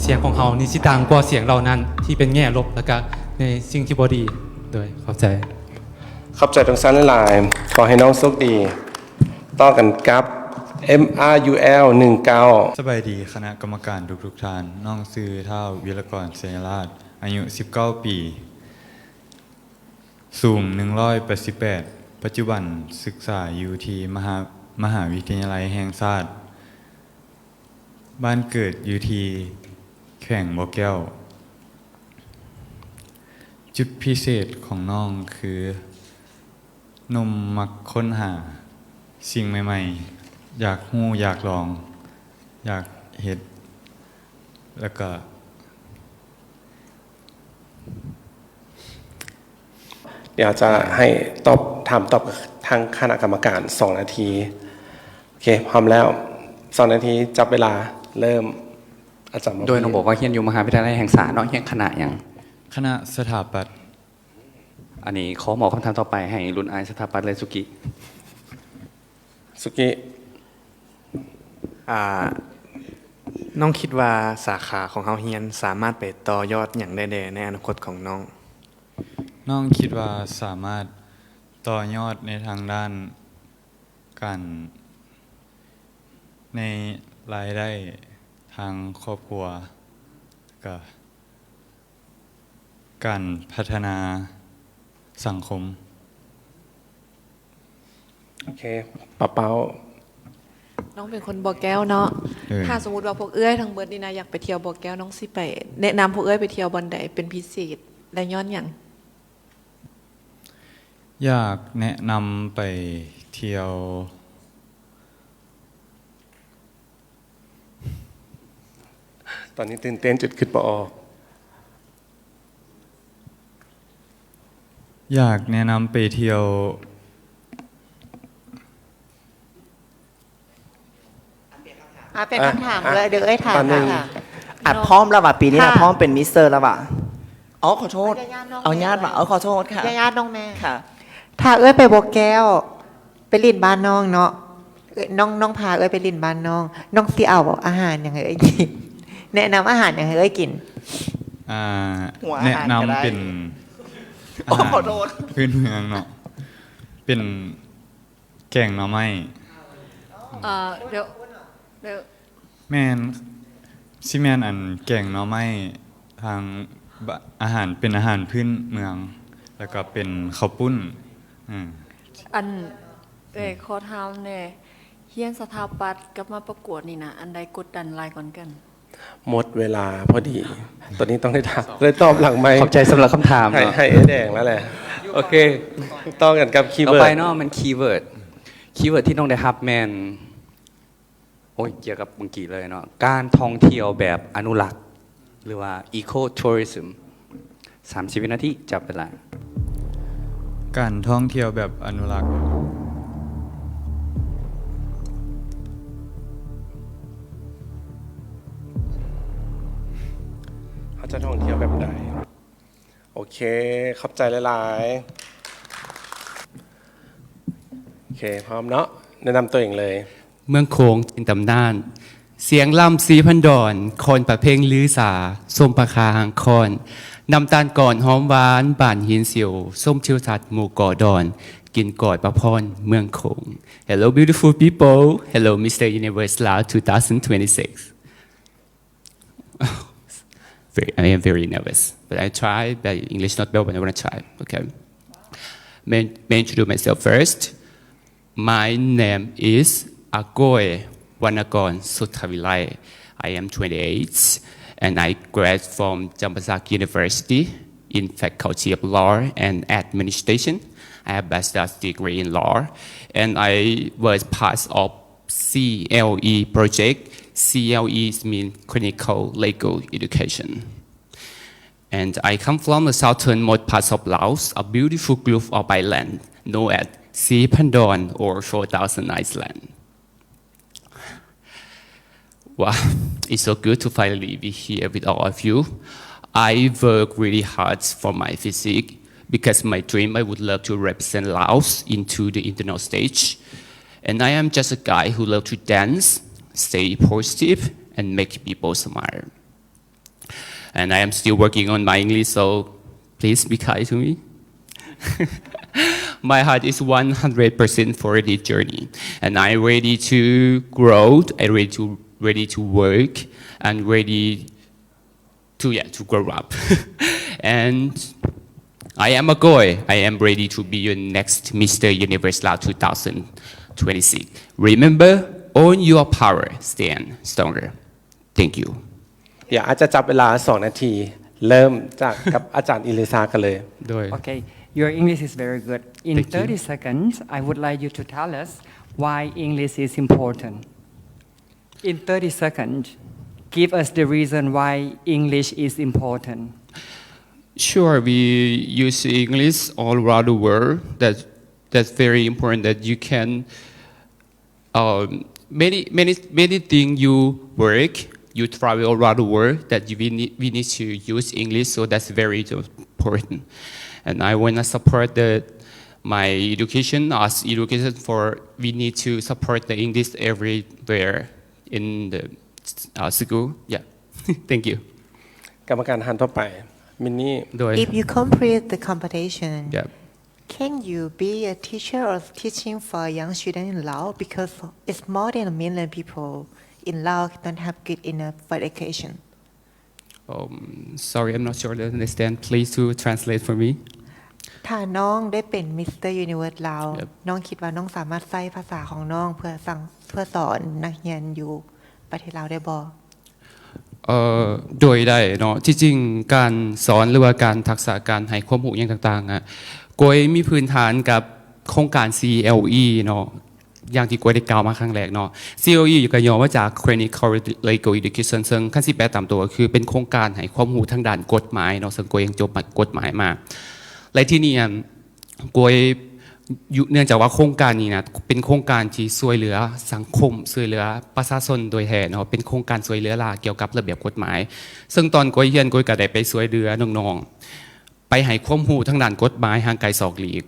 ສຽງຂອງເຮົານີ້ຊິດັງກວ່າສຽງເຫຼົ່ານັ້ນທີ່ເປັນແງ່ລົບ ແລະກະໃນສິ່ງທີ່ບໍ່ດີ. ໂດຍ ຂອບໃຈ. ຂອບໃຈທັງສາມຫຼາຍໆ. ຂໍໃຫ້ນ້ອງໂຊກດີ. ຕໍ່ກັນກັບ MRUL ໜຶ່ງເກົ້າ. ສະບາຍດີຄະນະກຳມະການທຸກໆທ່ານ. ນ້ອງຊື່ ທ້າວ ວິລະກອນ ໄຊຍະລາດ, ອາຍຸສິບເກົ້າປີ, ສູງໜຶ່ງຮ້ອຍແປດສິບແປດ, ປັດຈຸບັນສຶກສາຢູ່ທີ່ມະຫາ ມະຫາວິທະຍາໄລແຫ່ງຊາດ. ບ້ານເກີດຢູ່ທີ່ແຂວງບໍ່ແກ້ວ. ຈຸດພິເສດຂອງນ້ອງຄື ໜຸ່ມມັກຄົ້ນຫາສິ່ງໃໝ່ໆ, ຢາກຮູ້, ຢາກລອງ, ຢາກເຮັດ, ແລ້ວກໍ ດຽວຈະໃຫ້ຕອບ ຖາມຕອບທາງຄະນະກຳມະການສອງນາທີ. ໂອເຄ ພ້ອມແລ້ວ ສອງນາທີ ຈັບເວລາ ເລີ່ມ. ອາຈານ ໂດຍ ນ້ອງບອກວ່າຮຽນຢູ່ມະຫາວິທະຍາໄລແຫ່ງຊາດເນາະ, ຮຽນຄະນະຫຍັງ? ຄະນະສະຖາປັດ. ອັນນີ້ຂໍມອບຄຳຖາມຕໍ່ໄປໃຫ້ລຸ້ນອ້າຍສະຖາປັດ ແລະ ສຸກິ. ສຸກິ. ອ່າ ນ້ອງຄິດວ່າສາຂາຂອງເຮົາຮຽນສາມາດໄປຕໍ່ຍອດຫຍັງໄດ້ແດ່ໃນອະນາຄົດຂອງນ້ອງ? ນ້ອງຄິດວ່າສາມາດຕໍ່ຍອດໃນທາງດ້ານການ ໃນລາຍໄດ້ທາງຄອບຄົວ ແລະກະ ການພັດທະນາສັງຄົມ. ໂອເຄ ປາເປົ້າ. ນ້ອງເປັນຄົນບໍ່ແກ້ວເນາະ. ເອີ ຖ້າສົມມຸດວ່າພວກເອື້ອຍທັງໝົດນີ້ນະ ຢາກໄປທ່ຽວບໍ່ແກ້ວ, ນ້ອງຊິໄປແນະນຳພວກເອື້ອຍໄປທ່ຽວບ່ອນໃດເປັນພິເສດ ແລະ ຍ້ອນຫຍັງ? ຢາກແນະນຳໄປທ່ຽວ ຕອນນີ້ຕື່ນເຕັ້ນຈົນຄິດບໍ່ອອກ. ຢາກແນະນຳໄປທ່ຽວ. ອ່າ ເປັນຄຳຖາມເລີຍ ດຽວເອື້ອຍຖາມ. ອາ ພ້ອມແລ້ວຫວາ? ປີນີ້ນະ ພ້ອມເປັນມິສເຕີແລ້ວຫວາ? ອໍ ຂໍໂທດ. ເອົາຍາດຫວາ? ເອົາ ຂໍໂທດຄ່ະ. ຍາດນ້ອງແມ່. ຄ່ະ. ຖ້າເອື້ອຍໄປບໍ່ແກ້ວ ໄປຫຼິ້ນບ້ານນ້ອງເນາະ, ນ້ອງ ນ້ອງພາເອື້ອຍໄປຫຼິ້ນບ້ານນ້ອງ, ນ້ອງຊິເອົາອາຫານຫຍັງໃຫ້ເອື້ອຍກິນ? ແນະນຳອາຫານຫຍັງໃຫ້ເອື້ອຍກິນ? ອ່າ ແນະນຳເປັນອາຫານພື້ນເມືອງເນາະ, ເປັນແກງໜໍ່ໄມ້. ເອີ ດຽວ ດຽວ ແມ່ນ ຊິແມ່ນອັນແກງໜໍ່ໄມ້ ທາງບະ ອາຫານ ເປັນອາຫານພື້ນເມືອງ ແລ້ວກໍເປັນເຂົ້າປຸ້ນ. ອື ອັນ ເອີຍ ຂໍຖາມແດ່ ຮຽນສະຖາປັດກັບມາປະກວດນີ້ນະ ອັນໃດກົດດັນຫຼາຍກວ່າກັນ? ໝົດເວລາພໍດີ. ຕອນນີ້ຕ້ອງໄດ້ຖາມ ໄດ້ຕອບຫຼັງໄມ. ຂອບໃຈສຳລັບຄຳຖາມເນາະ. ໃຫ້ ໃຫ້ເອື້ອຍແດງແລ້ວແຫຼະ. ໂອເຄ ຕໍ່ກັນກັບຄີເວີດ. ຕໍ່ໄປເນາະ ແມ່ນຄີເວີດ. ຄີເວີດທີ່ນ້ອງໄດ້ຮັບແມ່ນ ໂອ້ຍ ກ່ຽວກັບເມື່ອກີ້ເລີຍເນາະ, ການທ່ອງທ່ຽວແບບອະນຸລັກ ຫຼືວ່າ Ecotourism. ສາມສິບວິນາທີ ຈັບເວລາ. ການທ່ອງທ່ຽວແບບອະນຸລັກ. ເຮົາຈະທ່ອງທ່ຽວແບບໃດ? ໂອເຄ ຂອບໃຈຫຼາຍໆ. ໂອເຄ ພ້ອມເນາະ, ແນະນຳຕົວເອງເລີຍ. ເມືອງໂຂງເປັນຕຳນານ, ສຽງລຳສີພັນດອນ, ຄອນປະເພັງລືສາ, ສົ້ມປາຄາຫາງຄອນ, ນ້ຳຕານກ່ອນຫອມຫວານ, ບ້ານຫີນສິວ, ຊົມທິວທັດໝູ່ເກາະດອນ, ກິນກ້ອຍປາພອນເມືອງໂຂງ. Hello beautiful people. Hello Mister Universe Laos two thousand twenty-six. Very, I am very nervous, but I try, but English not well, but I wanna try. Okay. May, may I introduce myself first? My name is Agoy Wanakorn Suthavilai. I am twenty-eight and I graduate from Champasak University in Faculty of Law and Administration. I have bachelor's degree in law and I was part of C L E project. C L E means Clinical Legal Education. And I come from the southernmost parts of Laos, a beautiful group of islands known as Siphandorn or Four Thousand Islands. Wow, it's so good to finally be here with all of you. I work really hard for my physique because my dream, I would love to represent Laos into the international stage. And I am just a guy who loves to dance, stay positive, and make people smile. And I am still working on my English, so please be kind to me. My heart is one hundred percent for this journey, and I'm ready to grow, I'm ready to, ready to work, and ready to, yeah, to grow up. And I am Agoy. I am ready to be your next Mister Universe Lao two thousand twenty-six. Remember, own your power, stand stronger. Thank you. เดี๋ยวอาจจะจับเวลา สอง นาที เริ่มจากกับอาจารย์อิลิซากันเลย โดย Okay, your English is very good. In Thank you. thirty seconds, I would like you to tell us why English is important. In thirty seconds, give us the reason why English is important. Sure, we use English all around the world. That, that's very important that you can, um, many, many, many things you work, you travel around the world, that you, we, need, we need to use English, so that's very important. And I want to support the, my education as education for, we need to support the English everywhere in the, uh, school. Yeah, thank you. กรรมการท่านต่อไป มินนี่ โดย If you complete the competition, Yeah. can you be a teacher or teaching for young students in Laos? Because it's more than a million people in Laos don't have good enough for education. Um, sorry, I'm not sure I understand. Please to translate for me. ຖ້ານ້ອງໄດ້ເປັນ Mister Universe ລາວ Yep. ນ້ອງຄິດວ່ານ້ອງສາມາດໃຊ້ພາສາຂອງນ້ອງເພື່ອສັ່ງເພື່ອສອນນັກຮຽນຢູ່ປະເທດລາວໄດ້ບໍ່? ເອີ ໂດຍໄດ້ເນາະ ທີ່ຈິງການສອນ ຫຼືວ່າການທັກສະການໃຫ້ຄວາມຮູ້ຫຍັງຕ່າງໆ ອະ ກວຍມີພື້ນຖານກັບໂຄງການ CLE ເນາະ ຢ່າງທີ່ກວຍໄດ້ກ່າວມາຄັ້ງແລກເນາະ CLE ກໍຫຍໍ້ມາຈາກ Clinical Legal Education ເຊິ່ງຄັນຊິແປຕາມຕົວກໍຄືເປັນໂຄງການໃຫ້ຄວາມຮູ້ທາງດ້ານກົດໝາຍເນາະ ເຊິ່ງກວຍຍັງຈົບກົດໝາຍມາ ແລະທີ່ນີ້ ອັນ ກວຍ ຢູ່ ເນື່ອງຈາກວ່າໂຄງການນີ້ນະ ເປັນໂຄງການທີ່ຊ່ວຍເຫຼືອສັງຄົມ ຊ່ວຍເຫຼືອປະຊາຊົນໂດຍແທ້ເນາະ ເປັນໂຄງການຊ່ວຍເຫຼືອຫຼາຍກ່ຽວກັບລະບຽບກົດໝາຍ ເຊິ່ງຕອນກວຍຮຽນ ກວຍກໍໄດ້ໄປຊ່ວຍເຫຼືອນ້ອງໆ ໄປໃຫ້ຄວາມຮູ້ທາງດ້ານກົດໝາຍຫ່າງໄກສອກຫຼີກ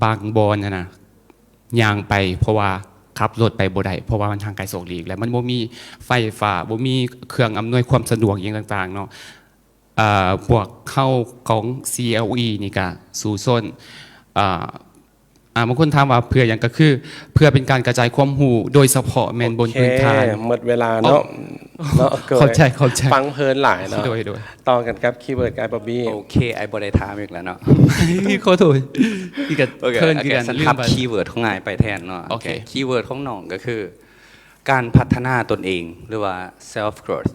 ບາງບ່ອນຫັ້ນນະ ຍ່າງໄປ ເພາະວ່າຂັບລົດໄປບໍ່ໄດ້ ເພາະວ່າມັນຫ່າງໄກສອກຫຼີກ ແລະມັນບໍ່ມີໄຟຟ້າ ບໍ່ມີເຄື່ອງອຳນວຍຄວາມສະດວກຫຍັງຕ່າງໆເນາະ. ເອີ ພວກເຮົາຂອງ CLE ນີ້ກະສູ້ຊົນ ເອີ ອາ ບາງຄົນຖາມວ່າເພື່ອຫຍັງ ກໍຄືເພື່ອເປັນການກະຈາຍຄວາມຮູ້ ໂດຍສະເພາະແມ່ນບົນພື້ນຖານ ໂອເຄ ໝົດເວລາເນາະ ເນາະ ຂອບໃຈ ຂອບໃຈ ຟັງເພີນຫຼາຍເນາະ ໂດຍ ໂດຍ ຕໍ່ກັນກັບ keyword ອ້າຍບອບບີ້ ໂອເຄ ອ້າຍບໍ່ໄດ້ຖາມອີກແລ້ວເນາະ ຂໍໂທດ ນີ້ກໍ ໂອເຄ ເຂີນ ໂອ ຄື ເຄ ກັນ ຊັ້ນ ລືມ ຮັບ ໄປ keyword ຂອງອ້າຍໄປແທນເນາະ ໂອເຄ keyword ຂອງນ້ອງກໍຄື ການພັດທະນາຕົນເອງ ຫຼືວ່າ self growth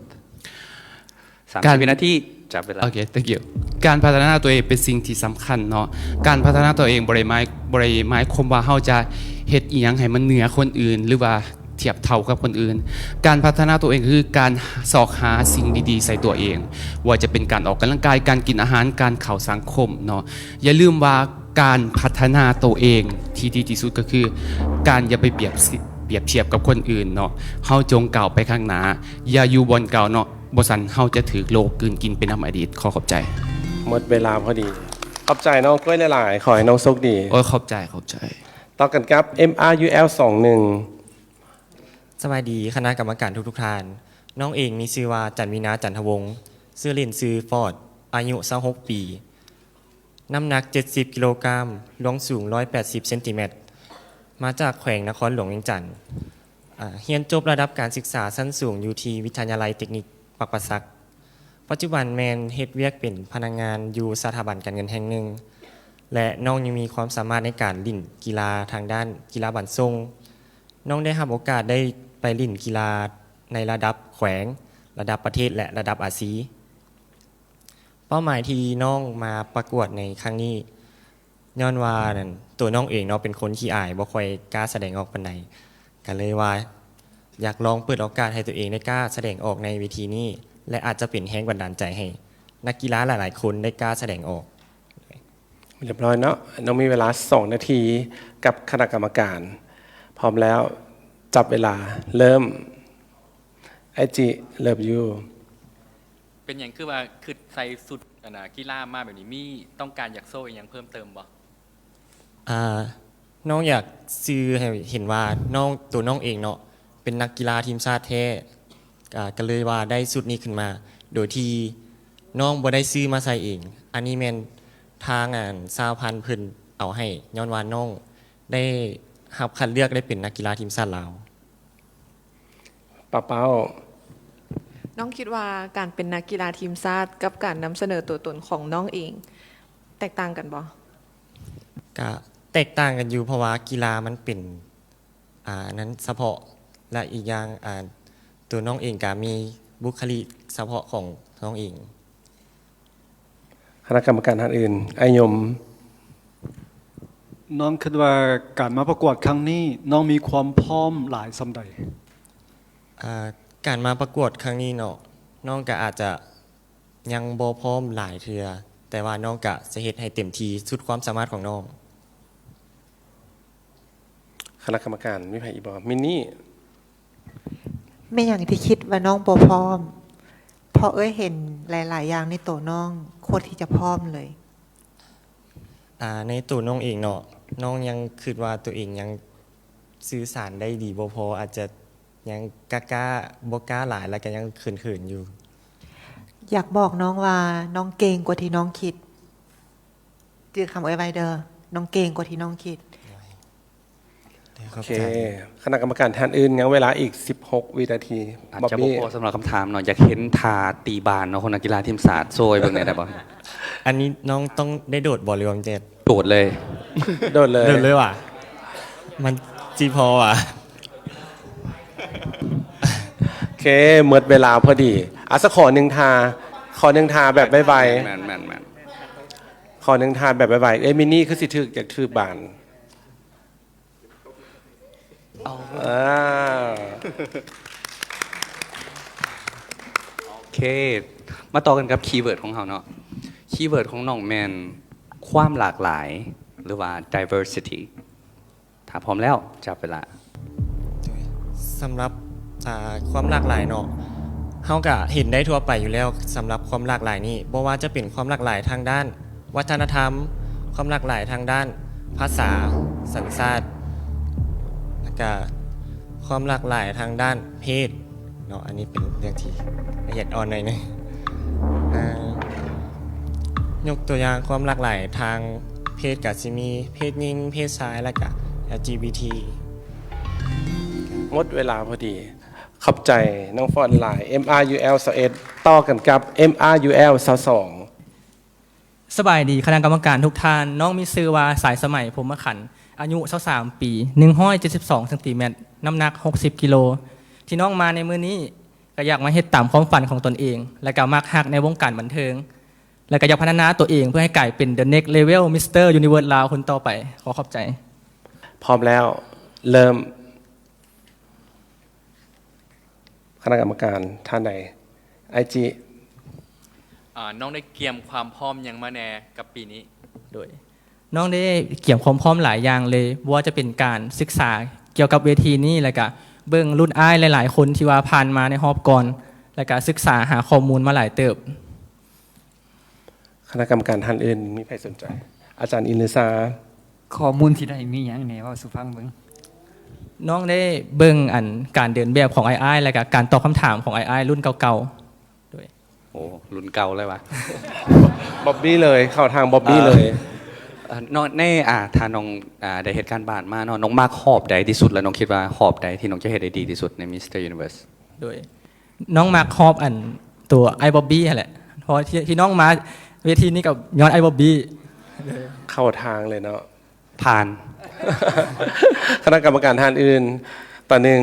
ສາມສິບ ການ ວິນາທີ ຈັບເວລາ ໂອເຄ thank you ການພັດທະນາຕົວເອງເປັນສິ່ງທີ່ສຳຄັນເນາະ ການພັດທະນາຕົວເອງບໍ່ໄດ້ໝາຍ ບໍ່ໄດ້ໝາຍຄວາມວ່າເຮົາຈະເຮັດອີ່ຫຍັງໃຫ້ມັນເໜືອຄົນອື່ນ ຫຼືວ່າທຽບເທົ່າກັບຄົນອື່ນ ການພັດທະນາຕົວເອງຄືການຊອກຫາສິ່ງດີໆໃສ່ຕົວເອງ ບໍ່ວ່າຈະເປັນການອອກກຳລັງກາຍ ການກິນອາຫານ ການເຂົ້າສັງຄົມເນາະ ຢ່າລືມວ່າການພັດທະນາໂຕເອງທີ່ດີທີ່ສຸດກໍຄື ການຢ່າໄປປຽບ ປຽບທຽບກັບຄົນອື່ນເນາະ ເຮົາຈົ່ງກ້າວໄປຂ້າງໜ້າ ຢ່າຢູ່ບ່ອນເກົ່າເນາະ ບໍ່ຊັ້ນເຮົາຈະຖືກໂລກກືນກິນໄປນຳອະດີດ. ຂໍຂອບໃຈ. ໝົດເວລາພໍດີ. ຂອບໃຈນ້ອງກ້ວຍຫຼາຍໆ. ຂໍໃຫ້ນ້ອງໂຊກດີ. ໂອ້ຍ ຂອບໃຈ ຂອບໃຈ. ຕໍ່ກັນກັບ MRUL ສອງໜຶ່ງ. ສະບາຍດີຄະນະກຳມະການທຸກໆທ່ານ. ນ້ອງເອງມີຊື່ວ່າ ຈັນວິນາ ຈັນທະວົງ, ຊື່ຫຼິ້ນຊື່ຟອດ, ອາຍຸຊາວຫົກປີ, ນ້ຳໜັກເຈັດສິບກິໂລກຣາມ, ລວງສູງຮ້ອຍແປດສິບເຊັນຕີແມັດ, ມາຈາກແຂວງນະຄອນຫຼວງວຽງຈັນ. ອາ ຮຽນຈົບລະດັບການສຶກສາຊັ້ນສູງຢູ່ທີ່ວິທະຍາໄລເຕັກນິກປາກປາສັກ. ປັດຈຸບັນແມ່ນເຮັດວຽກເປັນພະນັກງານຢູ່ສະຖາບັນການເງິນແຫ່ງໜຶ່ງ. ແລະ ນ້ອງຍັງມີຄວາມສາມາດໃນການຫຼິ້ນກິລາທາງດ້ານກິລາບານສົ່ງ. ນ້ອງໄດ້ຮັບໂອກາດໄດ້ໄປຫຼິ້ນກິລາໃນລະດັບແຂວງ, ລະດັບປະເທດ ແລະ ລະດັບອາຊີ. ເປົ້າໝາຍທີ່ນ້ອງມາປະກວດໃນຄັ້ງນີ້ ຍ້ອນວ່ານັ້ນ ໂຕນ້ອງເອງເນາະ ເປັນຄົນຂີ້ອາຍ ບໍ່ຄ່ອຍກ້າສະແດງອອກປານໃດ, ກໍເລີຍວ່າຢາກລອງເປີດໂອກາດໃຫ້ຕົວເອງໄດ້ກ້າສະແດງອອກໃນເວທີນີ້ ແລະ ອາດຈະເປັນແຮງບັນດານໃຈໃຫ້ນັກກິລາຫຼາຍໆຄົນໄດ້ກ້າສະແດງອອກ. ຮຽບຮ້ອຍເນາະ. ນ້ອງມີເວລາສອງນາທີກັບຄະນະກຳມະການ. ພ້ອມແລ້ວ ຈັບເວລາ. ເລີ່ມ. ໄອຈິ ເລີບຢູ. ເປັນຫຍັງຄືວ່າຄິດໃສ່ຊຸດ ອັນນ່າ ກິລາມາແບບນີ້? ມີຕ້ອງການຢາກໂຊອີ່ຫຍັງເພີ່ມເຕີມບໍ່? ອ່າ ນ້ອງຢາກສື່ໃຫ້ເຫັນວ່ານ້ອງ ໂຕນ້ອງເອງເນາະ ເປັນນັກກິລາທີມຊາດແທ້. ກະ ກະເລີຍວ່າໄດ້ຊຸດນີ້ຂຶ້ນມາ ໂດຍທີ່ນ້ອງບໍ່ໄດ້ຊື້ມາໃສ່ເອງ. ອັນນີ້ແມ່ນທາງ ອັນ ຊາວພັນເພິ່ນເອົາໃຫ້ ຍ້ອນວ່ານ້ອງໄດ້ຮັບຄັດເລືອກໄດ້ເປັນນັກກິລາທີມຊາດລາວ. ປາເປົ້າ. ນ້ອງຄິດວ່າການເປັນນັກກິລາທີມຊາດກັບການນຳສະເໜີຕົວຕົນຂອງນ້ອງເອງ ແຕກຕ່າງກັນບໍ່? ກະແຕກຕ່າງກັນຢູ່ ເພາະວ່າກິລາມັນເປັນ ອ່າ ນັ້ນສະເພາະ ແລະ ອີກຢ່າງ ອ່າ ຕົວນ້ອງເອງກະມີບຸກຄະລິກສະເພາະຂອງນ້ອງເອງ. ຄະນະກຳມະການທ່ານອື່ນ. ອ້າຍຍົມ. ນ້ອງຄິດວ່າການມາປະກວດຄັ້ງນີ້ ນ້ອງມີຄວາມພ້ອມຫຼາຍສ່ຳໃດ? ອ່າ ການມາປະກວດຄັ້ງນີ້ເນາະ ນ້ອງກະອາດຈະຍັງບໍ່ພ້ອມຫຼາຍເທື່ອ, ແຕ່ວ່ານ້ອງກະຈະເຮັດໃຫ້ເຕັມທີ່ສຸດຄວາມສາມາດຂອງນ້ອງ. ຄະນະກຳມະການມີໃຜອີກບໍ່? ມິນນີ້. ແມ່ນຫຍັງທີ່ຄິດວ່ານ້ອງບໍ່ພ້ອມ? ເພາະເອື້ອຍເຫັນຫຼາຍໆຢ່າງໃນໂຕນ້ອງ ໂຄດທີ່ຈະພ້ອມເລີຍ. ອ່າ ໃນໂຕນ້ອງເອງເນາະ ນ້ອງຍັງຄິດວ່າໂຕເອງຍັງສື່ສານໄດ້ດີບໍ່ພໍ, ອາດຈະຍັງກ້າໆ ບໍ່ກ້າຫຼາຍ ແລ້ວກະຍັງເຂີນໆຢູ່. ຢາກບອກນ້ອງວ່ານ້ອງເກັ່ງກວ່າທີ່ນ້ອງຄິດ. ຈື່ຄຳເອື້ອຍໄວ້ເດີ້ ນ້ອງເກັ່ງກວ່າທີ່ນ້ອງຄິດ. ໂອເຄ ຄະນະກຳມະການທ່ານອື່ນ ຍັງເວລາອີກສິບຫົກວິນາທີ. ອາດຈະບໍ່ພໍສຳລັບຄຳຖາມເນາະ, ຢາກເຫັນທ່າຕີບານເນາະ ຂອງນັກກິລາທີມຊາດ ໂຊຍເບິ່ງແດ່ໄດ້ບໍ່? ອັນນີ້ນ້ອງຕ້ອງໄດ້ໂດດບໍ່ ຫຼືວ່າມັນຈະ ໂດດເລີຍ? ໂດດເລີຍ. ໂດດເລີຍຫວາ? ມັນຊິພໍຫວາ? ໂອເຄ ໝົດເວລາພໍດີ. ອາ ສະ ຂໍໜຶ່ງທ່າ ຂໍໜຶ່ງທ່າແບບໄວໆ. ແມ່ນໆໆ ຂໍໜຶ່ງທ່າແບບໄວໆ. ເອີ ມິນນີ້ຄືຊິຖືກ ຢາກຖືບານ. ເອົາ ເອີ ໂອເຄ ມາຕໍ່ກັນກັບຄີເວີດຂອງເຮົາເນາະ. ຄີເວີດຂອງນ້ອງແມ່ນຄວາມຫຼາກຫຼາຍ ຫຼືວ່າ diversity. ຖ້າພ້ອມແລ້ວ ຈັບເວລາ. ສຳລັບ ອ່າ ຄວາມຫຼາກຫຼາຍເນາະ ເຮົາກະເຫັນໄດ້ທົ່ວໄປຢູ່ແລ້ວ. ສຳລັບຄວາມຫຼາກຫຼາຍນີ້ ບໍ່ວ່າຈະເປັນຄວາມຫຼາກຫຼາຍທາງດ້ານວັດທະນະທຳ, ຄວາມຫຼາກຫຼາຍທາງດ້ານພາສາ, ສັນຊາດ ແລ້ວກະຄວາມຫຼາກຫຼາຍທາງດ້ານເພດເນາະ. ອັນນີ້ເປັນເລື່ອງທີ່ລະອຽດອ່ອນໜ້ອຍໜຶ່ງ. ອ່າ ຍົກຕົວຢ່າງຄວາມຫຼາກຫຼາຍທາງເພດກະຊິມີເພດຍິງ, ເພດຊາຍ ແລ້ວກະ ແອລຈີບີທີ. ໝົດເວລາພໍດີ. ຂອບໃຈນ້ອງຟອນຫຼາຍ. ເອັມອາຢູແອລຊາວເອັດ ຕໍ່ກັນກັບ ເອັມອາຢູແອລຊາວສອງ. ສະບາຍດີຄະນະກຳມະການທຸກທ່ານ. ນ້ອງມີຊື່ວ່າ ສາຍສະໄໝ ພົມມະຂັນ, ອາຍຸຊາວສາມປີ, ໜຶ່ງຮ້ອຍເຈັດສິບສອງເຊັນຕີແມັດ, ນ້ຳໜັກຫົກສິບກິໂລ. ທີ່ນ້ອງມາໃນມື້ນີ້ ກໍຢາກມາເຮັດຕາມຄວາມຝັນຂອງຕົນເອງ ແລະ ກໍມັກຮັກໃນວົງການບັນເທີງ ແລະ ກໍຢາກພັດທະນາຕົວເອງເພື່ອໃຫ້ກາຍເປັນ The Next Level Mister Universe ລາວຄົນຕໍ່ໄປ. ຂໍຂອບໃຈ. ພ້ອມແລ້ວ ເລີ່ມ. ຄະນະກຳມະການທ່ານໃດ? ໄອຈິ. ອາ ນ້ອງໄດ້ກຽມຄວາມພ້ອມຫຍັງມາແດ່ກັບປີນີ້? ໂດຍ ນ້ອງໄດ້ກຽມຄວາມພ້ອມຫຼາຍຢ່າງເລີຍ, ບໍ່ວ່າຈະເປັນການສຶກສາກ່ຽວກັບເວທີນີ້ ແລ້ວກະເບິ່ງລຸ້ນອ້າຍຫຼາຍໆຄົນທີ່ວ່າຜ່ານມາໃນຮອບກ່ອນ ແລ້ວກະສຶກສາຫາຂໍ້ມູນມາຫຼາຍເຕີບ. ຄະນະກຳມະການທ່ານອື່ນມີໃຜສົນໃຈ? ອາຈານອິນຫຼືຊາ. ຂໍ້ມູນທີ່ໄດ້ມີຫຍັງແດ່? ເວົ້າສູ່ຟັງເບິ່ງ. ນ້ອງໄດ້ເບິ່ງ ອັນ ການເດີນແບບຂອງອ້າຍໆ ແລ້ວກະການຕອບຄຳຖາມຂອງອ້າຍໆລຸ້ນເກົ່າໆ. ໂດຍ ໂອ້ ລຸ້ນເກົ່າເລີຍຫວາ? ບອບບີ້ເລີຍ ເຂົ້າທາງບອບບີ້ເລີຍ. ເອີ ເນາະ ໃນ ອ່າ ຖ້ານ້ອງ ອ່າ ໄດ້ເຮັດການບ້ານມາເນາະ ນ້ອງມັກຮອບໃດທີ່ສຸດ ແລະ ນ້ອງຄິດວ່າຮອບໃດທີ່ນ້ອງຈະເຮັດໄດ້ດີທີ່ສຸດໃນ Mister Universe? ໂດຍ ນ້ອງມັກຮອບ ອັນ ຕົວອ້າຍບອບບີ້ຫັ້ນແຫຼະ ເພາະວ່າທີ່ ທີ່ນ້ອງມາເວທີນີ້ກໍຍ້ອນອ້າຍບອບບີ້. ເຂົ້າທາງເລີຍເນາະ ຜ່ານ ຄະນະກຳມະການທ່ານອື່ນ ຕໍ່ໜຶ່ງ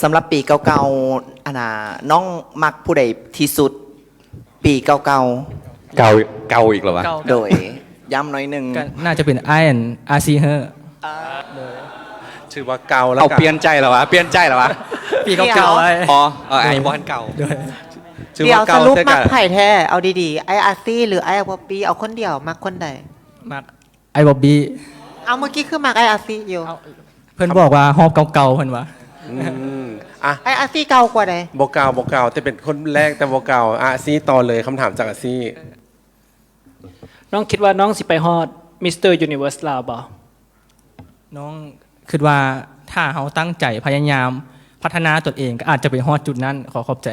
ສຳລັບປີເກົ່າໆ ອັນນ່າ ນ້ອງມັກຜູ້ໃດທີ່ສຸດ? ປີເກົ່າໆ ເກົ່າ ເກົ່າອີກແລ້ວວະ? ໂດຍ ຢ້ຳໜ້ອຍໜຶ່ງ ກໍໜ້າຈະເປັນອ້າຍອັນ ອາຊີເຮີ ຖືວ່າເກົ່າແລ້ວ ເອົາ ກໍປ່ຽນໃຈແລ້ວວະ? ປ່ຽນໃຈແລ້ວວະ? ປີເກົ່າໆ ອໍ ເອີ ໂດຍ ອ້າຍບໍ່ທັນເກົ່າ ໂດຍ ຖືວ່າເກົ່າ ແຕ່ກໍ ສະຫຼຸບມັກໃຜແທ້? ເອົາດີໆ ອ້າຍອາຊີ ຫຼື ອ້າຍບອບບີ້? ເອົາຄົນດຽວ ມັກຄົນໃດ? ມັກ ອ້າຍບອບບີ້ ເອົາ ເມື່ອກີ້ຄືມັກອ້າຍອາຊີຢູ່ ເອົາ ເພິ່ນບອກວ່າຮອບເກົ່າໆ ເພິ່ນວ່າ ອືມ ອ່ະ ອ້າຍອາຊີເກົ່າກວ່າໃດ? ບໍ່ເກົ່າ ບໍ່ເກົ່າ ແຕ່ເປັນຄົນແລກ ແຕ່ບໍ່ເກົ່າ ອາຊີຕໍ່ເລີຍ ຄຳຖາມຈາກອາຊີ ນ້ອງຄິດວ່ານ້ອງຊິໄປຮອດ Mister Universe ລາວບໍ່? ນ້ອງຄິດວ່າຖ້າເຮົາຕັ້ງໃຈພະຍາຍາມພັດທະນາຕົນເອງ ກໍອາດຈະໄປຮອດຈຸດນັ້ນ. ຂໍຂອບໃຈ.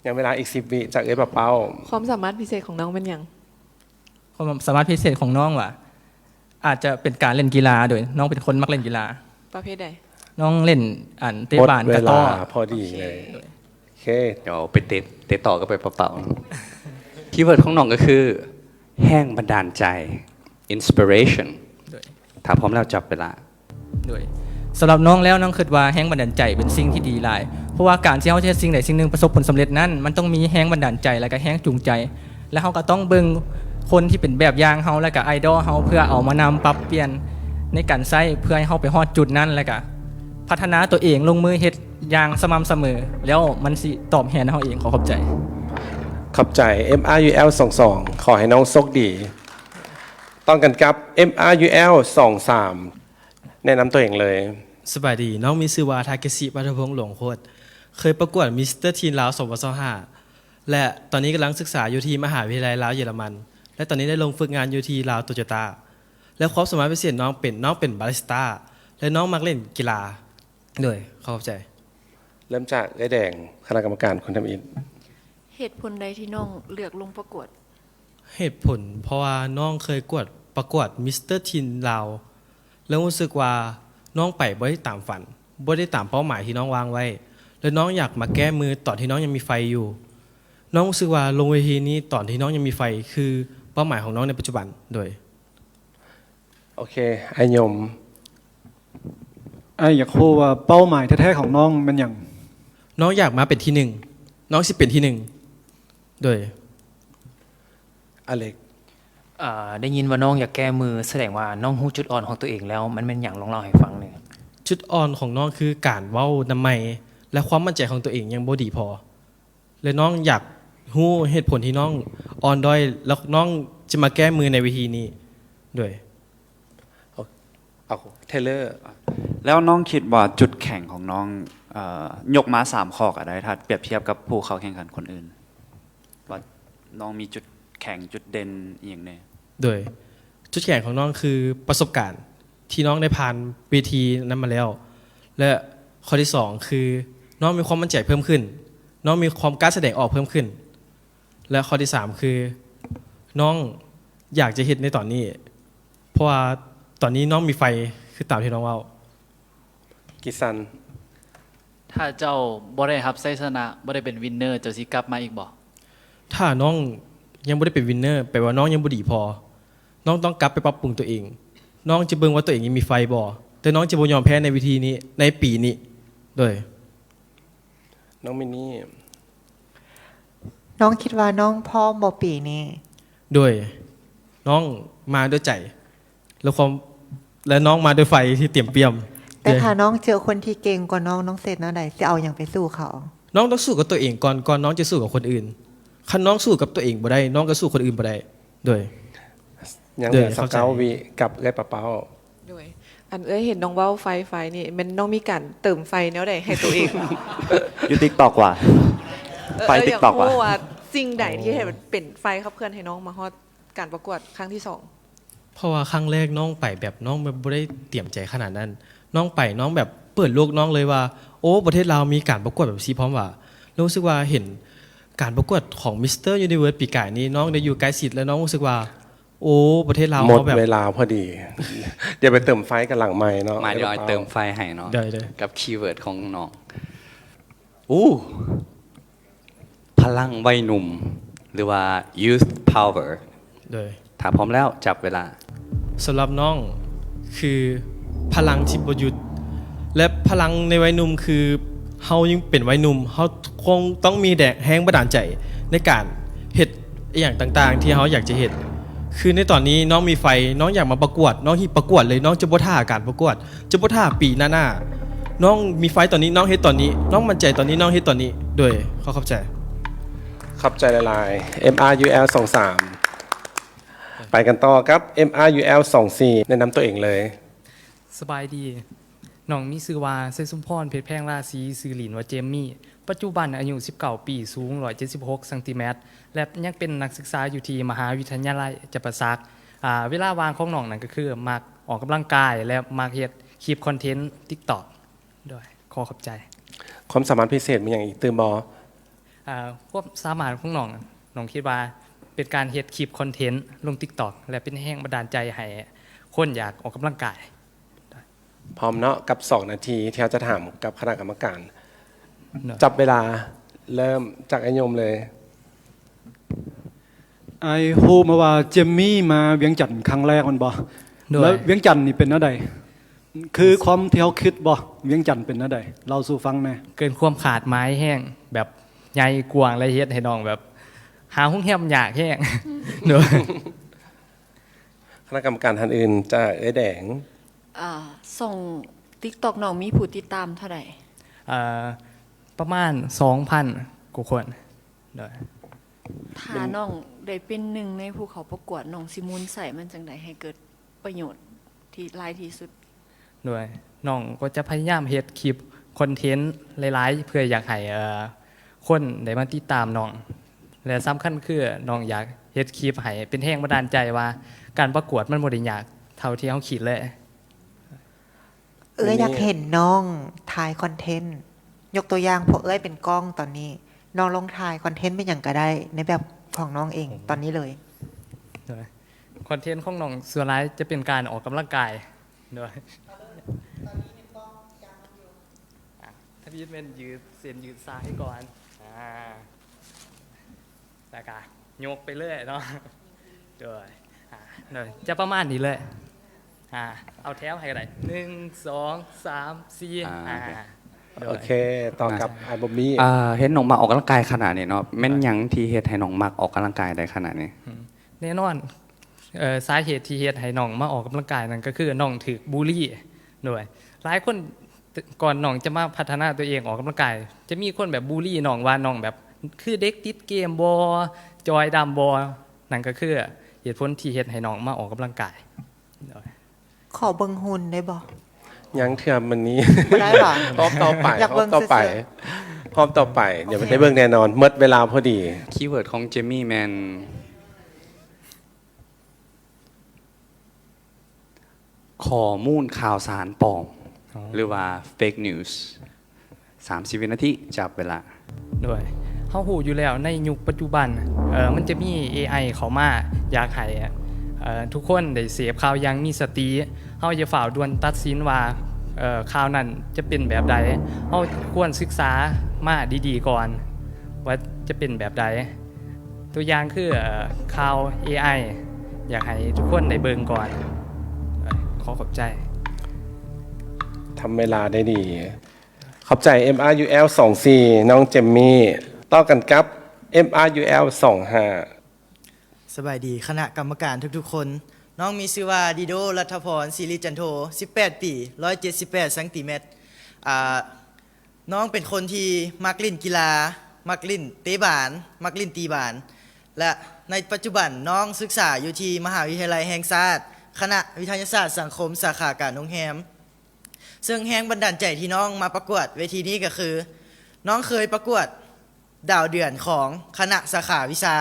ຍັງເວລາອີກສິບວິ ຈາກເອື້ອຍປາເປົ້າ. ຄວາມສາມາດພິເສດຂອງນ້ອງແມ່ນຫຍັງ? ຄວາມສາມາດພິເສດຂອງນ້ອງຫວາ? ອາດຈະເປັນການຫຼິ້ນກິລາ ໂດຍນ້ອງເປັນຄົນມັກຫຼິ້ນກິລາ. ປະເພດໃດ? ນ້ອງຫຼິ້ນອັນເຕະບານ ໝົດເວລາ ກະຕໍ້. ພໍດີເລີຍ. ໂອເຄ ໂອເຄ ດຽວໄປເຕະ ເຕະຕໍ່ກັບເອື້ອຍປາເປົ້າ. ຄີເວີດຂອງນ້ອງກໍຄື ແຮງບັນດານໃຈ inspiration. ໂດຍ ຖ້າພ້ອມແລ້ວ ຈັບເວລາ. ໂດຍ ສຳລັບນ້ອງແລ້ວ ນ້ອງຄິດວ່າແຮງບັນດານໃຈເປັນສິ່ງທີ່ດີຫຼາຍ ເພາະວ່າການທີ່ເຮົາຈະເຮັດສິ່ງໃດສິ່ງໜຶ່ງປະສົບຜົນສຳເລັດນັ້ນ ມັນຕ້ອງມີແຮງບັນດານໃຈ ແລະ ກະແຮງຈູງໃຈ ແລະ ເຮົາກໍຕ້ອງເບິ່ງຄົນທີ່ເປັນແບບຢ່າງເຮົາ ແລະ ກະໄອດອລເຮົາ ເພື່ອເອົາມານຳປັບປ່ຽນໃນການໃຊ້ ເພື່ອໃຫ້ເຮົາໄປຮອດຈຸດນັ້ນ ແລະ ກະພັດທະນາຕົວເອງ ລົງມືເຮັດຢ່າງສະໝ່ຳສະເໝີ ແລ້ວມັນຊິຕອບແທນເຮົາເອງ. ຂໍຂອບໃຈ. ຂອບໃຈ ເອັມອາຢູແອລ ສອງສອງ ຂໍໃຫ້ນ້ອງໂຊກດີ. ຕ້ອງກັນກັບ ເອັມອາຢູແອລ ສອງສາມ ແນະນຳຕົວເອງເລີຍ. ສະບາຍດີ ນ້ອງມີຊື່ວ່າ ທາເກຊິ ປາທະພົງ ຫຼວງໂຄດ ເຄີຍປະກວດ Mister Teen ລາວ ສອງພັນຊາວຫ້າ ແລະ ຕອນນີ້ກຳລັງສຶກສາຢູ່ທີ່ມະຫາວິທະຍາໄລລາວເຢຍລະມັນ ແລະ ຕອນນີ້ໄດ້ລົງຝຶກງານຢູ່ທີ່ລາວໂຕໂຍຕ້າ ແລະ ຄວາມສາມາດພິເສດນ້ອງເປັນ ນ້ອງເປັນບາຣິສຕ້າ ແລະ ນ້ອງມັກຫຼິ້ນກິລາ. ໂດຍ ຂໍຂອບໃຈ. ເລີ່ມຈາກເອື້ອຍແດງ ຄະນະກຳມະການຄົນທຳອິດ. ເຫດຜົນໃດທີ່ນ້ອງເລືອກລົງປະກວດ? ເຫດຜົນເພາະວ່ານ້ອງເຄີຍກວດ ປະກວດ Mister Teen ລາວ ແລ້ວຮູ້ສຶກວ່ານ້ອງໄປບໍ່ໄດ້ຕາມຝັນ ບໍ່ໄດ້ຕາມເປົ້າໝາຍທີ່ນ້ອງວາງໄວ້ ແລະ ນ້ອງຢາກມາແກ້ມືຕອນທີ່ນ້ອງຍັງມີໄຟຢູ່. ນ້ອງຮູ້ສຶກວ່າລົງເວທີນີ້ຕອນທີ່ນ້ອງຍັງມີໄຟ ຄືເປົ້າໝາຍຂອງນ້ອງໃນປັດຈຸບັນ. ໂດຍ ໂອເຄ ອ້າຍຍົມ. ອ້າຍຢາກຮູ້ວ່າເປົ້າໝາຍແທ້ໆຂອງນ້ອງແມ່ນຫຍັງ? ນ້ອງຢາກມາເປັນທີໜຶ່ງ ນ້ອງຊິເປັນທີໜຶ່ງ. ໂດຍ ອາເລັກ. ເອີ ໄດ້ຍິນວ່ານ້ອງຢາກແກ້ມື ສະແດງວ່ານ້ອງຮູ້ຈຸດອ່ອນຂອງຕົວເອງແລ້ວ ມັນແມ່ນຫຍັງ? ລອງເລົ່າໃຫ້ຟັງແດ່. ຈຸດອ່ອນຂອງນ້ອງຄືການເວົ້ານຳໄມ ແລະ ຄວາມໝັ້ນໃຈຂອງຕົວເອງຍັງບໍ່ດີພໍ ແລະ ນ້ອງຢາກຮູ້ເຫດຜົນທີ່ນ້ອງອ່ອນດ້ອຍ ແລ້ວນ້ອງຈະມາແກ້ມືໃນເວທີນີ້. ໂດຍ ເອົາ ເທເລີ. ແລ້ວນ້ອງຄິດວ່າຈຸດແຂງຂອງນ້ອງ ເອີ ຍົກມາສາມຂໍ້ກໍໄດ້ ຖ້າປຽບທຽບກັບຜູ້ເຂົ້າແຂ່ງຂັນຄົນອື່ນ ວ່ານ້ອງມີຈຸດແຂງຈຸດເດັ່ນອີ່ຫຍັງແດ່? ໂດຍ ຈຸດແຂງຂອງນ້ອງຄືປະສົບການທີ່ນ້ອງໄດ້ຜ່ານເວທີນັ້ນມາແລ້ວ ແລະ ຂໍ້ທີສອງຄືນ້ອງມີຄວາມໝັ້ນໃຈເພີ່ມຂຶ້ນ ນ້ອງມີຄວາມກ້າສະແດງອອກເພີ່ມຂຶ້ນ ແລະ ຂໍ້ທີສາມຄືນ້ອງຢາກຈະເຮັດໃນຕອນນີ້ ເພາະວ່າຕອນນີ້ນ້ອງມີໄຟ ຄືຕາມທີ່ນ້ອງເວົ້າ. ກິດສັນ. ຖ້າເຈົ້າບໍ່ໄດ້ຮັບໄຊຊະນະ ບໍ່ໄດ້ເປັນວິນເນີ ເຈົ້າຊິກັບມາອີກບໍ່? ຖ້ານ້ອງຍັງບໍ່ໄດ້ເປັນວິນເນີ ແປວ່ານ້ອງຍັງບໍ່ດີພໍ. ນ້ອງຕ້ອງກັບໄປປັບປຸງຕົວເອງ. ນ້ອງຈະເບິ່ງວ່າຕົວເອງຍັງມີໄຟບໍ່ ແຕ່ນ້ອງຈະບໍ່ຍອມແພ້ໃນເວທີນີ້ ໃນປີນີ້. ໂດຍ ນ້ອງມິນນີ້. ນ້ອງຄິດວ່ານ້ອງພ້ອມບໍ່ປີນີ້? ໂດຍ ນ້ອງມາດ້ວຍໃຈ ແລະ ຄວາມ ແລະ ນ້ອງມາດ້ວຍໄຟທີ່ຕຽມປ່ຽມ. ແຕ່ຖ້ານ້ອງເຈີຄົນທີ່ເກັ່ງກວ່ານ້ອງ ນ້ອງຊິເຮັດແນວໃດ? ຊິເອົາຫຍັງໄປສູ້ເຂົາ? ນ້ອງຕ້ອງສູ້ກັບຕົວເອງກ່ອນ ກ່ອນນ້ອງຈະສູ້ກັບຄົນອື່ນ. ຄັນນ້ອງສູ້ກັບຕົວເອງບໍ່ໄດ້ ນ້ອງກໍສູ້ຄົນອື່ນບໍ່ໄດ້. ໂດຍ ຍັງເຫຼືອຊາວເກົ້າວິກັບເອື້ອຍປາເປົ້າ. ໂດຍ ອັນເອື້ອຍເຫັນນ້ອງເວົ້າໄຟ ໄຟນີ້ ແມ່ນນ້ອງມີການເຕີມໄຟແນວໃດໃຫ້ຕົວເອງ? ຢູ່ຕິກຕອກວ່າ ເອີ ໄຟຕິກຕອກວ່າ ເອີ ຢາກຮູ້ວ່າສິ່ງໃດທີ່ເຮັດເປັນໄຟຂັບເຄື່ອນໃຫ້ນ້ອງມາຮອດການປະກວດຄັ້ງທີສອງ? ເພາະວ່າຄັ້ງແລກນ້ອງໄປແບບ ນ້ອງແບບບໍ່ໄດ້ຕຽມໃຈຂະໜາດນັ້ນ ນ້ອງໄປ ນ້ອງແບບເປີດໂລກນ້ອງເລີຍວ່າ ໂອ້ ປະເທດລາວມີການປະກວດແບບຊີ້ພ້ອມຫວາ ແລ້ວຮູ້ສຶກວ່າເຫັນການປະກວດຂອງ Mister Universe ປີກາຍນີ້ ນ້ອງໄດ້ຢູ່ໃກ້ຊິດ ແລະ ນ້ອງຮູ້ສຶກວ່າ ໂອ້ ປະເທດລາວເຮົາແບບ ໝົດເວລາພໍດີ ດຽວໄປເຕີມໄຟກັນຫຼັງໄມເນາະ ມາ ດຽວອ້າຍເຕີມໄຟໃຫ້ເນາະ. ໄດ້ໆ ກັບຄີເວີດຂອງນ້ອງ. ໂອ້ ພະລັງໄວໜຸ່ມ ຫຼືວ່າ Youth Power ໂດຍ ຖ້າພ້ອມແລ້ວ ຈັບເວລາ. ສຳລັບນ້ອງຄືພະລັງທີ່ບໍ່ຢຸດ ແລະ ພະລັງໃນໄວໜຸ່ມ ຄືເຮົາຍັງເປັນໄວໜຸ່ມ ເຮົາຄົງຕ້ອງມີແຮງ ແຮງບັນດານໃຈໃນການເຮັດອີ່ຫຍັງຕ່າງໆທີ່ເຮົາຢາກຈະເຮັດ. ຄືໃນຕອນນີ້ນ້ອງມີໄຟ ນ້ອງຢາກມາປະກວດ ນ້ອງຊິປະກວດເລີຍ ນ້ອງຈະບໍ່ຖ້າການປະກວດ ຈະບໍ່ຖ້າປີໜ້າໆ. ນ້ອງມີໄຟຕອນນີ້ ນ້ອງເຮັດຕອນນີ້ ນ້ອງໝັ້ນໃຈຕອນນີ້ ນ້ອງເຮັດຕອນນີ້. ໂດຍ ຂໍຂອບໃຈ. ຂອບໃຈຫຼາຍໆ ເອັມອາຢູແອລສອງສາມ. ໄປກັນຕໍ່ກັບ ເອັມອາຢູແອລສອງສີ່ ແນະນຳຕົວເອງເລີຍ. ສະບາຍດີ ນ້ອງມີຊື່ວ່າ ໄຊສົມພອນ ເພັດແພງລາສີ ຊື່ຫຼິ້ນວ່າ ເຈມມີ ປັດຈຸບັນອາຍຸສິບເກົ້າປີ ສູງຮ້ອຍເຈັດສິບຫົກຊັງຕີແມັດ ແລະ ຍັງເປັນນັກສຶກສາຢູ່ທີ່ມະຫາວິທະຍາໄລຈຳປາສັກ. ອາ ເວລາວ່າງຂອງນ້ອງນັ້ນກໍຄືມັກອອກກຳລັງກາຍ ແລະ ມັກເຮັດຄລິບຄອນເທັນຕິກຕັອກ. ໂດຍ ຂໍຂອບໃຈ. ຄວາມສາມາດພິເສດມີຫຍັງອີກຕື່ມບໍ່? ອາ ຄວາມສາມາດຂອງນ້ອງ ນ້ອງຄິດວ່າເປັນການເຮັດຄລິບຄອນເທັນລົງຕິກຕັອກ ແລະ ເປັນແຮງບັນດານໃຈໃຫ້ຄົນຢາກອອກກຳລັງກາຍ. ພ້ອມເນາະ ກັບສອງນາທີທີ່ເຮົາຈະຖາມກັບຄະນະກຳມະການ. ເນາະ ຈັບເວລາ ເລີ່ມຈາກອ້າຍຍົມເລີຍ. ອ້າຍຮູ້ມາວ່າເຈມມີມາວຽງຈັນຄັ້ງແລກແມ່ນບໍ່? ໂດຍ ແລ້ວວຽງຈັນນີ້ເປັນແນວໃດ? ຄືຄວາມທີ່ເຮົາຄິດບໍ່? ວຽງຈັນເປັນແນວໃດ? ເລົ່າສູ່ຟັງແດ່. ເກີນຄວາມຄາດໝາຍແຮງ ແບບໃຫຍ່ກວ້າງ ແລະ ເຮັດໃຫ້ນ້ອງແບບຫາໂຮງແຮມຍາກແຮງ. ໂດຍ ຄະນະກຳມະການທ່ານອື່ນ ຈາກເອື້ອຍແດງ. ອາ ຊ່ອງຕິກຕັອກນ້ອງມີຜູ້ຕິດຕາມເທົ່າໃດ? ເອີ ປະມານສອງພັນກວ່າຄົນ. ໂດຍ ຖ້ານ້ອງໄດ້ເປັນໜຶ່ງໃນຜູ້ເຂົ້າປະກວດ ນ້ອງຊິໝູນໃຊ້ມັນຈັ່ງໃດໃຫ້ເກີດປະໂຫຍດທີ່ຫຼາຍທີ່ສຸດ? ໂດຍ ນ້ອງກໍຈະພະຍາຍາມເຮັດຄລິບຄອນເທັນຫຼາຍໆ ເພື່ອຢາກໃຫ້ ເອີ ຄົນໄດ້ມາຕິດຕາມນ້ອງ ແລະ ສຳຄັນຄືນ້ອງຢາກເຮັດຄລິບໃຫ້ເປັນແຮງບັນດານໃຈວ່າການປະກວດມັນບໍ່ໄດ້ຍາກເທົ່າທີ່ເຮົາຄິດເລີຍ. ເອື້ອຍຢາກເຫັນນ້ອງຖ່າຍຄອນເທັນ ຍົກຕົວຢ່າງ ພວກເອື້ອຍເປັນກ້ອງຕອນນີ້ ນ້ອງລອງຖ່າຍຄອນເທັນເປັນຫຍັງກໍໄດ້ ໃນແບບຂອງນ້ອງເອງຕອນນີ້ເລີຍ. ໂດຍ ຄອນເທັນຂອງນ້ອງສ່ວນຫຼາຍຈະເປັນການອອກກຳລັງກາຍ. ໂດຍ ອາ ທຳອິດແມ່ນຢືດເສັ້ນຢືດສາຍກ່ອນ ອາ ແລ້ວກະຍົກໄປເລື້ອຍເນາະ. ໂດຍ ອາ ໂດຍ ຈະປະມານນີ້ເລີຍ. ອາ ເອົາແຖວໃຫ້ກໍໄດ້ ໜຶ່ງ ສອງ ສາມ ສີ່ ອາ ໂອເຄ ຕໍ່ກັບອ້າຍບົບບີ. ອາ ເຫັນນ້ອງມັກອອກກຳລັງກາຍຂະໜາດນີ້ເນາະ ແມ່ນຫຍັງທີ່ເຮັດໃຫ້ນ້ອງມັກອອກກຳລັງກາຍໄດ້ຂະໜາດນີ້? ອືມ ແນ່ນອນ ເອີ ສາເຫດທີ່ເຮັດໃຫ້ນ້ອງມາອອກກຳລັງກາຍນັ້ນ ກໍຄືນ້ອງຖືກບູລີ. ໂດຍ ຫຼາຍຄົນ ກ່ອນນ້ອງຈະມາພັດທະນາຕົວເອງອອກກຳລັງກາຍ ຈະມີຄົນແບບບູລີນ້ອງວ່ານ້ອງແບບຄືເດັກຕິດເກມບໍ ຈອຍດຳບໍ ນັ້ນກໍຄືເຫດຜົນທີ່ເຮັດໃຫ້ນ້ອງມາອອກກຳລັງກາຍ. ໂດຍ ຂໍເບິ່ງຫຸ່ນໄດ້ບໍ່? ຍັງເທື່ອມື້ນີ້ ບໍ່ໄດ້ຫວາ? ຮອບຕໍ່ໄປ ຢາກເບິ່ງຊື່ໆ ຮອບຕໍ່ໄປ ຮອບຕໍ່ໄປ ໂອເຄ ດຽວໄດ້ເບິ່ງແນ່ນອນ ໝົດເວລາພໍດີ. ຄີເວີດຂອງເຈມມີແມ່ນ ຂໍ້ມູນຂ່າວສານປອມ ອໍ ຫຼືວ່າ ເຟກນິວສ໌ ສາມສິບວິນາທີ ຈັບເວລາ. ໂດຍ ເຮົາຮູ້ຢູ່ແລ້ວໃນຍຸກປັດຈຸບັນ ເອີ ມັນຈະມີເອໄອເຂົ້າມາ ຢາກໃຫ້ ເອີ ທຸກຄົນໄດ້ເສບຂ່າວຢ່າງມີສະຕິ. ເຮົາຢ່າຟ້າວດ່ວນຕັດສິນວ່າ ເອີ ຂ່າວນັ້ນຈະເປັນແບບໃດ. ເຮົາຄວນສຶກສາມາດີໆກ່ອນວ່າຈະເປັນແບບໃດ. ຕົວຢ່າງຄື ເອີ ຂ່າວເອໄອ ຢາກໃຫ້ທຸກຄົນໄດ້ເບິ່ງກ່ອນ. ເອີ ຂໍຂອບໃຈ. ທຳເວລາໄດ້ດີ. ຂອບໃຈ ເອັມອາຢູແອລສອງສີ່ ນ້ອງເຈມມີ. ຕໍ່ກັນກັບ ເອັມອາຢູແອລສອງຫ້າ. ສະບາຍດີຄະນະກຳມະການທຸກໆຄົນ. ນ້ອງມີຊື່ວ່າ ດີໂດ ລັດຖະພອນ ສິລິຈັນໂທ ສິບແປດປີ ຮ້ອຍເຈັດສິບແປດຊັງຕີແມັດ. ອາ ນ້ອງເປັນຄົນທີ່ມັກຫຼິ້ນກິລາ, ມັກຫຼິ້ນເຕະບານ, ມັກຫຼິ້ນຕີບານ ແລະ ໃນປັດຈຸບັນນ້ອງສຶກສາຢູ່ທີ່ມະຫາວິທະຍາໄລແຫ່ງຊາດ ຄະນະວິທະຍາສາດສັງຄົມ ສາຂາການໂຮງແຮມ. ເຊິ່ງແຮງບັນດານໃຈທີ່ນ້ອງມາປະກວດເວທີນີ້ກໍຄື ນ້ອງເຄີຍປະກວດດາວເດືອນຂອງຄະນະສາຂາວິຊາ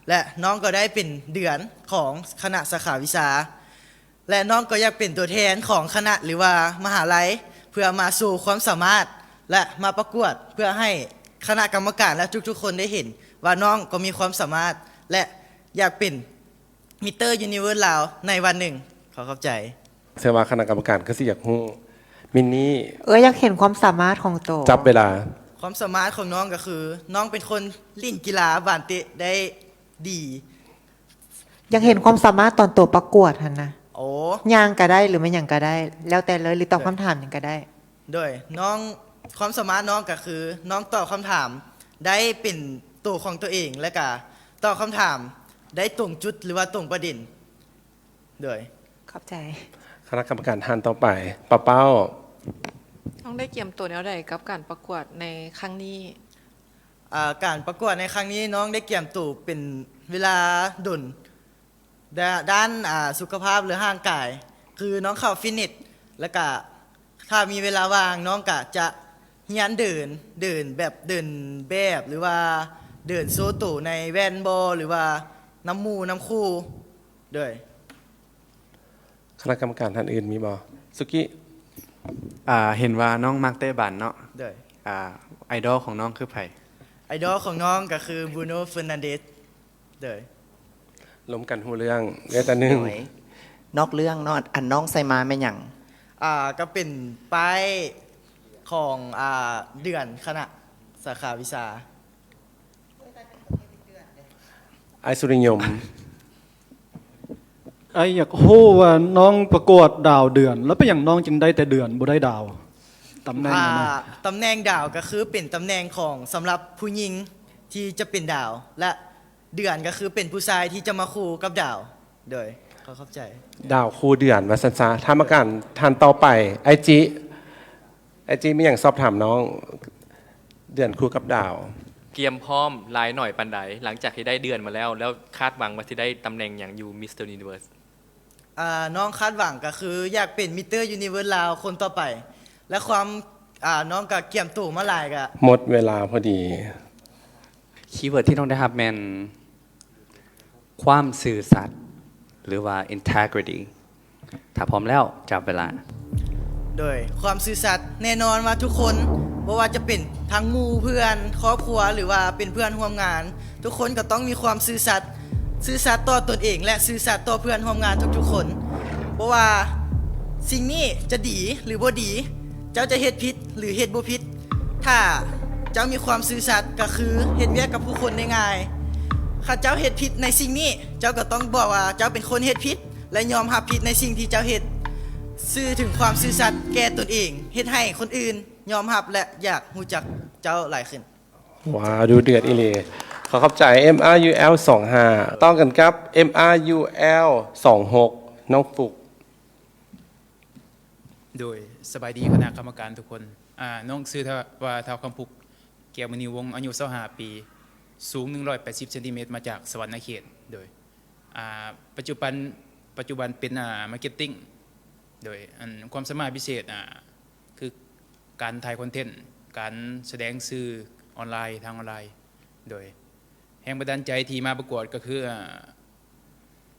ແລະ ນ້ອງກໍໄດ້ເປັນເດືອນຂອງຄະນະສາຂາວິຊາ. ແລະ ນ້ອງກໍຢາກເປັນຕົວແທນຂອງຄະນະ ຫຼືວ່າມະຫາໄລ ເພື່ອມາໂຊຄວາມສາມາດ ແລະ ມາປະກວດ ເພື່ອໃຫ້ຄະນະກຳມະການ ແລະ ທຸກໆຄົນໄດ້ເຫັນວ່ານ້ອງກໍມີຄວາມສາມາດ ແລະ ຢາກເປັນມິດເຕີຢູນິເວີສລາວໃນວັນໜຶ່ງ. ຂໍຂອບໃຈ. ເຊື່ອວ່າຄະນະກຳມະການຄືຊິຢາກຮູ້. ມິນນີ້ ເອີ ຢາກເຫັນຄວາມສາມາດຂອງໂຕ. ຈັບເວລາ. ຄວາມສາມາດຂອງນ້ອງກໍຄື ນ້ອງເປັນຄົນຫຼິ້ນກິລາບານເຕະໄດ້ດີ. ຢາກເຫັນຄວາມສາມາດຕອນໂຕປະກວດຫັ້ນນະ. ໂອ້ ຍ່າງກໍໄດ້ ຫຼືແມ່ນຫຍັງກໍໄດ້ ແລ້ວແຕ່ເລີຍ ຫຼືຕອບຄຳຖາມຫຍັງກໍໄດ້. ໂດຍ ນ້ອງ ຄວາມສາມາດນ້ອງກໍຄື ນ້ອງຕອບຄຳຖາມໄດ້ເປັນໂຕຂອງຕົວເອງ ແລະກະຕອບຄຳຖາມໄດ້ຕົງຈຸດ ຫຼືວ່າຕົງປະເດັນ. ໂດຍ ຂອບໃຈ. ຄະນະກຳມະການທ່ານຕໍ່ໄປ ປ້າເປົ້າ. ນ້ອງໄດ້ກຽມໂຕແນວໃດກັບການປະກວດໃນຄັ້ງນີ້? ອາ ການປະກວດໃນຄັ້ງນີ້ ນ້ອງໄດ້ກຽມໂຕເປັນເວລາດົນ ດ້າ ດ້ານ ອາ ສຸຂະພາບ ຫຼື ຮ່າງກາຍ ຄືນ້ອງເຂົ້າຟິດເນັດ ແລ້ວກະຖ້າມີເວລາວ່າງ ນ້ອງກະຈະຮຽນເດີນ ເດີນແບບເດີນແບບ ຫຼືວ່າເດີນໂຊໂຕໃນແວ່ນບໍ ຫຼືວ່ານຳໝູ່ນຳຄູ່. ໂດຍ ຄະນະກຳມະການທ່ານອື່ນມີບໍ່? ສຸກິ ອາ ເຫັນວ່ານ້ອງມັກເຕະບານເນາະ. ໂດຍ ອາ ໄອດອລຂອງນ້ອງຄືໃຜ? ໄອດອລຂອງນ້ອງກໍຄື Bruno Fernandes. ໂດຍ ລົມກັນຮູ້ເລື່ອງ ເຫຼືອແຕ່ໜຶ່ງ. ໂດຍ ນອກເລື່ອງເນາະ ອັນນ້ອງໃສ່ມາແມ່ນຫຍັງ? ອາ ກໍເປັນປ້າຍຂອງ ອາ ເດືອນຄະນະສາຂາວິຊາ. ອ້າຍສຸລິຍົມ. ອ້າຍຢາກຮູ້ວ່ານ້ອງປະກວດດາວເດືອນ ແລ້ວເປັນຫຍັງນ້ອງຈຶ່ງໄດ້ແຕ່ເດືອນ ບໍ່ໄດ້ດາວ? ຕຳແໜ່ງ ອາ ຕຳແໜ່ງດາວກໍຄືເປັນຕຳແໜ່ງຂອງ ສຳລັບຜູ້ຍິງທີ່ຈະເປັນດາວ ແລະ ເດືອນກໍຄືເປັນຜູ້ຊາຍທີ່ຈະມາຄູ່ກັບດາວ. ໂດຍ ຂໍຂອບໃຈ. ດາວຄູ່ເດືອນວ່າຊັ້ນຊະ. ກຳມະການທ່ານຕໍ່ໄປ ອ້າຍຈິ ອ້າຍຈິມີຫຍັງສອບຖາມນ້ອງ? ເດືອນຄູ່ກັບດາວ. ກຽມພ້ອມຫຼາຍໜ້ອຍປານໃດ ຫຼັງຈາກທີ່ໄດ້ເດືອນມາແລ້ວ ແລ້ວຄາດຫວັງວ່າຊິໄດ້ຕຳແໜ່ງຫຍັງຢູ່ Mister Universe? ອາ ນ້ອງຄາດຫວັງກໍຄືຢາກເປັນ Mister Universe ລາວຄົນຕໍ່ໄປ ແລະ ຄວາມ ອາ ນ້ອງກໍກຽມໂຕມາຫຼາຍກະ. ໝົດເວລາພໍດີ. ຄີເວີດທີ່ນ້ອງໄດ້ຮັບແມ່ນ ຄວາມຊື່ສັດ ຫຼືວ່າ integrity. ຖ້າພ້ອມແລ້ວ ຈັບເວລາ. ໂດຍ ຄວາມຊື່ສັດ ແນ່ນອນວ່າທຸກຄົນ ບໍ່ວ່າຈະເປັນທັງໝູ່ເພື່ອນ ຄອບຄົວ ຫຼືວ່າເປັນເພື່ອນຮ່ວມງານ ທຸກຄົນກໍຕ້ອງມີຄວາມຊື່ສັດ ຊື່ສັດຕໍ່ຕົນເອງ ແລະ ຊື່ສັດຕໍ່ເພື່ອນຮ່ວມງານທຸກໆຄົນ. ບໍ່ວ່າສິ່ງນີ້ຈະດີ ຫຼື ບໍ່ດີ ເຈົ້າຈະເຮັດຜິດ ຫຼື ເຮັດບໍ່ຜິດ ຖ້າເຈົ້າມີຄວາມຊື່ສັດ ກໍຄືເຮັດວຽກກັບຜູ້ຄົນໄດ້ງ່າຍ. ຄັນເຈົ້າເຮັດຜິດໃນສິ່ງນີ້ ເຈົ້າກໍຕ້ອງບອກວ່າເຈົ້າເປັນຄົນເຮັດຜິດ ແລະ ຍອມຮັບຜິດໃນສິ່ງທີ່ເຈົ້າເຮັດ. ສື່ເຖິງຄວາມຊື່ສັດແກ່ຕົນເອງ ເຮັດໃຫ້ຄົນອື່ນຍອມຮັບ ແລະ ຢາກຮູ້ຈັກເຈົ້າຫຼາຍຂຶ້ນ. ວ້າວ ດຸເດືອດອີ່ຫຼີ. ຂໍຂອບໃຈ MRUL ສອງຫ້າ ຕໍ່ກັນກັບ MRUL ສອງຫົກ ນ້ອງຟຸກ. ໂດຍ ສະບາຍດີຄະນະກຳມະການທຸກຄົນ. ອາ ນ້ອງຊື່ວ່າ ທ້າວຄຳພຸກ ແກ້ວມະນີວົງ ອາຍຸຊາວຫ້າປີ ສູງໜຶ່ງຮ້ອຍແປດສິບເຊັນຕີແມັດ ມາຈາກສະຫວັນນະເຂດ. ໂດຍ ອາ ປັດຈຸບັນ ປັດຈຸບັນເປັນ ອາ marketing. ໂດຍ ອັນຄວາມສາມາດພິເສດ ອາ ຄືການຖ່າຍຄອນເທັນ ການສະແດງສື່ອອນລາຍ ທາງອອນລາຍ. ໂດຍ ແຮງບັນດານໃຈທີ່ມາປະກວດກໍຄື ອາ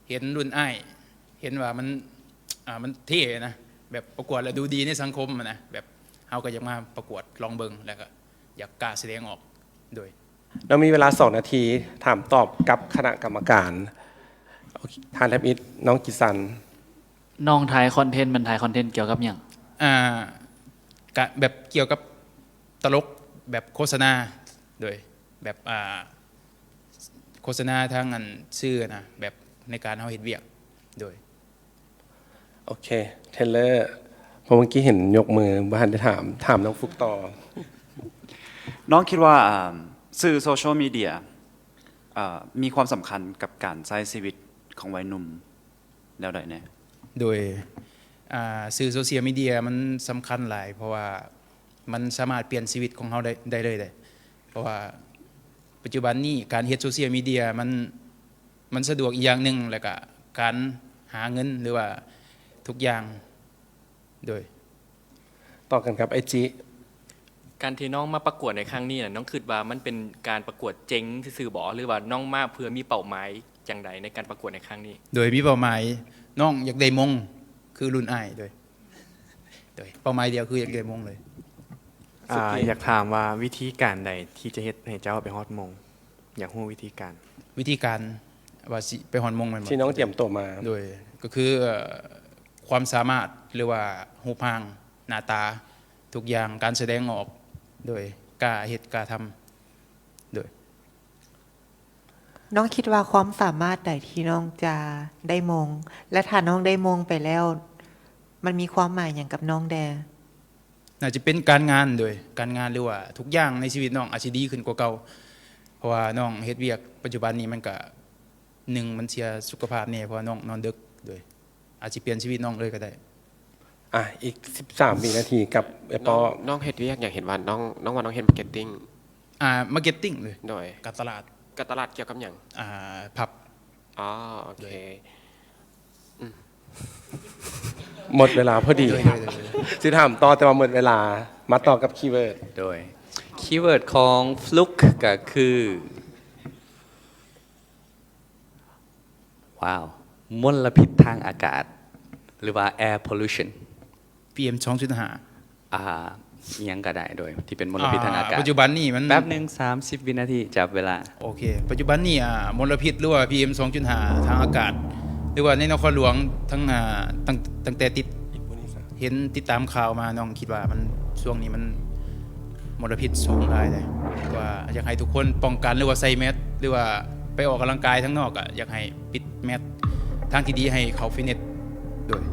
ເຫັນລຸ້ນອ້າຍ ເຫັນວ່າມັນ ອາ ມັນເທ່ນະ ແບບປະກວດແລ້ວດູດີໃນສັງຄົມນະ ແບບເຮົາກໍຢາກມາປະກວດລອງເບິ່ງ ແລ້ວກໍຢາກກ້າສະແດງອອກ. ໂດຍ ນ້ອງມີເວລາສອງນາທີ ຖາມຕອບກັບຄະນະກຳມະການ. ໂອເຄ ທ່ານທຳອິດ ນ້ອງກິດສັນ. ນ້ອງຖ່າຍຄອນເທັນ ມັນຖ່າຍຄອນເທັນກ່ຽວກັບຫຍັງ? ອາ ກະແບບກ່ຽວກັບຕະຫຼົກ ແບບໂຄສະນາ. ໂດຍ ແບບ ອາ ໂຄສະນາທາງອັນສື່ນະ ແບບໃນການເຮົາເຮັດວຽກ. ໂດຍ ໂອເຄ ເທເລີ ເພາະເມື່ອກີ້ເຫັນຍົກມື ບໍ່ທັນໄດ້ຖາມ ຖາມນ້ອງຟຸກຕໍ່. ນ້ອງຄິດວ່າ ອາ ສື່ໂຊຊຽວມີເດຍ ອາ ມີຄວາມສຳຄັນກັບການໃຊ້ຊີວິດຂອງໄວໜຸ່ມແນວໃດແດ່? ໂດຍ ອາ ສື່ໂຊຊຽວມີເດຍມັນສຳຄັນຫຼາຍ ເພາະວ່າມັນສາມາດປ່ຽນຊີວິດຂອງເຮົາໄດ້ ໄດ້ເລີຍເດ້. ເພາະວ່າປັດຈຸບັນນີ້ການເຮັດໂຊຊຽວມີເດຍມັນ ມັນສະດວກອີກຢ່າງໜຶ່ງ ແລ້ວກະການຫາເງິນ ຫຼືວ່າທຸກຢ່າງ. ໂດຍ ຕໍ່ກັນກັບອ້າຍຈິ. ການທີ່ນ້ອງມາປະກວດໃນຄັ້ງນີ້ນະ ນ້ອງຄິດວ່າມັນເປັນການປະກວດເຈັງຊື່ໆບໍ ຫຼືວ່ານ້ອງມາເພື່ອມີເປົ້າໝາຍຈັ່ງໃດໃນການປະກວດໃນຄັ້ງນີ້? ໂດຍ ມີເປົ້າໝາຍ ນ້ອງຢາກໄດ້ມົງຄືລຸ້ນອ້າຍ. ໂດຍ ໂດຍ ເປົ້າໝາຍດຽວຄືຢາກໄດ້ມົງເລີຍ. ອາ ຢາກຖາມວ່າວິທີການໃດທີ່ຈະເຮັດໃຫ້ເຈົ້າໄປຮອດມົງ? ຢາກຮູ້ວິທີການ. ວິທີການວ່າຊິໄປຮອດມົງແມ່ນບໍ່? ທີ່ນ້ອງຕຽມໂຕມາ. ໂດຍ ກໍຄື ເອີ ຄວາມສາມາດ ຫຼືວ່າຮູບຮ່າງ ໜ້າຕາ ທຸກຢ່າງ ການສະແດງອອກ. ໂດຍ ກ້າເຮັດ ກ້າທຳ. ໂດຍ. ນ້ອງຄິດວ່າຄວາມສາມາດໃດທີ່ນ້ອງຈະໄດ້ໂມງ ແລະ ຖ້ານ້ອງໄດ້ໂມງໄປແລ້ວ ມັນມີຄວາມໝາຍຫຍັງກັບນ້ອງແດ່? ໜ້າຈະເປັນການງານໂດຍ ການງານ ຫຼືວ່າທຸກຢ່າງໃນຊີວິດນ້ອງອາດຊິດີຂຶ້ນກວ່າເກົ່າ ເພາະວ່ານ້ອງເຮັດວຽກປັດຈຸບັນນີ້ມັນກະ ໜຶ່ງ ມັນເສຍສຸຂະພາບແດ່ ເພາະວ່ານ້ອງນອນເດິກໂດຍ ອາດຊິປ່ຽນຊີວິດນ້ອງເລີຍກໍໄດ້. ອ່ະ ອີກສິບສາມວິນາທີກັບເອື້ອຍປ້ອ. ນ້ອງ ນ້ອງເຮັດວຽກຫຍັງ? ເຫັນວ່ານ້ອງ ນ້ອງວ່ານ້ອງເຮັດມາເກັດຕິງ. ອ່າ ມາເກັດຕິງເລີຍ. ໂດຍ. ການຕະຫຼາດ. ການຕະຫຼາດກ່ຽວກັບຫຍັງ? ອ່າ ຜັບ. ອໍ ໂອເຄ. ໂດຍ. ອືມ ໝົດເວລາພໍດີ. ໂດຍ ໂດຍ ໂດຍ ໂດຍ. ຊິຖາມຕໍ່ ແຕ່ວ່າໝົດເວລາ. ມາຕໍ່ກັບຄີເວີດ. ໂດຍ. ຄີເວີດຂອງຟລຸກກໍຄື ວ້າວ ມົນລະພິດທາງອາກາດ ຫຼືວ່າ air pollution ພີເອັມ ສອງຈຸດຫ້າ. ອ່າ ອີ່ຫຍັງກໍໄດ້ໂດຍທີ່ເປັນມົນລະພິດທາງອາກາດ. ອ່າ ປັດຈຸບັນນີ້ມັນ ແປັບໜຶ່ງ ສາມສິບວິນາທີ ຈັບເວລາ. ໂອເຄ ປັດຈຸບັນນີ້ ອ່າ ມົນລະພິດ ຫຼືວ່າ ພີເອັມ ສອງຈຸດຫ້າ ທາງອາກາດ ຫຼືວ່າໃນນະຄອນຫຼວງທັງ ອ່າ ຕັ້ງ ຕັ້ງແຕ່ຕິດ ເຫັນຕິດຕາມຂ່າວມາ ນ້ອງຄິດວ່າມັນ ຊ່ວງນີ້ມັນ ມົນລະພິດສູງຫຼາຍເດ້ ວ່າຢາກໃຫ້ທຸກຄົນປ້ອງກັນ ຫຼືວ່າໃສ່ແມັດ ຫຼືວ່າໄປອອກກຳລັງກາຍທາງນອກ ກໍຢາກໃຫ້ປິດແມັດ ທາງທີ່ດີໃຫ້ເຂົ້າຟິດເນັດໂດຍ.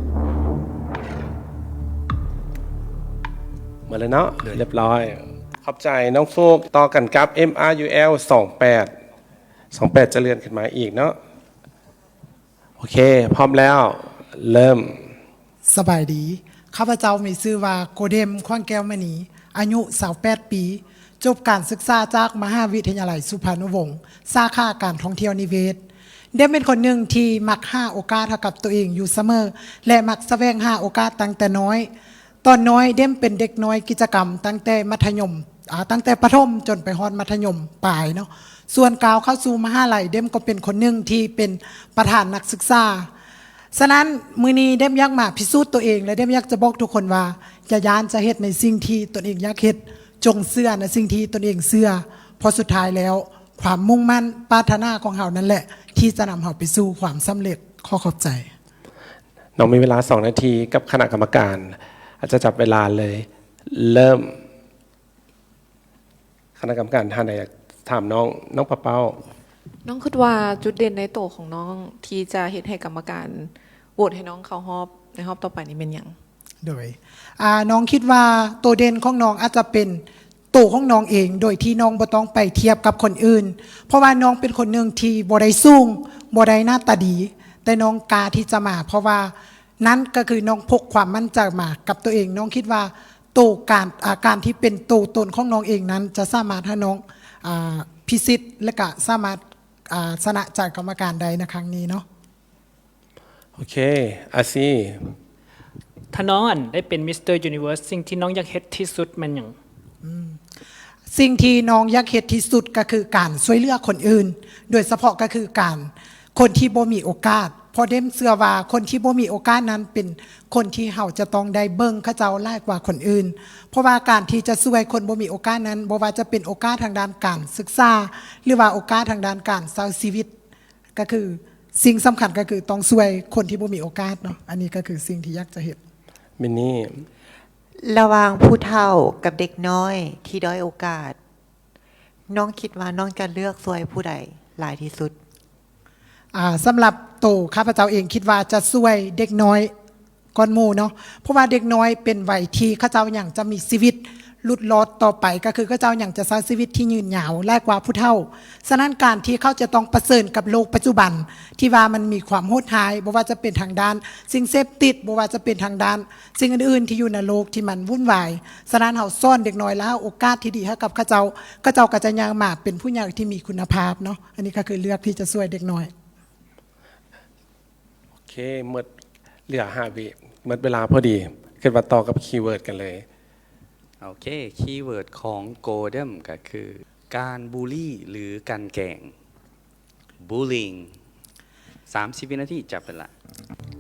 ໝົດແລ້ວເນາະ. ໂດຍ. ຮຽບຮ້ອຍ. ຂອບໃຈນ້ອງຟລຸກ. ຕໍ່ກັນກັບ ເອັມອາຢູແອລ ສອງແປດ ສອງແປດ ຈະເລື່ອນຂຶ້ນມາອີກເນາະ. ໂອເຄ ພ້ອມແລ້ວ ເລີ່ມ. ສະບາຍດີ. ຂ້າພະເຈົ້າມີຊື່ວ່າ ໂກເດັມ ຂວັນແກ້ວມະນີ, ອາຍຸ ຊາວແປດ ປີ, ຈົບການສຶກສາຈາກມະຫາວິທະຍາໄລສຸພານຸວົງ, ສາຂາການທ່ອງທ່ຽວນິເວດ. ເດັມເປັນຄົນໜຶ່ງທີ່ມັກຫາໂອກາດໃຫ້ກັບຕົວເອງຢູ່ສະເໝີ ແລະ ມັກສະແຫວງຫາໂອກາດຕັ້ງແຕ່ນ້ອຍ. ຕອນນ້ອຍເດັມເປັນເດັກນ້ອຍກິດຈະກຳຕັ້ງແຕ່ມັດທະຍົມ ອາ ຕັ້ງແຕ່ປະຖົມຈົນໄປຮອດມັດທະຍົມປາຍເນາະ. ສ່ວນກ້າວເຂົ້າສູ່ມະຫາໄລ ເດັມກໍເປັນຄົນໜຶ່ງທີ່ເປັນປະທານນັກສຶກສາ. ສະນັ້ນ ມື້ນີ້ເດັມຢາກມາພິສູດຕົວເອງ ແລະ ເດັມຢາກຈະບອກທຸກຄົນວ່າ ຢ່າຢ້ານຈະເຮັດໃນສິ່ງທີ່ຕົນເອງຢາກເຮັດ, ຈົ່ງເຊື່ອໃນສິ່ງທີ່ຕົນເອງເຊື່ອ, ເພາະສຸດທ້າຍແລ້ວ ຄວາມມຸ່ງໝັ້ນປາດຖະໜາຂອງເຮົານັ້ນແຫຼະ ທີ່ຈະນຳເຮົາໄປສູ່ຄວາມສຳເລັດ. ຂໍຂອບໃຈ. ນ້ອງມີເວລາສອງນາທີກັບຄະນະກຳມະການ ອາດຈະຈັບເວລາເລີຍ. ເລີ່ມ. ຄະນະກຳມະການທ່ານໃດຢາກຖາມນ້ອງ? ນ້ອງປາເປົ້າ. ນ້ອງຄິດວ່າຈຸດເດັ່ນໃນໂຕຂອງນ້ອງທີ່ຈະເຮັດໃຫ້ກຳມະການໂຫວດໃຫ້ນ້ອງເຂົ້າຮອບໃນຮອບຕໍ່ໄປນີ້ແມ່ນຫຍັງ? ໂດຍ ອາ ນ້ອງຄິດວ່າໂຕເດັ່ນຂອງນ້ອງອາດຈະເປັນໂຕຂອງນ້ອງເອງ ໂດຍທີ່ນ້ອງບໍ່ຕ້ອງໄປທຽບກັບຄົນອື່ນ ເພາະວ່ານ້ອງເປັນຄົນໜຶ່ງທີ່ບໍ່ໄດ້ສູງ ບໍ່ໄດ້ໜ້າຕາດີ ແຕ່ນ້ອງກ້າທີ່ຈະມາ ເພາະວ່ານັ້ນກໍຄືນ້ອງພົກຄວາມໝັ້ນໃຈມາກັບຕົວເອງ. ນ້ອງຄິດວ່າໂຕການ ອາ ການທີ່ເປັນໂຕຕົນຂອງນ້ອງເອງນັ້ນ ຈະສາມາດໃຫ້ນ້ອງ ອາ ພິຊິດ ແລະ ກະສາມາດ ອາ ຊະນະໃຈກຳມະການໄດ້ໃນຄັ້ງນີ້ເນາະ. ໂອເຄ ອາຊີ. ຖ້ານ້ອງ ອັນ ໄດ້ເປັນ Mister Universe ສິ່ງທີ່ນ້ອງຢາກເຮັດທີ່ສຸດແມ່ນຫຍັງ? ອືມ ສິ່ງທີ່ນ້ອງຢາກເຮັດທີ່ສຸດກໍຄືການຊ່ວຍເຫຼືອຄົນອື່ນ ໂດຍສະເພາະກໍຄືການ ຄົນທີ່ບໍ່ມີໂອກາດ ເພາະເດັມເຊື່ອວ່າຄົນທີ່ບໍ່ມີໂອກາດນັ້ນເປັນຄົນທີ່ເຮົາຈະຕ້ອງໄດ້ເບິ່ງເຂົາເຈົ້າຫຼາຍກວ່າຄົນອື່ນ ເພາະວ່າການທີ່ຈະຊ່ວຍຄົນບໍ່ມີໂອກາດນັ້ນ ບໍ່ວ່າຈະເປັນໂອກາດທາງດ້ານການສຶກສາ ຫຼືວ່າໂອກາດທາງດ້ານການໃຊ້ຊີວິດ ກໍຄືສິ່ງສຳຄັນກໍຄືຕ້ອງຊ່ວຍຄົນທີ່ບໍ່ມີໂອກາດເນາະ. ອັນນີ້ກໍຄືສິ່ງທີ່ຢາກຈະເຮັດ. ມິນນີ້. ລະຫວ່າງຜູ້ເຖົ້າກັບເດັກນ້ອຍທີ່ດ້ອຍໂອກາດ, ນ້ອງຄິດວ່ານ້ອງຈະເລືອກຊ່ວຍຜູ້ໃດຫຼາຍທີ່ສຸດ? ອາ ສຳລັບໂຕຂ້າພະເຈົ້າເອງ ຄິດວ່າຈະຊ່ວຍເດັກນ້ອຍ ກ່ອນໝູ່ເນາະ ເພາະວ່າເດັກນ້ອຍເປັນໄວທີ່ເຂົາເຈົ້າຍັງຈະມີຊີວິດຫຼຸດລອດຕໍ່ໄປ ກໍຄືເຂົາເຈົ້າຍັງຈະໃຊ້ຊີວິດທີ່ຍືນຍາວຫຼາຍກວ່າຜູ້ເຖົ້າ. ສະນັ້ນ ການທີ່ເຂົາຈະຕ້ອງປະເຊີນກັບໂລກປັດຈຸບັນທີ່ວ່າມັນມີຄວາມໂຫດຮ້າຍ ບໍ່ວ່າຈະເປັນທາງດ້ານສິ່ງເສບຕິດ ບໍ່ວ່າຈະເປັນທາງດ້ານສິ່ງອື່ນໆທີ່ຢູ່ໃນໂລກທີ່ມັນວຸ່ນວາຍ, ສະນັ້ນ ເຮົາສອນເດັກນ້ອຍ ແລະ ໃຫ້ໂອກາດທີ່ດີໃຫ້ກັບເຂົາເຈົ້າ, ເຂົາເຈົ້າກໍຈະຍ່າງມາເປັນຜູ້ໃຫຍ່ທີ່ມີຄຸນນະພາບເນາະ. ອັນນີ້ກໍຄືເລືອກທີ່ຈະຊ່ວຍເດັກນ້ອຍ. ໂອເຄ ໝົດ ເຫຼືອຫ້າວິ ໝົດເວລາພໍດີ ຄິດວ່າຕໍ່ກັບຄີເວີດກັນເລີຍ. ໂອເຄ ຄີເວີດຂອງໂກເດັມກໍຄື ການບູລີ ຫຼື ກັ່ນແກງ Bullying ສາມສິບວິນາທີ ຈັບເວລາ.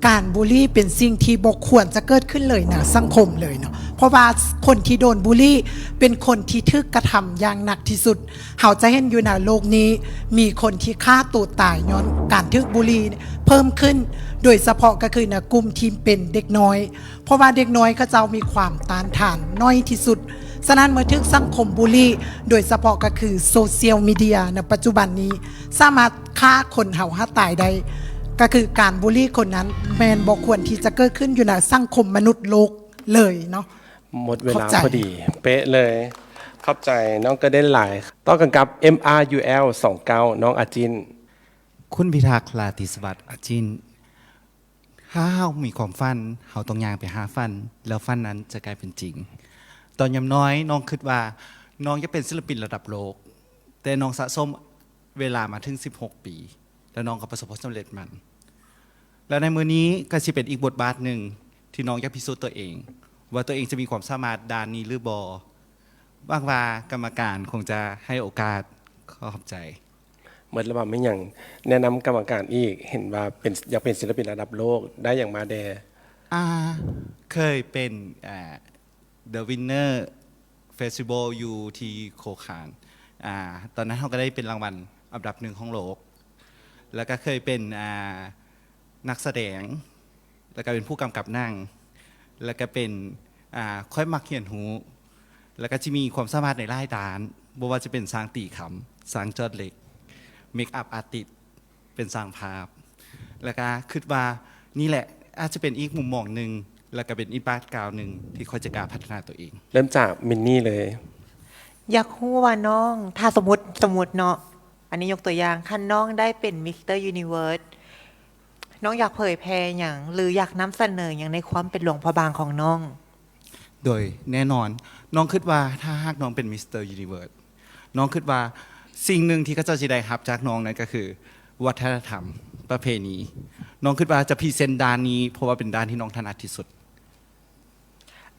ການບູລີເປັນສິ່ງທີ່ບໍ່ຄວນຈະເກີດຂຶ້ນເລີຍໃນສັງຄົມເລີຍເນາະ ເພາະວ່າຄົນທີ່ໂດນບູລີເປັນຄົນທີ່ຖືກກະທຳຢ່າງໜັກທີ່ສຸດ. ເຮົາຈະເຫັນຢູ່ໃນໂລກນີ້ ມີຄົນທີ່ຂ້າໂຕຕາຍຍ້ອນການຖືກບູລີເພີ່ມຂຶ້ນ ໂດຍສະເພາະກໍຄືໃນກຸ່ມທີ່ເປັນເດັກນ້ອຍ ເພາະວ່າເດັກນ້ອຍເຂົາເຈົ້າມີຄວາມຕ້ານທານໜ້ອຍທີ່ສຸດ. ສະນັ້ນເມື່ອຖືກສັງຄົມບູລີ ໂດຍສະເພາະກໍຄືໂຊຊຽວມີເດຍໃນປັດຈຸບັນນີ້ ສາມາດຂ້າຄົນເຮົາໃຫ້ຕາຍໄດ້ ກໍຄືການບູລີຄົນນັ້ນແມ່ນບໍ່ຄວນທີ່ຈະເກີດຂຶ້ນຢູ່ໃນສັງຄົມມະນຸດໂລກເລີຍເນາະ. ໝົດເວລາ ຂອບໃຈ ພໍດີເປະເລີຍ. ຂອບໃຈນ້ອງກະເດັນຫຼາຍ. ຕໍ່ກັນກັບ ເອັມອາຢູແອລ ສອງເກົ້າ ນ້ອງອາຈິນ. ຄຸນພິທັກ ລາຕີສະຫວັດ ອາຈິນ. ຖ້າເຮົາມີຄວາມຝັນ, ເຮົາຕ້ອງຍ່າງໄປຫາຝັນ, ແລ້ວຝັນນັ້ນຈະກາຍເປັນຈິງ. ຕອນຍາມນ້ອຍ, ນ້ອງຄິດວ່ານ້ອງຢາກເປັນສິນລະປິນລະດັບໂລກ, ແຕ່ນ້ອງສະສົມເວລາມາເຖິງສິບຫົກປີ, ແລ້ວນ້ອງກໍປະສົບຜົນສຳເລັດມັນ. ແລ້ວໃນມື້ນີ້ກໍຊິເປັນອີກບົດບາດໜຶ່ງທີ່ນ້ອງຢາກພິສູດຕົວເອງ ວ່າຕົວເອງຈະມີຄວາມສາມາດດ້ານນີ້ຫຼືບໍ່. ຫວັງວ່າກຳມະການຄົງຈະໃຫ້ໂອກາດ. ຂໍຂອບໃຈ. ໝົດແລ້ວບໍ່? ມີຫຍັງແນະນຳກຳມະການອີກ? ເຫັນວ່າເປັນ ຢາກເປັນສິນລະປິນລະດັບໂລກ, ໄດ້ຫຍັງມາແດ່? ອ່າ ເຄີຍເປັນ ອ່າ The Winner Festival ຢູ່ທີ່ໂຄຄານ. ອ່າ ຕອນນັ້ນເຮົາກໍໄດ້ເປັນລາງວັນອັນດັບໜຶ່ງຂອງໂລກ. ແລ້ວກໍເຄີຍເປັນ ອ່າ ນັກສະແດງ, ແລ້ວກໍເປັນຜູ້ກຳກັບໜັງ, ແລ້ວກໍເປັນ ອ່າ ຂ້ອຍມັກຮຽນຮູ້, ແລ້ວກໍຈະມີຄວາມສາມາດໃນຫຼາຍດ້ານ, ບໍ່ວ່າຈະເປັນຊ່າງຕີຄຳ, ຊ່າງຈອດເຫຼັກ, makeup artist, ເປັນຊ່າງພາບ, ແລ້ວກໍຄິດວ່ານີ້ແຫຼະອາດຈະເປັນອີກມຸມມອງໜຶ່ງ, ແລ້ວກໍເປັນອີກບາດກ້າວໜຶ່ງທີ່ຂ້ອຍຈະກ້າພັດທະນາຕົວເອງ. ເລີ່ມຈາກມິນນີ້ເລີຍ. ຢາກຮູ້ວ່ານ້ອງ ຖ້າສົມມຸດ, ສົມມຸດເນາະ, ອັນນີ້ຍົກຕົວຢ່າງ, ຄັນນ້ອງໄດ້ເປັນ Mister Universe ນ້ອງຢາກເຜີຍແຜ່ຫຍັງ ຫຼື ຢາກນຳສະເໜີຫຍັງໃນຄວາມເປັນຫຼວງພະບາງຂອງນ້ອງ? ໂດຍແນ່ນອນ, ນ້ອງຄິດວ່າຖ້າຫາກນ້ອງເປັນ Mister Universe, ນ້ອງຄິດວ່າສິ່ງໜຶ່ງທີ່ເຂົາເຈົ້າຊິໄດ້ຮັບຈາກນ້ອງນັ້ນກໍຄືວັດທະນະທຳ, ປະເພນີ. ນ້ອງຄິດວ່າຈະພຣີເຊັນດ້ານນີ້ ເພາະວ່າເປັນດ້ານທີ່ນ້ອງຖະໜັດທີ່ສຸດ.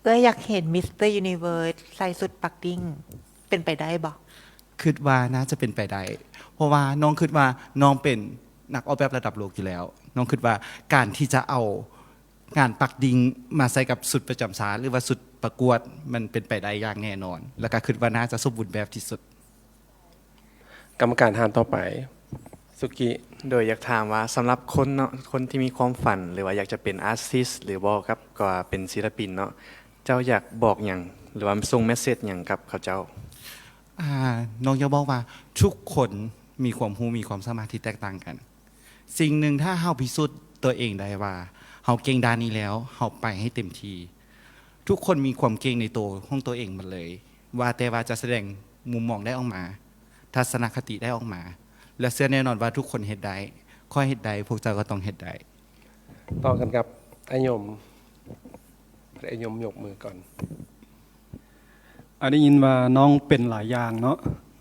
ເອື້ອຍຢາກເຫັນ Mister Universe ໃສ່ຊຸດປັກດິ້ງ ເປັນໄປໄດ້ບໍ່? ຄິດວ່າໜ້າຈະເປັນໄປໄດ້, ເພາະວ່ານ້ອງຄິດວ່ານ້ອງເປັນນັກອອກແບບລະດັບໂລກຢູ່ແລ້ວ. ນ້ອງຄິດວ່າການທີ່ຈະເອົາງານປັກດິ້ງມາໃສ່ກັບຊຸດປະຈຳຊາດ ຫຼືວ່າຊຸດປະກວດ ມັນເປັນໄປໄດ້ຢ່າງແນ່ນອນ, ແລ້ວກໍຄິດວ່າໜ້າຈະສົມບູນແບບທີ່ສຸດ. ກຳມະການທ່ານຕໍ່ໄປ ສຸກິ. ໂດຍຢາກຖາມວ່າ ສຳລັບຄົນເນາະ, ຄົນທີ່ມີຄວາມຝັນ ຫຼືວ່າຢາກຈະເປັນອາຕິສ ຫຼືບໍ່ກັບ ກໍເປັນສິລະປິນເນາະ, ເຈົ້າຢາກບອກຫຍັງ ຫຼືວ່າສົ່ງເມສເສດຫຍັງກັບເຂົາເຈົ້າ? ອ່າ ນ້ອງຢາກບອກວ່າທຸກຄົນມີຄວາມຮູ້, ມີຄວາມສາມາດທີ່ແຕກຕ່າງກັນ. ສິ່ງໜຶ່ງ ຖ້າເຮົາພິສູດຕົວເອງໄດ້ວ່າເຮົາເກັ່ງດ້ານນີ້ແລ້ວ, ເຮົາໄປໃຫ້ເຕັມທີ່. ທຸກຄົນມີຄວາມເກັ່ງໃນໂຕຂອງຕົວເອງໝົດເລີຍ, ວ່າແຕ່ວ່າຈະສະແດງມຸມມອງໃດອອກມາ, ທັດສະນະຄະຕິໃດອອກມາ, ແລະ ເຊື່ອແນ່ນອນວ່າທຸກຄົນເຮັດໄດ້. ຂ້ອຍເຮັດໄດ້, ພວກເຈົ້າກໍຕ້ອງເຮັດໄດ້. ຕໍ່ກັນກັບອ້າຍຍົມ. ອ້າຍຍົມຍົກມືກ່ອນ. ອ້າຍໄດ້ຍິນວ່ານ້ອງເປັນຫຼາຍຢ່າງເນາະ,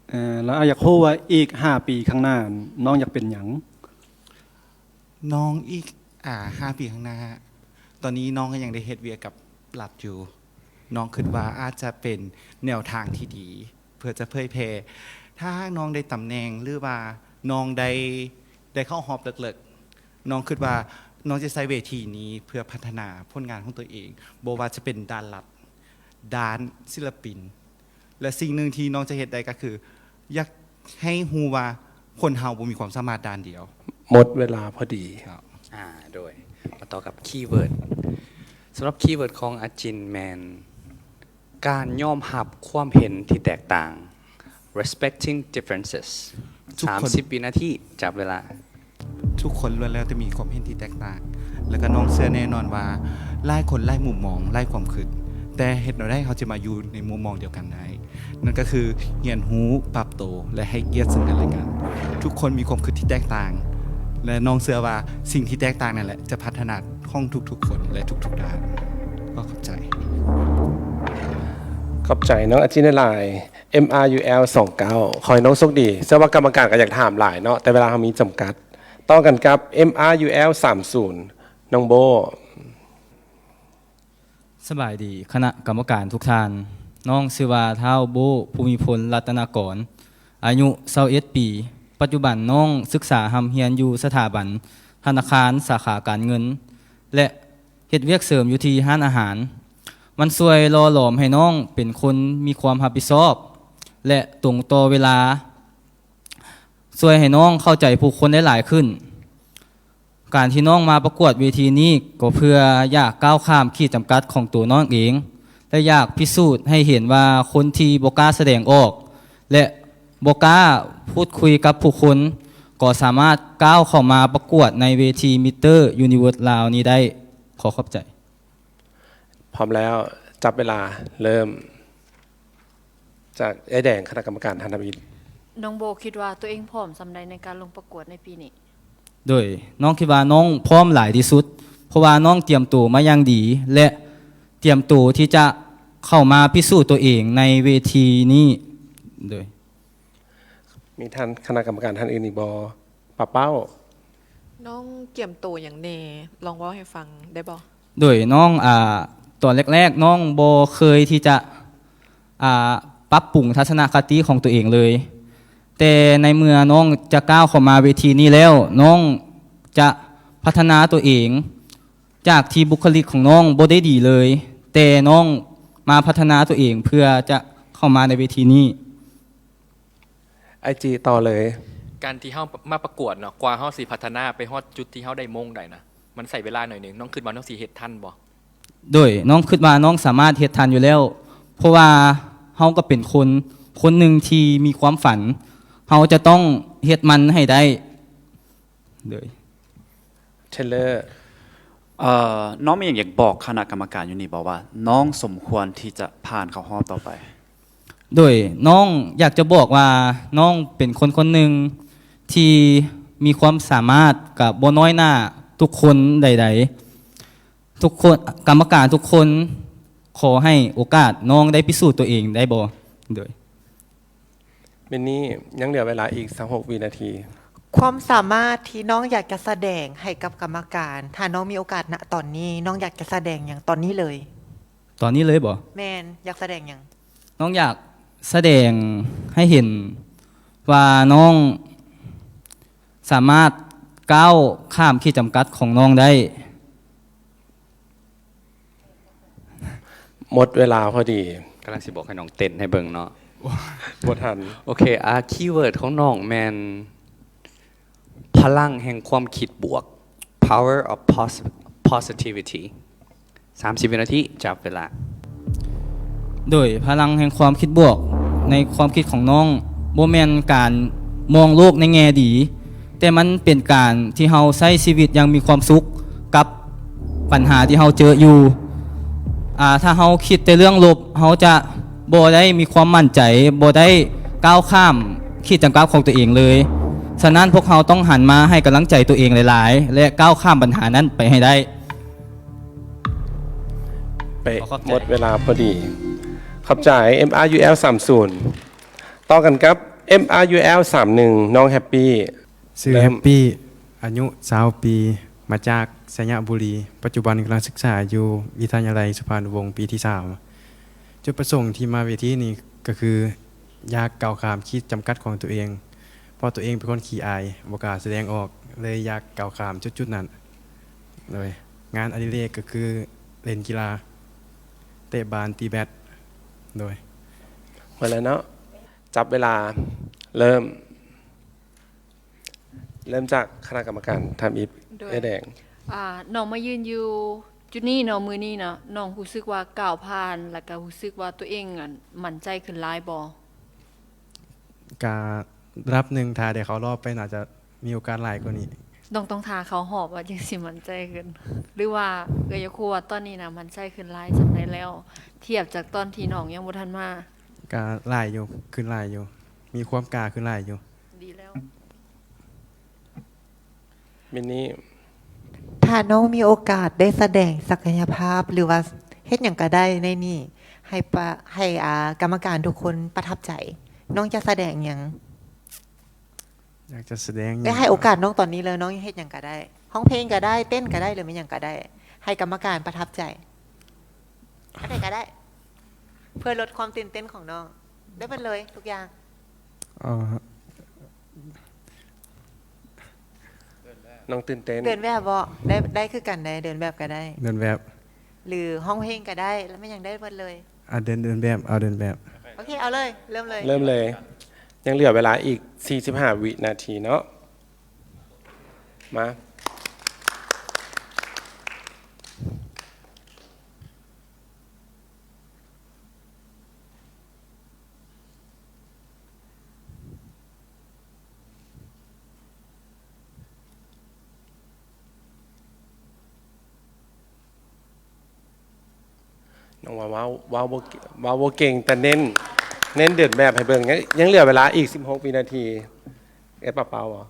ເອີ ແລ້ວອ້າຍຢາກຮູ້ວ່າອີກຫ້າປີຂ້າງໜ້າ ນ້ອງຢາກເປັນຫຍັງ? ນ້ອງອີກ ອ່າ ຫ້າປີຂ້າງໜ້າ, ຕອນນີ້ນ້ອງກໍຍັງໄດ້ເຮັດວຽກກັບລັດຢູ່. ນ້ອງຄິດວ່າອາດຈະເປັນແນວທາງທີ່ດີເພື່ອຈະເຜີຍແຜ່. ຖ້າຫາກນ້ອງໄດ້ຕຳແໜ່ງ ຫຼືວ່ານ້ອງໄດ້ ໄດ້ເຂົ້າຮອບເລິກໆ, ນ້ອງຄິດວ່ານ້ອງຈະໃຊ້ເວທີນີ້ເພື່ອພັດທະນາຜົນງານຂອງຕົວເອງ, ບໍ່ວ່າຈະເປັນດ້ານລັດ, ດ້ານສິລະປິນ. ແລະ ສິ່ງໜຶ່ງທີ່ນ້ອງຈະເຮັດໄດ້ກໍຄື ຢາກໃຫ້ຮູ້ວ່າຄົນເຮົາບໍ່ມີຄວາມສາມາດດ້ານດຽວ. ໝົດເວລາພໍດີ. ອ່າ ໂດຍ ມາຕໍ່ກັບຄີເວີດ. ສຳລັບຄີເວີດຂອງອາຈິນແມ່ນ ການຍອມຮັບຄວາມເຫັນທີ່ແຕກຕ່າງ, respecting differences. ທຸກຄົນ ສາມສິບວິນາທີ ຈັບເວລາ. ທຸກຄົນລ້ວນແລ້ວແຕ່ມີຄວາມເຫັນທີ່ແຕກຕ່າງ, ແລະ ກໍນ້ອງເຊື່ອແນ່ນອນວ່າຫຼາຍຄົນຫຼາຍມຸມມອງ, ຫຼາຍຄວາມຄິດ, ແຕ່ເຮັດແນວໃດເຮົາຈະມາຢູ່ໃນມຸມມອງດຽວກັນໄດ້? ນັ້ນກໍຄືຮຽນຮູ້, ປັບໂຕ ແລະ ໃຫ້ກຽດເຊິ່ງກັນແລະກັນ. ທຸກຄົນມີຄວາມຄິດທີ່ແຕກຕ່າງ, ແລະ ນ້ອງເຊື່ອວ່າສິ່ງທີ່ແຕກຕ່າງນັ້ນແຫຼະຈະພັດທະນາຂອງທຸກໆຄົນ ແລະ ທຸກໆດ້ານ. ຂໍຂອບໃຈ. ຂອບໃຈນ້ອງອາຈິນຫຼາຍໆ. ເອັມອາຢູແອລ ສອງເກົ້າ ຂໍໃຫ້ນ້ອງໂຊກດີ. ເຊື່ອວ່າກຳມະການກໍຢາກຖາມຫຼາຍເນາະ, ແຕ່ເວລາເຮົາມີຈຳກັດ. ຕໍ່ກັນກັບ ເອັມອາຢູແອລ ສາມສິບ ນ້ອງໂບ້. ສະບາຍດີຄະນະກຳມະການທຸກທ່ານ. ນ້ອງຊື່ວ່າທ້າວ ໂບ້ ພູມິພົນ ລັດຕະນະກອນ, ອາຍຸ ຊາວເອັດ ປີ. ປັດຈຸບັນນ້ອງສຶກສາຮ່ຳຮຽນຢູ່ສະຖາບັນທະນາຄານ ສາຂາການເງິນ ແລະ ເຮັດວຽກເສີມຢູ່ທີ່ຮ້ານອາຫານ. ມັນຊ່ວຍຫຼໍ່ຫຼອມໃຫ້ນ້ອງເປັນຄົນມີຄວາມຮັບຜິດຊອບ ແລະ ຕົງຕໍ່ເວລາ, ຊ່ວຍໃຫ້ນ້ອງເຂົ້າໃຈຜູ້ຄົນໄດ້ຫຼາຍຂຶ້ນ. ການທີ່ນ້ອງມາປະກວດເວທີນີ້ ກໍເພື່ອຢາກກ້າວຂ້າມຂີດຈຳກັດຂອງຕົວນ້ອງເອງ ແລະ ຢາກພິສູດໃຫ້ເຫັນວ່າຄົນທີ່ບໍ່ກ້າສະແດງອອກ ແລະ ບໍ່ກ້າພູດຄຸຍກັບຜູ້ຄົນ ກໍສາມາດກ້າວເຂົ້າມາປະກວດໃນເວທີ Mister Universe ລາວນີ້ໄດ້. ຂໍຂອບໃຈ. ພ້ອມແລ້ວ ຈັບເວລາ ເລີ່ມ. ຈາກອ້າຍແດງ ຄະນະກຳມະການທ່ານທຳອິດ. ນ້ອງໂບຄິດວ່າຕົວເອງພ້ອມສ່ຳໃດໃນການລົງປະກວດໃນປີນີ້? ໂດຍ ນ້ອງຄິດວ່ານ້ອງພ້ອມຫຼາຍທີ່ສຸດ ເພາະວ່ານ້ອງຕຽມໂຕມາຢ່າງດີ ແລະ ຕຽມໂຕທີ່ຈະເຂົ້າມາພິສູດຕົວເອງໃນເວທີນີ້. ໂດຍ ມີທ່ານຄະນະກຳມະການທ່ານອື່ນອີກບໍ່? ປາເປົ້າ. ນ້ອງກຽມໂຕຫຍັງແດ່? ລອງເວົ້າໃຫ້ຟັງໄດ້ບໍ່? ໂດຍ ນ້ອງ ອາ ຕອນແລກໆ ນ້ອງບໍ່ເຄີຍທີ່ຈະ ອາ ປັບປຸງທັດສະນະຄະຕິຂອງຕົວເອງເລີຍ, ແຕ່ໃນເມື່ອນ້ອງຈະກ້າວເຂົ້າມາເວທີນີ້ແລ້ວ, ນ້ອງຈະພັດທະນາຕົວເອງ ຈາກທີ່ບຸກຄະລິກຂອງນ້ອງບໍ່ໄດ້ດີເລີຍ, ແຕ່ນ້ອງມາພັດທະນາຕົວເອງເພື່ອຈະເຂົ້າມາໃນເວທີນີ້. ອ້າຍຈີ່ຕໍ່ເລີຍ. ການທີ່ເຮົາມາປະກວດເນາະ, ກວ່າເຮົາຊິພັດທະນາໄປຮອດຈຸດທີ່ເຮົາໄດ້ໂມງໄດ້ນະ, ມັນໃຊ້ເວລາໜ້ອຍໜຶ່ງ. ນ້ອງຄິດວ່ານ້ອງຊິເຮັດທັນບໍ່? ໂດຍ ນ້ອງຄິດວ່ານ້ອງສາມາດເຮັດທັນຢູ່ແລ້ວ, ເພາະວ່າເຮົາກໍເປັນຄົນ ຄົນໜຶ່ງທີ່ມີຄວາມຝັນ, ເຮົາຈະຕ້ອງເຮັດມັນໃຫ້ໄດ້. ໂດຍ ເທເລີ. ເອີ ນ້ອງມີຫຍັງຢາກບອກຄະນະກຳມະການຢູ່ນີ້ບໍ່ວ່າ ນ້ອງສົມຄວນທີ່ຈະຜ່ານເຂົ້າຮອບຕໍ່ໄປ? ໂດຍ ນ້ອງຢາກຈະບອກວ່າ ນ້ອງເປັນຄົນຄົນໜຶ່ງທີ່ມີຄວາມສາມາດ ກະບໍ່ນ້ອຍໜ້າທຸກຄົນໃດໆ. ທຸກຄົນ ກຳມະການທຸກຄົນ ຂໍໃຫ້ໂອກາດນ້ອງໄດ້ພິສູດຕົວເອງໄດ້ບໍ່? ໂດຍ ມິນນີ້ ຍັງເຫຼືອເວລາອີກຊາວຫົກວິນາທີ. ຄວາມສາມາດທີ່ນ້ອງຢາກຈະສະແດງໃຫ້ກັບກຳມະການ, ຖ້ານ້ອງມີໂອກາດນະຕອນນີ້, ນ້ອງຢາກຈະສະແດງຫຍັງຕອນນີ້ເລີຍ? ຕອນນີ້ເລີຍບໍ່? ແມ່ນ, ຢາກສະແດງຫຍັງ? ນ້ອງຢາກສະແດງໃຫ້ເຫັນວ່ານ້ອງສາມາດກ້າວຂ້າມຂີດຈຳກັດຂອງນ້ອງໄດ້. ໝົດເວລາພໍດີ. ກຳລັງຊິບອກໃຫ້ນ້ອງເຕັ້ນໃຫ້ເບິ່ງເນາະ. ບໍ່ທັນ. ໂອເຄ ອ່າ ຄີເວີດຂອງນ້ອງແມ່ນ ພະລັງແຫ່ງຄວາມຄິດບວກ power of posi- positivity. ສາມສິບວິນາທີ ຈັບເວລາ. ໂດຍ ພະລັງແຫ່ງຄວາມຄິດບວກ ໃນຄວາມຄິດຂອງນ້ອງ ບໍ່ແມ່ນການມອງໂລກໃນແງ່ດີ, ແຕ່ມັນເປັນການທີ່ເຮົາໃຊ້ຊີວິດຢ່າງມີຄວາມສຸກກັບ ບັນຫາທີ່ເຮົາເຈີຢູ່. ອາ ຖ້າເຮົາຄິດແຕ່ເລື່ອງລົບ, ເຮົາຈະບໍ່ໄດ້ມີຄວາມໝັ້ນໃຈ, ບໍ່ໄດ້ກ້າວຂ້າມຂີດຈຳກັດຂອງຕົວເອງເລີຍ. ສະນັ້ນ, ພວກເຮົາຕ້ອງຫັນມາໃຫ້ກຳລັງໃຈຕົວເອງຫຼາຍໆ ແລະ ກ້າວຂ້າມບັນຫານັ້ນໄປໃຫ້ໄດ້. ໄປ ຂໍຂອບໃຈ. ໝົດເວລາພໍດີ. ຂອບໃຈ ເອັມອາຢູແອລ ສາມສູນ. ຕໍ່ກັນກັບ ເອັມອາຢູແອລ ສາມໜຶ່ງ ນ້ອງແຮັບປີ. ຊື່ ເລີ່ມ. ແຮັບປີ ອາຍຸ ຊາວປີ ມາຈາກໄຊຍະບູລີ, ປັດຈຸບັນກຳລັງສຶກສາຢູ່ວິທະຍາໄລສຸພານຸວົງ ປີທີສາມ. ຈຸດປະສົງທີ່ມາເວທີນີ້ກໍຄື ຢາກກ້າວຂ້າມຂີດຈຳກັດຂອງຕົວເອງ, ເພາະຕົວເອງເປັນຄົນຂີ້ອາຍ, ບໍ່ກ້າສະແດງອອກ, ເລີຍຢາກກ້າວຂ້າມຈຸດໆນັ້ນ. ໂດຍ ງານອະດິເລກກໍຄືເລ່ນກິລາ, ເຕະບານ, ຕີແບັດ. ໂດຍ ໝົດແລ້ວເນາະ. ຈັບເວລາ ເລີ່ມ. ເລີ່ມຈາກຄະນະກຳມະການທຳອິດ. ໂດຍ ເອື້ອຍແດງ. ອ່າ ນ້ອງມາຢືນຢູ່ຈຸດນີ້ເນາະ, ມື້ນີ້ເນາະ, ນ້ອງຮູ້ສຶກວ່າກ້າວຜ່ານ ແລ້ວກະຮູ້ສຶກວ່າຕົວເອງ ອັນ ໝັ້ນໃຈຂຶ້ນຫຼາຍບໍ່? ກະລະດັບໜຶ່ງ, ຖ້າໄດ້ເຂົ້າຮອບໄປ ໜ້າຈະມີໂອກາດຫຼາຍກວ່ານີ້. ນ້ອງຕ້ອງຖ້າເຂົ້າຮອບວ່າຈຶ່ງຊິໝັ້ນໃຈຂຶ້ນ ຫຼືວ່າເອື້ອຍຢາກຮູ້ວ່າຕອນນີ້ນະ ໝັ້ນໃຈຂຶ້ນຫຼາຍສ່ຳໃດແລ້ວ ທຽບຈາກຕອນທີ່ນ້ອງຍັງບໍ່ທັນມາ? ກະຫຼາຍຢູ່, ຂຶ້ນຫຼາຍຢູ່, ມີຄວາມກ້າຂຶ້ນຫຼາຍຢູ່. ດີແລ້ວ. ມິນນີ້. ຖ້ານ້ອງມີໂອກາດໄດ້ສະແດງສັກກະຍະພາບ ຫຼືວ່າເຮັດຫຍັງກະໄດ້ໃນນີ້ ໃຫ້ປະ ໃຫ້ ອາ ກຳມະການທຸກຄົນປະທັບໃຈ, ນ້ອງຈະສະແດງຫຍັງ? ຢາກຈະສະແດງຫຍັງ? ໄດ້ໃຫ້ໂອກາດນ້ອງຕອນນີ້ເລີຍ, ນ້ອງເຮັດຫຍັງກະໄດ້, ຮ້ອງເພງກະໄດ້, ເຕັ້ນກະໄດ້ ຫຼືແມ່ນຫຍັງກະໄດ້, ໃຫ້ກຳມະການປະທັບໃຈ. ອັນໃດກະໄດ້ ເພື່ອລົດຄວາມຕື່ນເຕັ້ນຂອງນ້ອງ. ໄດ້ເບິດເລີຍທຸກຢ່າງ. ເອີ ນ້ອງຕື່ນເຕັ້ນ. ເດີນແວບບໍ່? ໄດ້ ໄດ້ຄືກັນເດ້, ເດີນແວບກະໄດ້. ເດີນແວບ. ຫຼືຮ້ອງເພງກະໄດ້, ແລ້ວແມ່ນຫຍັງໄດ້ເບິດເລີຍ. ອ່າ ເດີນ ເດີນແບບ, ເອົາເດີນແບບ. ໂອເຄ, ເອົາເລີຍ, ເລີ່ມເລີຍ. ເລີ່ມເລີຍ. ຍັງເຫຼືອເວລາອີກສີ່ສິບຫ້າວິນາທີເນາະ. ມາ. ນ້ອງວ່າເວົ້າ ເວົ້າບໍ່ເກັ່ງ ເວົ້າບໍ່ເກັ່ງ ແຕ່ເນັ້ນ ເນັ້ນເດີນແບບໃຫ້ເບິ່ງ ຍັງ ຍັງເຫຼືອເວລາອີກສິບຫົກວິນາທີ. ເອັດປະເປົາບໍ່?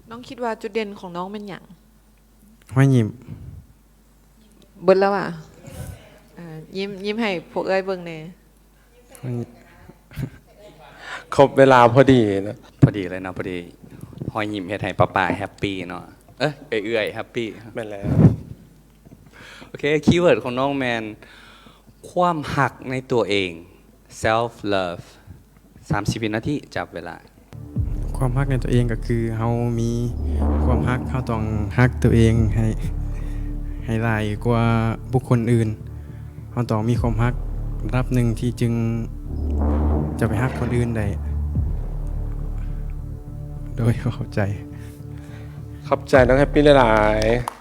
ນ້ອງຄິດວ່າຈຸດເດັ່ນຂອງນ້ອງແມ່ນຫຍັງ? ຮອຍຍິ້ມ. ເບິດແລ້ວຫວາ? ເອີ ຍິ້ມ ຍິ້ມໃຫ້ພວກເອື້ອຍເບິ່ງແດ່. ຄົບເວລາພໍດີເນາະ. ພໍດີເລີຍເນາະ ພໍດີຮອຍຍິ້ມເຮັດໃຫ້ປ້າໆແຮັບປີ້ເນາະ ເອີ ເອື້ອຍແຮັບປີ້. ແມ່ນແລ້ວ. ໂອເຄ ຄີເວີດຂອງນ້ອງແມ່ນ ຄວາມຮັກໃນຕົວເອງ self love. ສາມສິບວິນາທີ ຈັບເວລາ. ຄວາມຮັກໃນຕົວເອງກໍຄືເຮົາມີຄວາມຮັກ ເຮົາຕ້ອງຮັກຕົວເອງໃຫ້ ໃຫ້ຫຼາຍກວ່າບຸກຄົນອື່ນ. ເຮົາຕ້ອງມີຄວາມຮັກລະດັບໜຶ່ງທີ່ຈຶ່ງຈະໄປຮັກຄົນອື່ນໄດ້. ໂດຍ ເຂົ້າໃຈ. ຂອບໃຈນ້ອງແຮັບປີ້ຫຼາຍໆ.